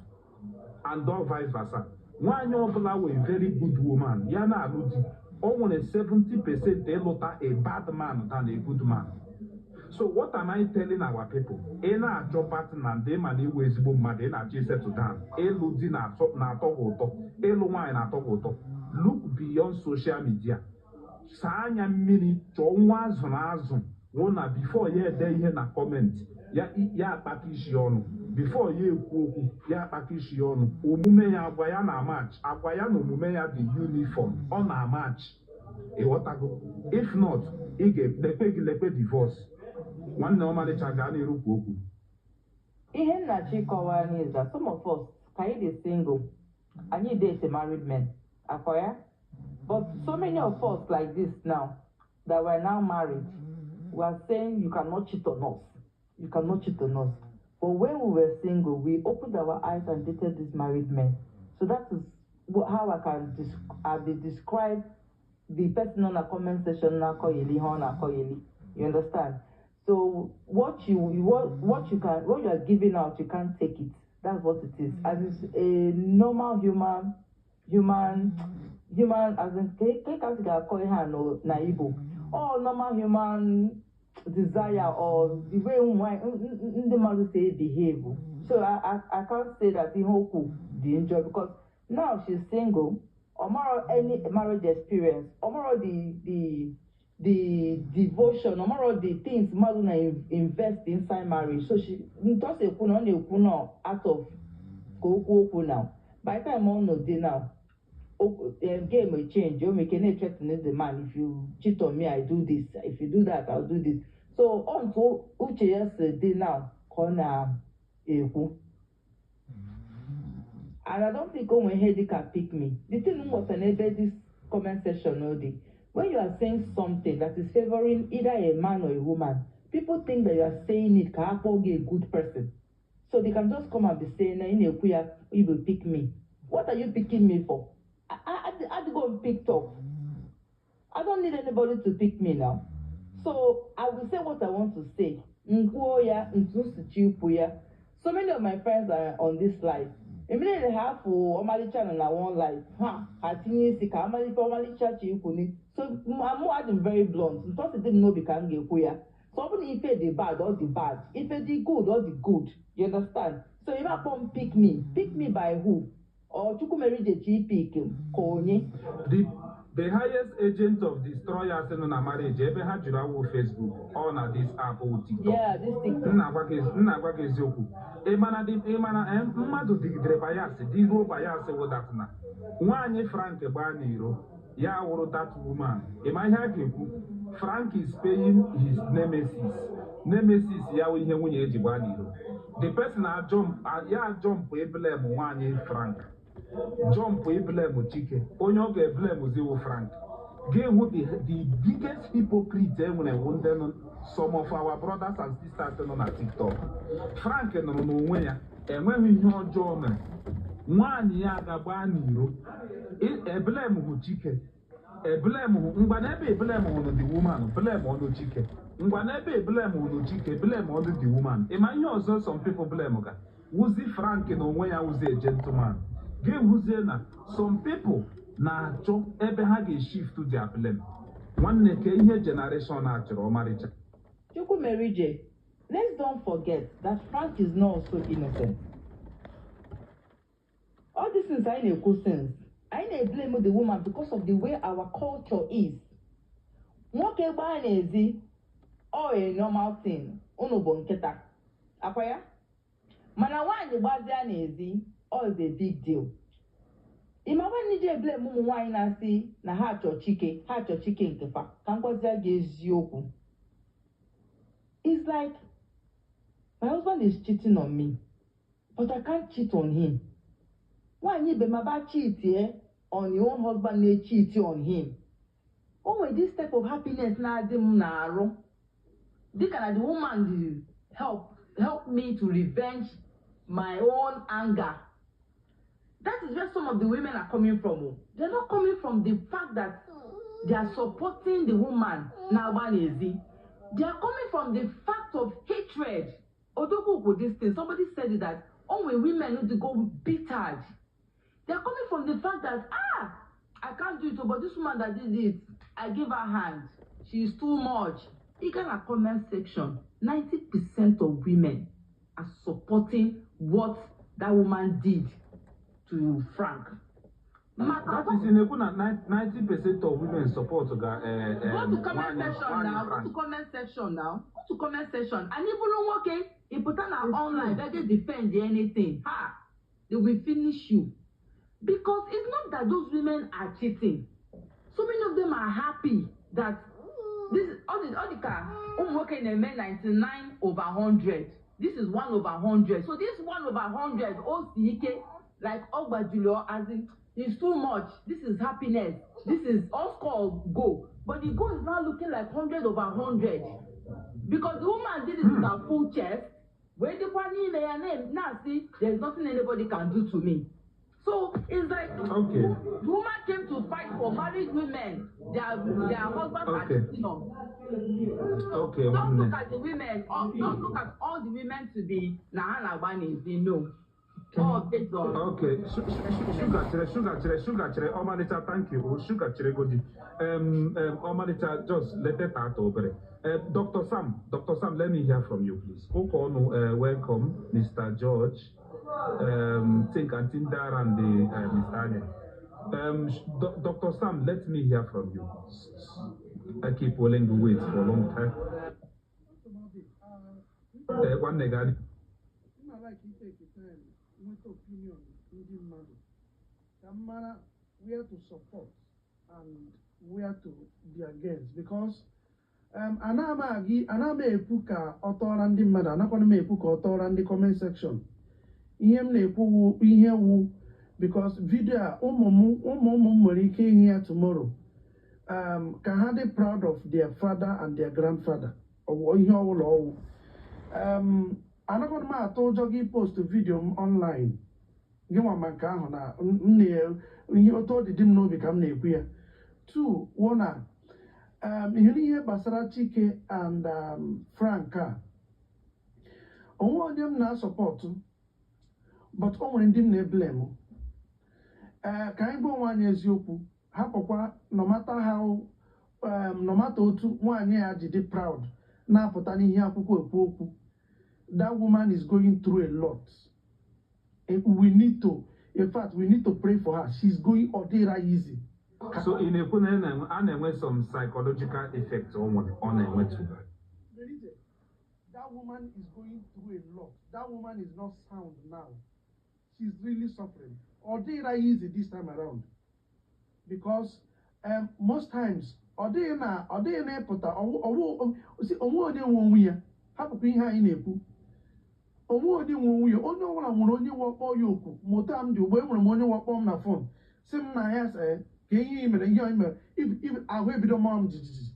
and or vice versa. Nwaanyị ọbụla wụ a very good woman ya na-alụ di, o nwere 70% ịlụta a bad man than a good man. So what am I telling our people? Ị na-achọ partner, ndị ma na iwe ezigbo mmadụ, ị na-achọ isettle down, ịlụ di na-atọ gị ụtọ, ịlụ nwaanyị na-atọ gị ụtọ, look. beyond social media. Saa anya mmiri, chọọ nwa azụrụ azụ wụ na before ya ede ihe na comment ya, ya akpaka isi ọnụ. Before ya ekwu okwu, ya akpaka isi ọnụ. Omume ya, agwa ya na match, agwa ya na omume ya dị uniform, ọ na match. Ịghọtago? If not, ị ga-lekpe gị lekpe divorce. Nwanne ọmalịcha, gaa n'erukwu okwu. Ihe nna-achọ ịkọwa anyị is that some of us, ka anyị dị single, anyị date married men, akọ ya. But so many of us like this now that we're now married, we are saying, "You cannot cheat on us, you cannot cheat on us." But when we were single, we opened our eyes and dated these married men. So that is how I can describe the person on the comment section na-akọyeli ihe ọ na-akọyeli. You understand? So what you can, what you are giving out, you can't take it. That's what it is. As is a normal human, as in ke ka si ga-akọ ihe a na Igbo, all normal human desire or the way ụmụ ndị mmadụ si behave. So I can't say that ihe okwu dị njọ, because now she's single. Ọ any marriage experience, ọ mara the devotion, ọ mara the things mmadụ na invest inside marriage. So she ntọ́sí ekwu na ọ na-ekwu na out of ka okwu okwu now. By the time ọ nọ dị now, game will change. O make na threaten the man, "If you cheat on me, I do this. If you do that, I'll do this." So unto uche ya si dị now ka ọ na-ekwu. And I don't think o nwere ihe dịka pick me. The thing m ghọtara n'ebe this comment section no dị, when you are saying something that is favoring either a man or a woman, people think that you are saying it ka a kpọọ gị a good person. So they can just come and be saying na ị na-ekwu ya, "You will pick me." What are you picking me for? I go and picked up. I don't need anybody to pick me now. So I will say what I want to say. Nkwuo ya, ntu ikwu ya. So many of my friends are on this live. Immediately ha fụ ọmalịcha nọ na one live. Ha tinye isi ka amalite ọmalịcha chi ikwu ni. So mụ adị m very blunt. Ntọ́sí dị m n'obi ka m ga-ekwu ya. So ọ bụrụ na ife dị bad, ọ dị bad. Ife dị good, ọ dị good. You understand? So if akpọ m pick me, pick me by who? Or Chukwumerije chi pick ka onye? The highest agent of destroyers nọ na marriage ebe ha juru awụ Facebook, ọ na this app wụ TikTok. Yeah, this TikTok. M na-agwa gị eziokwu. Ị mana ị mana mmadụ dịgidere bias, dịruo bias wụ that na nwaanyị Frank gbaa n'iro ya wụrụ that woman. Ị ma ihe a ga-ekwu? Frank is paying his nemesis. Nemesis ya wụ ihe nwunye eji gbaa n'iro. The person ya jump eblame nwaanyị Frank, jump eblame Chike, onye ọ ga-eblame ziwo Frank. Ga-ehụ the biggest hypocrite e nwere wụ ndị nọ, some of our brothers and sisters nọ na TikTok. Frank nọrọ n'onwe ya, enweghị ihe ọjọọ mere. Nwaanyị ya ga-gbaa n'iro, eblame hụ Chike, eblame hụ ngwa n'ebe eblame hụrụ the woman, blame ọnụ Chike ngwa n'ebe eblame hụrụ Chike, blame ọnụ the woman. Ị ma ihe ọzọ some people blame ga wụzi Frank na onwe ya wụzi a gentleman. Ga-ehụzie na some people na-achọ ebe ha ga-eshift their blame. Nwanne, ka ihe generation a chọrọ ọmarịcha. Chukwumerije, let's don't forget that Frank is not also innocent. All these things anyị na-ekwu since, anyị na-blame the woman because of the way our culture is. Nwoke gbaa n'ezi, ọ a normal thing, unu bụ nkịta. Akwa ya? Mana nwaanyị gbazia n'ezi, ọ is a big deal. Ị ma nwaanyị ji eblame ụmụ nwaanyị na-asị na ha chọọ Chike, ha chọọ Chike nke fa, ka m gwazie gị eziokwu. It's like my husband is cheating on me, but I can't cheat on him. Nwaanyị ibe ma ba cheat on your own husband na-cheat on him. O nwere this type of happiness na-adị m n'arụ. Dịka na the woman dey help me to revenge my own anger. That is where some of the women are coming from, oh. They're not coming from the fact that they are supporting the woman na-agba n'ezi. They are coming from the fact of hatred. Odogwu with this thing, somebody said it that only women need to go bittered. They are coming from the fact that, "Ah, I can't do it, oh, but this woman that did it, I give her hand. She is too much." You got a comment section. 90% of women are supporting what that woman did to Frank. Maka That is, na-ekwu na 90% of women support ga Go to comment nwanyị section nwanyị now. Go Frank. to comment section now. Go to comment section. And even nwoke, ị pụta na online, beg defend anything. Ha! They will finish you. Because it's not that those women are cheating. So many of them are happy that this all the car ụmụ nwoke na-eme 99 over 100. This is 1 over 100. So this 1 over 100, o si ike, like ọ gbajiri, as in it's too much. This is happiness. This is all score go. But the goal is now looking like 100 over 100. Because the woman did it with her full chest. Wee dịkwa n'ime ya na-asị, "There's nothing anybody can do to me." So it's like the woman came to fight for married women. Their husbands are cheating on. Don't Nwanne. Look at the women. Don't look at all the women to be na ha na-agba n'ezi. No. All based on. Okay, Sugar chere, Sugar chere, Sugar chere, Ọmalịcha, thank you. Oh, Sugar chere godi. Ọmalịcha, just let it out obere. Dr. Sam, Dr. Sam, let me hear from you, please. Okonu, welcome, Mr. George. Think and Tindara and the Mr. Anya. Dr. Sam, let me hear from you. I keep willing to wait for a long time. Nwanne gị. M na-like i-take time nweta opinion ndị mmadụ ka m mara where to support and where to be against, because ana m agị ana m ekwu ka ọ tọọra ndị mmadụ, anakwana m ekwu ka ọ tọọra ndị comment section. Ihe m na-ekwu wu ihe wu because video a, ụmụ m, ụmụ ụmụ m nwere ike ịhụ ya tomorrow, ka ha dị proud of their father and their grandfather. Ọ ihe ọbụla ọwụ, anakwana m atụ ụjọ gị post video m online gị nwa, ma nke ahụ na m na ihe otu ọ dị dị m n'obi ka m na-ekwu ya. Two wụ na ihe n'ihe gbasara Chike and Frank a, onwe onye m na-asupport, but o nwere ndị m na-eblame. Ee, ka anyị gwa onwe anyị eziokwu, hapụkwa no matter how, no matter otu nwaanyị a ji dị proud na-apụta n'ihe akwụkwọ ekwu okwu, that woman is going through a lot. We need to, in fact, we need to pray for her. She's going, ọ dịra easy. So ị na-ekwu na a na-enwe some psychological effect ọ nwere, ọ na-enwetu. Melite, that woman is going through a lot. That woman is not sound now. She's really suffering. Ọ dịra easy this time around. Because most times, ọ dịghị na ịpụta ọwụ si onwe onye nwe onwe ya, hapụkwa ihe anyị na-ekwu, onwe onye nwe onwe ya. Onye ọbụla nwere onye wakpọ ya oku. Ma m dị ugbo, enwere m onye wakpọ m na phone, si m na ya sị ka ihe ị mere, ihe anyị mere, if ahụ ebido mara m jijiji,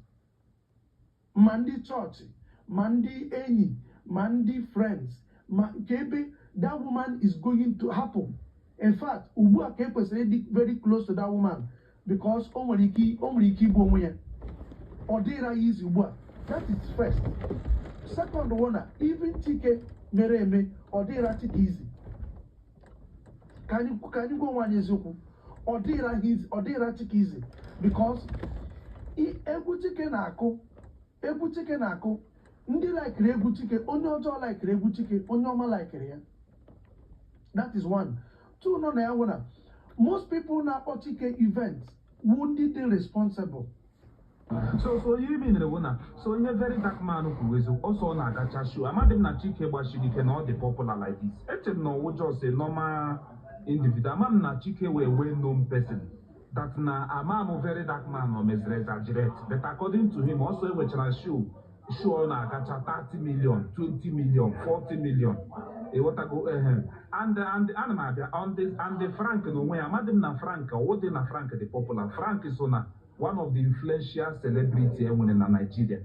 ma ndị chọọchị, ma ndị enyi, ma ndị friends, ma nke ebe that woman is going to happen. In fact, ugbu a ka e kwesịrị ịdị very close to that woman, because o nwere ike igbu onwe ya. Ọ dịra ya easy ugbu a. That is first. Second one na even Chike mere eme, ọ dịra Chike easy. Ka anyị gwa onwe anyị eziokwu, ọ dịra ha easy, ọ dịra Chike easy, because egwu Chike na-akụ, egwu Chike na-akụ, ndị likeiri egwu Chike, onye ọjọọ likeiri egwu Chike, onye ọma likeiri ya. That is one. Two nọ na ya wụ na most people na-akpọ Chike event wu ndị dị responsible. So ihe mere bụ na so ihe Very Dark Man kwuru eziokwu, ọsọ ọ na-agacha show. Amadị m na Chike gbachiri ike na ọ dị popular like this. Eche m na ọwụ just a normal individual. Ama m na Chike wee well known person that na ama m Very Dark Man o meziri exaggerate, but according to him, ọsọ enwechara show ọ na-agacha 30 million, 20 million, 40 million, ịghọtago? Ehe, and ana m abịa on the and the Frank na onwe ya, amadị m na Frank ọwụ dị na Frank dị popular. Frank so na one of the influential celebrity enwere na Nigeria,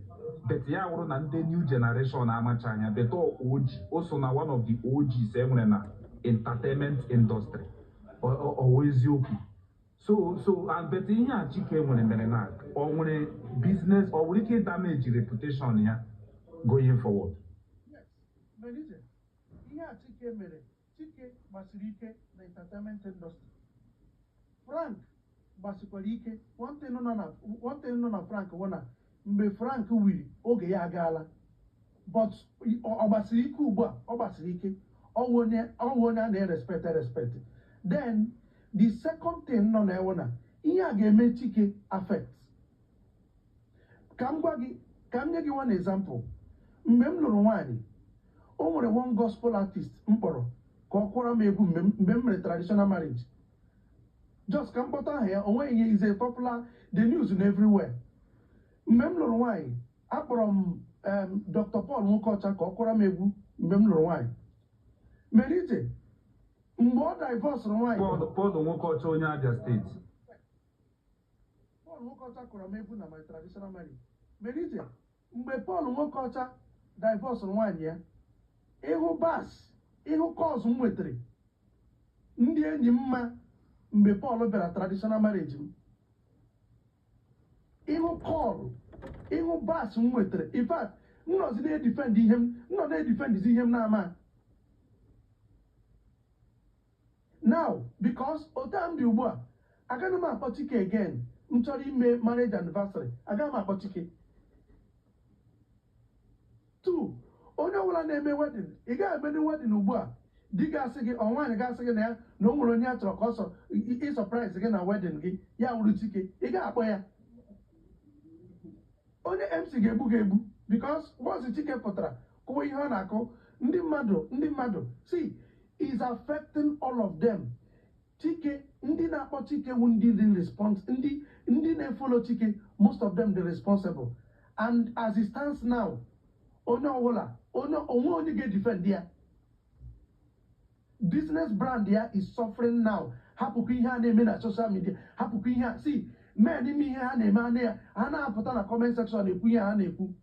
but ya wụrụ na ndị new generation amacha anya, but OG, o so na one of the OGs enwere na entertainment industry. Ọwụ eziokwu. So and but ihe a Chike nwere mere na ọ nwere business, ọ nwere ike damage reputation ya going forward. Yes, Melite, ihe a Chike mere, Chike gbasiri ike na entertainment industry. Frank gbasikwara ike. One thing nọ na Frank wụ na mgbe Frank wiri, oge ya agaala, but ọ gbasiri ike ugbu a, ọ gbasiri ike. Ọ wụ onye a na-erespect, respect. Then The second thing nọ na-ewu na ihe a ga-eme Chike affect. Ka m gwa gị, ka m nye gị one example. Mgbe m lụrụ nwaanyị, o nwere one gospel artist m kpọrọ ka ọ kwụọrọ m egwu mgbe m mere traditional marriage. Just ka m kpọta aha ya, o nweghị ihe, is a popular, the news na everywhere. Mgbe m lụrụ nwaanyị, akpọrọ m Dr. Paul Nwokocha ka ọ kwụọrọ m egwu mgbe m lụrụ nwaanyị. Mere ije mgbe ọ divorce nwaanyị. Paul Nwokocha, onye Abia Steeti. Paul Nwokocha kụrụ m egwu na my traditional marriage. Mere ije mgbe Paul Nwokocha divorce nwaanyị ya, ịhụ bas, ịhụ calls m nwetara, ndị enyi m mma mgbe Paul bịara traditional marriage m, ịhụ call, ịhụ bas m nwetara. In fact, m nọzi na-edefend ihe m nọ na-edefendizi ihe m na-ama now, because otu a m dị ugbu a, agaghị m akpọ Chike again. M chọrọ ime marriage anniversary, agaghị m akpọ Chike. Two, onye ọbụla na-eme wedding, ị gaghị emedi wedding ugbu a, di ga-asị gị, ọ nwaanyị ga-asị gị na ya na o nwere onye a chọrọ ka ọ sọ ị surprise gị na wedding gị, ya wụrụ Chike, ị ga-akpọ ya. Onye MC ga-egbu gị egbu, because once Chike pụtara kụwa ihe ọ na-akụ, ndị mmadụ see is affecting all of them. Chike, ndị na-akpọ Chike wu ndị dị response, ndị na-efollow Chike, most of them dị responsible. And as it stands now, onye ọbụla, onye onwe onye ga-edefend ya business brand ya is suffering now. Hapụkwa ihe a na-eme na social media, hapụkwa ihe a see men ime ihe ha na-eme, ha na-apụta na comment section ekwu ihe ha na-ekwu.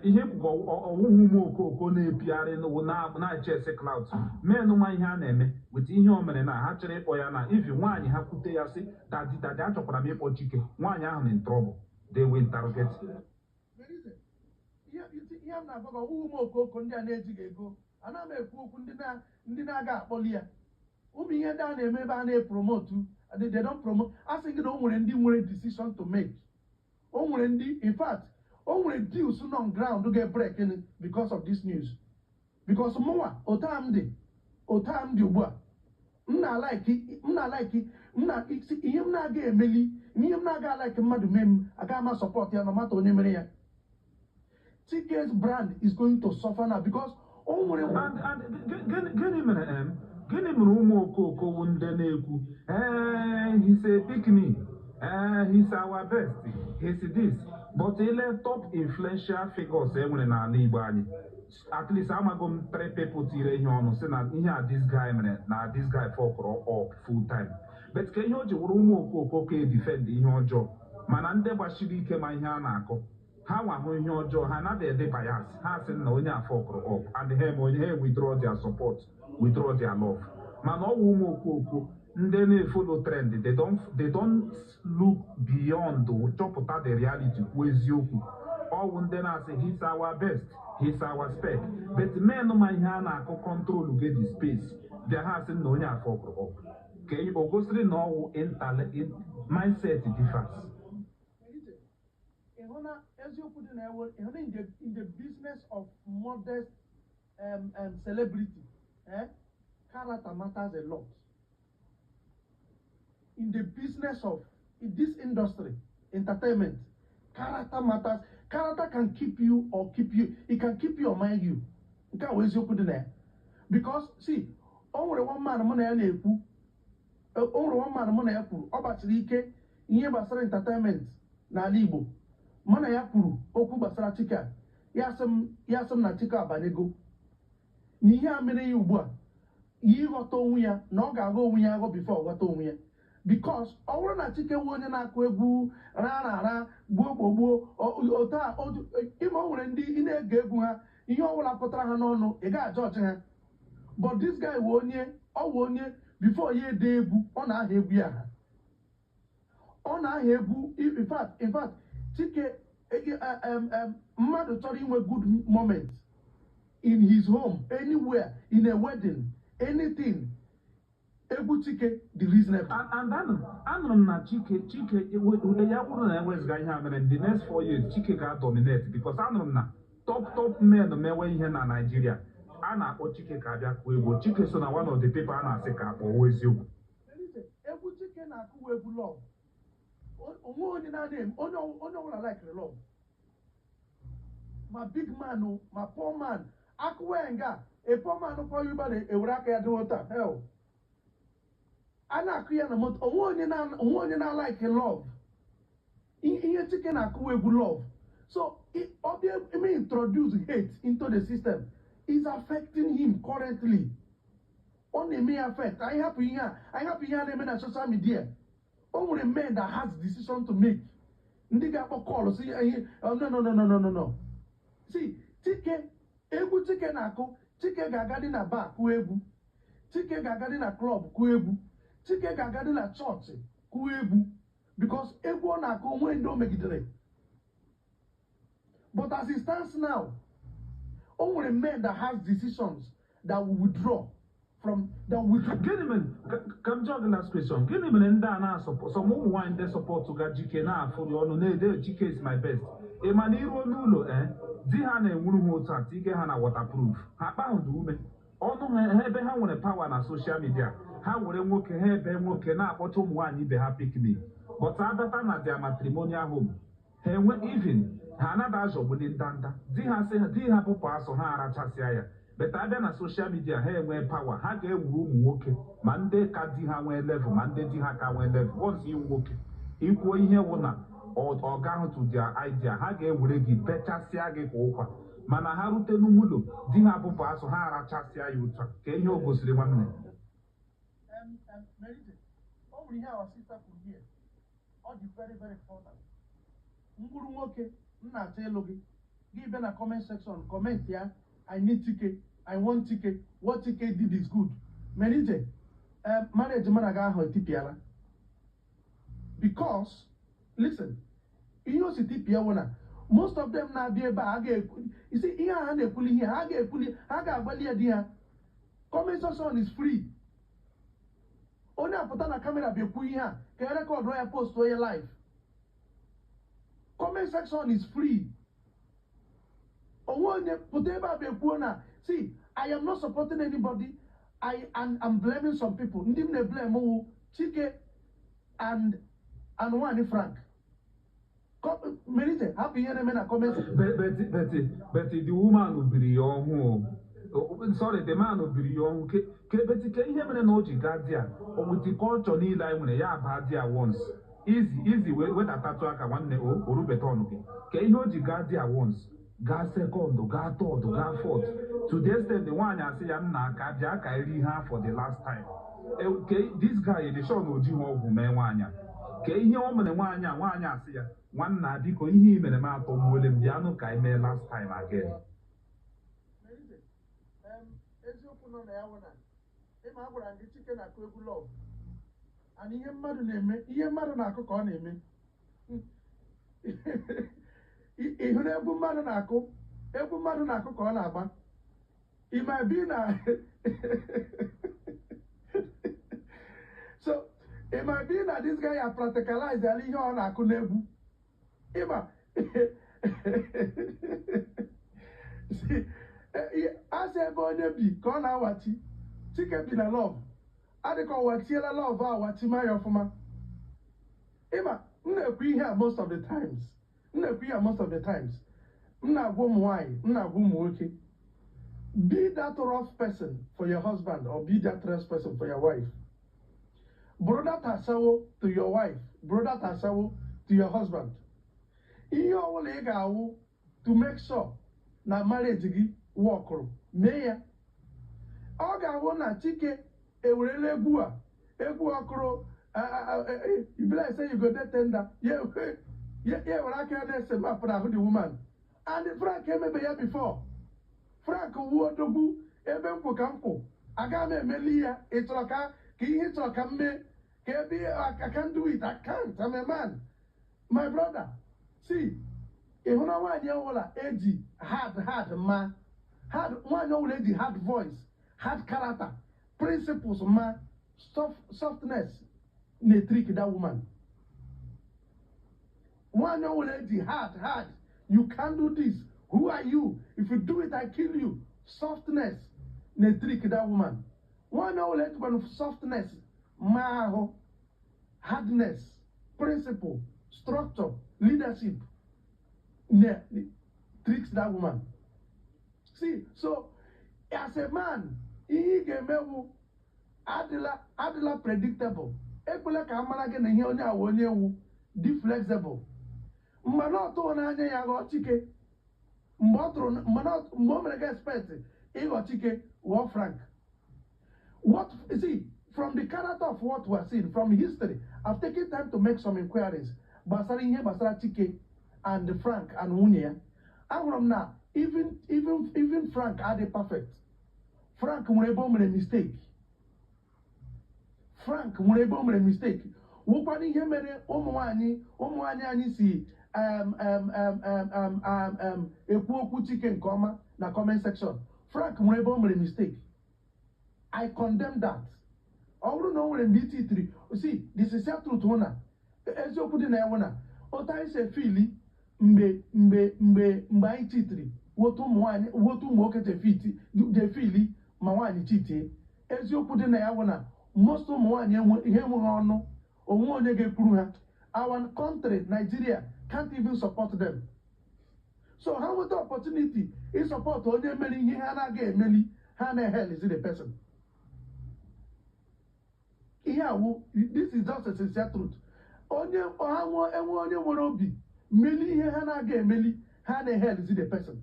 Ihe kwukwa ọwụhụ ụmụ okoko na-epigharị na-echase clout. Men ma ihe a na-eme with ihe o mere na ha chọrọ ịkpọ ya na ifi nwaanyị ha kwute ya sị, "Daddy, daddy, achọkwara m ịkpọ Chike." Nwaanyị ahụ in trouble, they will interrogate. Ihe m na-agwa gị, ọwụhụ ụmụ okoko ndị a na-ejighị ego. Ana m ekwu okwu ndị na-aga akpọli ya. Ụmụ ihe ndị a na-eme ebe a na-epromote, they don't promote. A sị gị na o nwere ndị nwere decision to make. O nwere ndị, in fact, o nwere deals nọ on ground get break in because of this news, because mụnwa, otu a m dị ugbu a, m na-alike m na ihe m na-aga emeli, ihe m na-aga alike mmadụ mee m, aga ama support ya no matter onye mere ya. Chike's brand is going to suffer now because o nwere And gịnị mere ụmụ okoko wụ ndị na-ekwu, "Ee, he's a pick me, ee, he's our best, he's this," but ile top influential figures e nwere n'ala Igbo anyị, at least amago m three people tiri ihe ọnụ si na ihe a this guy mere na this guy fuckụrụ up full time. But ka ihe o ji wụrụ ụmụ okoko ka edefend ihe ọjọọ, mana ndị gbachiri ike ma ihe a na-akọ, ha nwa hụ ihe ọjọọ, ha anaghị ede bias, ha sị na onye a fuckụrụ up and ha eme onye ha withdraw their support, withdraw their love. Mana ọ wụ ụmụ okoko ndị na-efollow trend, they don't look beyond, chọpụta the reality, kwuo eziokwu. Ọwụ ndị na-asị, "He's our best, he's our spec," but men ma ihe a na-akụ control get the space bịa, ha sị na onye a fuckụrụ up. Ka o gosiri na ọwụ mindset differs. Ịhụ na eziokwu dị na ewe, ịhụ na in the business of modest celebrity, character matters a lot. In the business of, in this industry, entertainment, character matters. Character can keep you or keep you, it can keep you or mind you. Nke a wụ eziokwu dị na ya, because see, o nwere one man mụ na ya na-ekwu, o nwere one man mụ na ya kwuru, ọ gbachiri ike ihe gbasara entertainment n'ala Igbo. Mụ na ya kwuru okwu gbasara Chike a. Ya sị m na Chike abanyego na ihe a mere ya ugbu a, ya ịghọta onwe ya na ọ ga-aghọ onwe ya aghọ before ọ ghọta onwe ya, because ọ bụrụ na Chike nwe onye na-akụ egwu ra ra ra, gbuo gbuo gbuo, otu a ịma, o nwere ndị ị na-ege egwu ha, ihe ọbụla pụtara ha n'ọnụ, ị ga-aja ọchị ha. But this guy wụ onye, ọ wụ onye before ya ede egwu, ọ na-aha egwu ya aha, ọ na-aha egwu. In fact, Chike, mmadụ chọrọ inwe good moment in his home, anywhere, in a wedding, anything, egwu Chike dị reasonable. And anụrụ m na Chike ya bụrụ na ewezụga ihe a mere, in the next 4 years Chike ga-dominate, because anụrụ m na top top men mewe ihe na Nigeria. A na-akpọ Chike ka abịa kụọ egwu. Chike so na one of the people a na-asị ka akpọwa eziokwu. Elise, egwu Chike na-akụwa egwu love. Onwe onye na-adịghị onye ọbụla likere love, ma big man o, ma poor man. Akụwa ya nga a poor man kpọọ ya ụba na-ewere aka ya dowe taa hell a na-akụ ya na moto. Onwe onye na-alike love. Ihe Chike na-akụwa egwu love, so ọ bịa eme introduce hate into the system is affecting him currently. Ọ na-eme ya affect. Anyị hapụ ihe a, anyị hapụ ihe a na-eme na social media. O nwere men that has decision to make, ndị ga-akpọ call si ihe, "Oh, no, no, no, no, no, no, no." See, Chike, egwu Chike na-akụ, Chike ga-agadị na bar kụọ egwu, Chike ga-agadị na club kụọ egwu, Chike ga-agadị na chọọchị kụọ egwu, because egwu ọ na-akụ onwe ndị o megidere. But as it stands now, o nwere men that has decisions that will withdraw from that will withdraw. Gịnị mere ka m jụọ gị last question? Gịnị mere ndị a na-asupport some ụmụ nwaanyị ndị support ga Chike na-afụri ọnụ na-ede "Chike is my best"? Ị ma na iruo n'ụlọ, ee, di ha na-enwuru ha otu a tige ha na waterproof, ha akpa ahụ dị ume ọnụ ha ebe ha nwere power na social media, ha were nwoke ha ebe nwoke na-akpọcha ụmụ nwaanyị ibe ha pick me, but abata na their matrimonial home, ha enwe even ha anaghị azọgbuli ndanda di ha sị di ha pụpụ asụ ha arachasịa ya. But abịa na social media, ha enwee power, ha ga-ewuru ụmụ nwoke, ma ndị ka di ha nwee level, ma ndị di ha ka nwee level. Once iwu nwoke ikwuo ihe wụ na ọ gaghị to their idea, ha ga-ewere gị bechasịa gị ka ụkwa. Mana ha rute n'ụlọ, di ha pụpụ asụ, ha arachasịa ya otu a. Ka ihe o gosiri, nwanne? Merite, o nwere ihe our sister kwuru here. Ọ dị very, very important. Mkpụrụ nwoke m na-achọ ịlụ gị, gị bịa na comment section comment ya, "I need Chike, I want Chike, what Chike did is good." Merite, marriage mana gị ahụ etipịala. Because, listen, ihe o si tipịa wụ na most of them na-abịa ebe a, ha ga-ekwu isi ihe a ha na-ekwuli, ihe ha ga-ekwuli, ha ga-agbalị ya di ha. Comment section is free. Onye apụta na camera bịa ekwu ihe a ka e record ya, post onye live. Comment section is free. Onwe onye pụta ebe a bịa ekwuo na, see, I am not supporting anybody. I am I'm blaming some people. Ndị m na-eblame wụ Chike and nwanyị Frank. Merite, hapụ ihe na-eme na comment. But the woman biri ya ọhụụ. Oh, sorry, the man biri ya ọhụụ. Ke but ke ihe mere na o ji gaa di a with culture niile anyị nwere, ya baa di a once, easy easy wee wedatatụ aka nwanne o orubeta ọnụ gị. Ke ihe o ji gaa di a once, gaa second, gaa third, gaa fourth, to the extent nwaanyị asị ya, "Nna, ka bịa ka eri ihe for the last time." Ke this guy dị sure na o jighị ọgwụ mee nwaanyị a. Ke ihe o mere nwaanyị a? Nwaanyị asị ya, "Nwanna, biko, ihe i mere m atọgbuole m, bịanụ ka anyị mee last time again." Merite, eziokwu nọ na ya wụ na ịma a gwara m gị Chike na-akụ egwu love, and ihe mmadụ na-eme, ihe mmadụ na-akụ ka ọ na-eme. Ị hụrụ egwu mmadụ na-akụ, egwu mmadụ na-akụ ka ọ na-agba. It might be na so it might be na this guy ya practicalize ala ihe ọ na-akụ n'egwu. Ịma See, asị ebe onye bi ka ọ na-awachi. Chike bi na love, adịka ọ wachiela love a wachi ma ya ọfụma. Ịma m na-ekwu ihe a most of the times, m na-ekwu ihe a most of the times, m na-agwa ụmụ nwaanyị, m na-agwa ụmụ nwoke, be that rough person for your husband or be that rough person for your wife. Bụrụ that ashawo to your wife, bụrụ that ashawo to your husband. Ihe ọbụla ị ga-awụ to make sure na marriage gị wọkụrụ, mee ya. Ọ ga-awụ na Chike ewerela egwu a, egwu ọkụrụ, you be like say you go dey tender, ya ya were aka ya na-ese map na ahụ the woman. And Frank emebe ya before. Frank wuo odogwu ebe nkwụ ka nkwụ aga m emeli ya. Ị chọrọ ka ihe ị chọrọ ka m mee ka ebe I can do it. I can't. I'm a man, my brother. See, ị hụ na nwaanyị ọbụla eji hard hard ma hard, nwaanyị ọbụla eji hard voice, hard character, principles ma softness na-etrick that woman. Nwaanyị ọbụla eji hard hard, "You can't do this, who are you? If you do it, I kill you," softness. Na-etrick that woman. Nwaanyị ọbụla ejikwanụ softness ma ahụ, hardness, principle, structure, leadership na tricks that woman. See, so as a man, ihe ị ga-emewu, adịla predictable. Ekwela ka a mara gị na ihe onye awa onye ewu dị flexible. Mgbe na ọ tụrụ n'anya ya ghọọ Chike, mgbe ọ tụrụ, mgbe o mere gị expect ịghọ Chike, ghọọ Frank. What you see from the character of what we are seeing from history, I've taken time to make some inquiries gbasara ihe gbasara Chike and Frank and nwunye ya. Ahụrụ m na even Frank adị perfect. Frank nwere ebe o mere mistake. Frank nwere ebe o mere mistake, wụkwana ihe mere ụmụ nwanyị anyị si ekwu okwu Chike nke ọma na comment section. Frank nwere ebe o mere mistake. I condemn that. Ọ bụrụ na o nwere mgbe iti itiri, see, the sincere truth hụ na eziokwu dị na ya wụ na otu anyị si efeeli mgbe anyị chitiri, wotu ụmụ nwaanyị, wotu ụmụ nwoke jefeeli ma nwaanyị chitie. Eziokwu dị na ya wụ na most ụmụ nwaanyị ihe enweghị ọnụ onwe onye ga-ekwuru ha. Our country, Nigeria, can't even support them, so ha nweta opportunity ịsupport onye mere ihe ha na-aga emeli, ha na-ehelizi the person. Ihe awụ, this is just a sincere truth. Onye ha enwe onye nwere obi meli ihe ha na-aga emeli, ha na-ehelizi the person.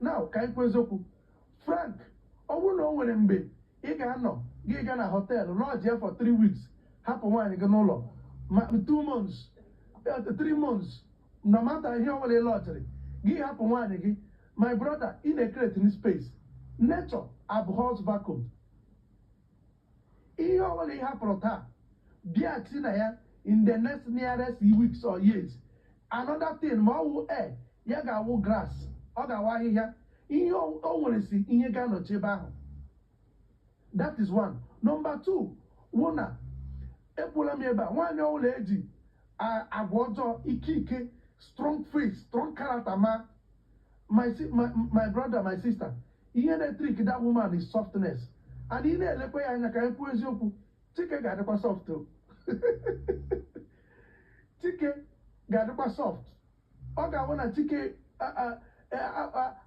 Now ka anyị kwuo eziokwu. Frank, ọ bụrụ na o nwere mgbe ị ga-anọ gị gaa na hotel lodge ya for 3 weeks, hapụ nwaanyị gị n'ụlọ ma 2 months, 3 months, no matter ihe ọ bụla ị lọchịrị gị hapụ nwaanyị gị, my brother, ị na-ecreate space. Nature abhors vacuum. Ihe ọ bụla ị hapụrụ taa, bịa ti na ya in the next nearest weeks or years, another thing, ma ọ wụ air ya ga-awụ grass, ọ ga-awụ ahịhịa, ihe o nwere si ihe ga-anọchi ebe ahụ. That is one. Number two wụ na ekwula m ebe a, nwaanyị ọbụla eji agwa ọjọọ, ike ike, strong face, strong character ma, my brother, my sister, ihe na-etrick that woman is softness. And ị na-elekwa ya anya, ka anyị kwuo eziokwu, Chike ga-adịkwa soft o. Chike ga-adịkwa soft. Ọ ga-ahụ na Chike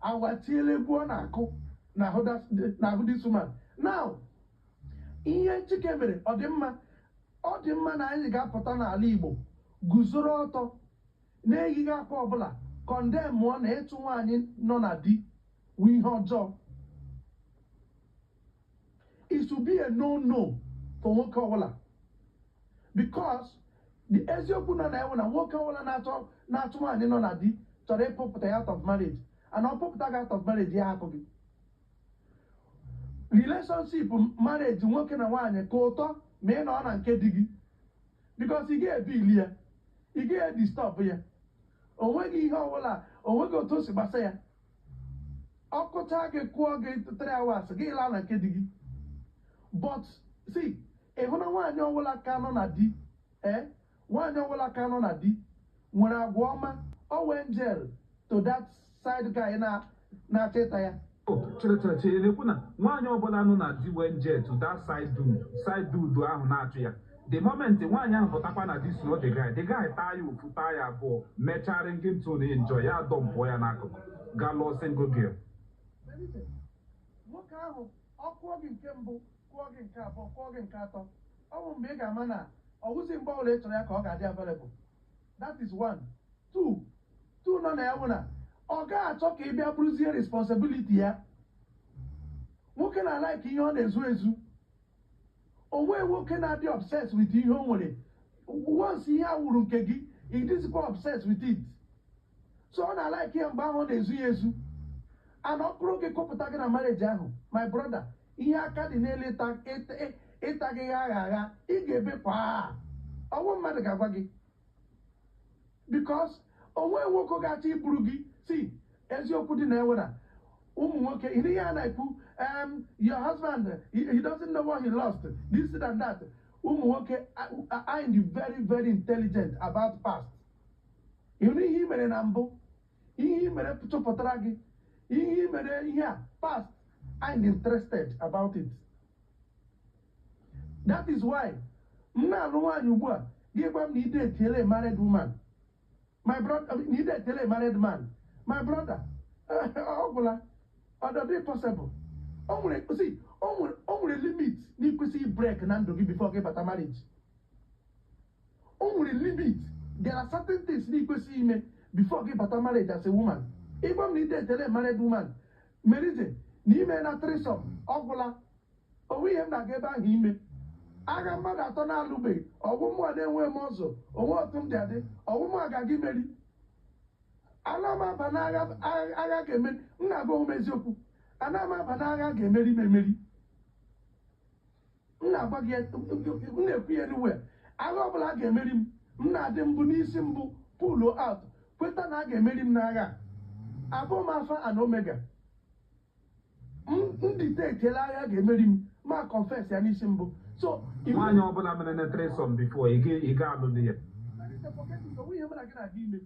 awatiela egwu ọ na-akụ n'ahụ this woman. Now, ihe Chike mere, ọ dị mma, ọ dị mma na anyị ga-apụta n'ala Igbo guzoro ọtọ na-eyighị akwa ọbụla, condemn mụọ na ịchụ nwaanyị nọ na di wụ ihe ọjọọ. It should be a no no for nwoke ọbụla, because the eziokwu nọ na ewu na nwoke ọbụla na-achụ nwaanyị nọ na di chọrọ ịpụpụta ya out of marriage, and ọ pụpụta gị out of marriage, ya hapụ gị. Relationship marriage nwoke na nwaanyị ka ụtọ ma ị nọ na nke di gị, because ị ga-ebili ya, ị ga-edisturb ya, o nweghị ihe ọbụla, o nweghị otu o si gbasa ya. Ọkụcha gị, kụọ gị 3 hours, gị laa na nke di gị. But see, ị hụ na nwaanyị ọbụla ka nọ na di, ee, nwaanyị ọbụla ka nọ na di nwere agwa ọma, ọ wee angel to that side guy na na-achọ ịta ya. Chere, chere, chere, na-ekwu na nwaanyị ọbụla nọ na di wee angel to that side dude ahụ na-achụ ya. The moment nwaanyị ahụ pụtakwa na this, no, the guy taa ya ofu, taa ya abụọ, mechaa ringing tone, enjoy ya, dumpụọ ya n'akụkụ, gaa lụọ single girl. Nwoke ahụ, ọ kụọ gị nke mbụ, kụọ gị nke abụọ, kụọ gị nke atọ, ọ bụ mgbe ị ga-ama na ọ wụzi mgbe ọbụla ị chọrọ ya ka ọ ga-adị available. That is one. Two, two nọ na ya bụ na ọ gaghị achọ ka ị bịa bụrụzie responsibility ya. Nwoke na-alike ihe ọ na-ezu ezu. Onwe nwoke na-adị obsessed with ihe o nwere. Once ihe a wuru nke gị, ị dịzikwa obsessed with it. So ọ na-alike ya mgbe ahụ ọ na-ezu ya ezu. And ọ bụrụ gị kụpụta gị na marriage ahụ, my brother, ihe aka dị n'elu ịta gị agha agha, ị ga-ebepụ ọnwụ mmadụ ga-agwa gị, because onwe nwoke ga-achọ iburu gị. Si eziokwu dị na ewe na ụmụ nwoke, ihe a na-ekwu, your husband, he doesn't know what he lost, this and that. Ụmụ nwoke are very very intelligent about past. Ịhụrụ ihe i mere na mbụ, ihe i mere chụpụtara gị ihe i mere, ihe a past. I'm interested about it. That is why m na-alụ nwaanyị ugbu a, gị gwa m na ide etiele a married woman, my brother, na ide etiele a married man, my brother, ọ gwụla. Ọ dị possible. O nwere, see, o nwere limit na ikwesịghị break na ndụ gị before gị bata marriage. O nwere limit. There are certain things na ikwesịghị ime before gị bata marriage as a woman. Ịgwa m na ide etele married woman merize na ime na threesome, ọ gwụla. Onwe ihe m na-aga ebe ahụ ime agha mmadụ atọ na-alụbeghị ọgwụ mmụọ na-enwe m ọzọ onwe otu m dị adị ọgwụ mmụọ ga-aga imeri. Ana m aba n'agha agha ga-emeri m. Na-agwa onwe m eziokwu, ana m aba n'agha ga-emeri m emeri. M na-agwa gị ya, m na-ekwu ya anywhere. Agha ọbụla a ga-emeri m, m na-adị mbụ n'isi mbụ pull out, kweta na a ga-emeri m n'agha a. Abụọ m Alpha and Omega. M dictatela agha ga-emeri m, ma confess ya n'isi mbụ. So Nwaanyị ọbụla mere na threesome before, ị ga-alụ di ya. Forget it. Onwe ihe mụ na gị na-aga ime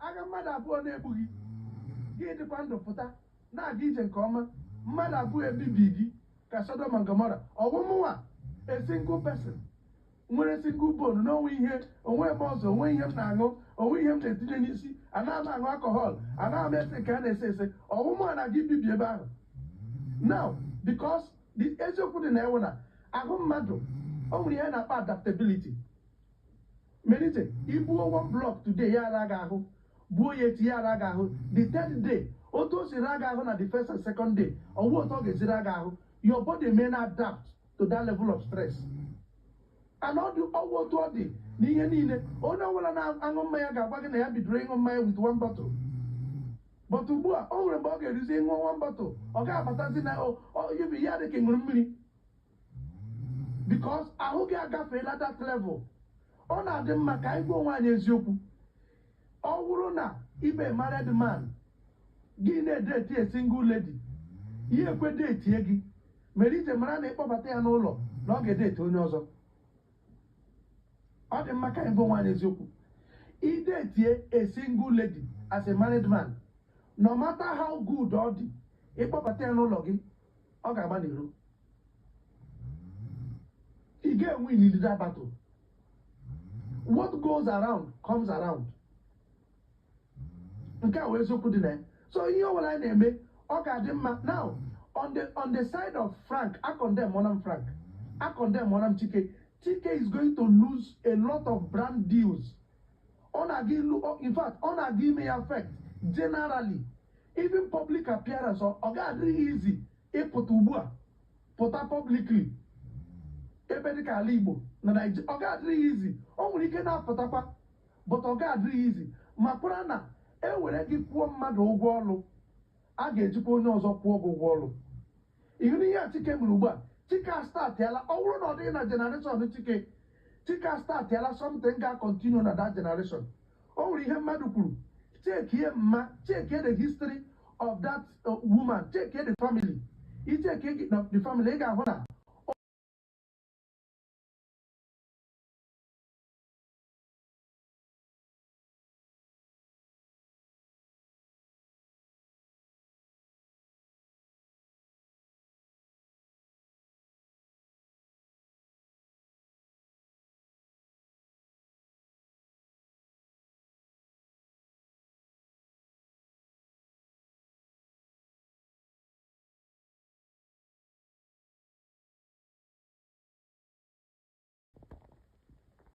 agha mmadụ abụọ na-egbughị gị, dịkwa ndụ pụta na-aga ije nke ọma. Mmadụ abụọ ebibi gị ka Sodom and Gomorrah. Ọwụmụnwa, a single person nwere single bone n'onwe ihe onwe m ọzọ, onwe ihe m na-aṅụ, onwe ihe m na-etinye n'isi. Anaghị m aṅụ alcohol, anaghị m ese nke a na-ese ese. Ọwụmụnwa na gị bibi ebe ahụ now, because the eziokwu dị na ewu na ahụ mmadụ, o nwere ihe a na-akpọ adaptability. Melite ibuo one block today, ya ara gị ahụ. Buo ya echi, ya ara gị ahụ. The third day, otu o si ra gị ahụ na the first and second day, ọwụ otu ọ ga-esi ra gị ahụ. Your body may not adapt to that level of stress. And ọ dị ọwụ otu ọ dị n'ihe niile. Onye ọbụla na-aṅụ mmanya ga-agwa gị na ya bidoro ịṅụ mmanya with one bottle, but ugbu a, o nwere mgbe ọ ga-eruzi ịṅụ one bottle, ọ ga-abatazi na ibi ya dị ka ị ṅụrụ mmiri, because ahụ gị agafeela that level. Ọ na-adị mma ka anyị gwa onwe anyị eziokwu. Ọ bụrụ na ibe married man gị na-edate a single lady, ihe ekwe datie gị mere ije mara na ịkpọbata ya n'ụlọ na ọ ga-edate onye ọzọ. Ọ dị mma ka anyị gwa onwe anyị eziokwu. Idetie a single lady as a married man, no matter how good ọ dị, ịkpọbata ya n'ụlọ gị, ọ ga-agba n'iro. Ị ga-enwe in that battle. What goes around comes around. Nke a wee eziokwu dị na ya. So ihe ọbụla anyị na-eme, ọ ga-adị mma. Now, on the side of Frank, I condemn Monam Frank, I condemn Monam Chike. Chike is going to lose a lot of brand deals. Ọ na-aga ilu, in fact, ọ na-aga ime ya affect generally, even public appearance. Ọ ga-adịghị easy ịpụta ugbu a, pụta publicly ebe dịka ala Igbo na Naịjirịa. Ọ ga-adịrị easy. O nwere ike na-apụtakwa, but ọ ga-adịrị easy. Ma kwara na e were gị kwụọ mmadụ ụgwọ ọrụ, a ga-ejikwa onye ọzọ kwụọ gị ụgwọ ọrụ. Ihu na ihe a Chike mere ugbu a, Chike startịala. Ọ bụrụ na ọ dịghị na generation Chike, Chike startịala something ga-continue na that generation. O nwere ihe mmadụ kwuru. Chekie mma, chekie the history of that woman, chekie the family. Ichekie the family, ị ga-ahụ na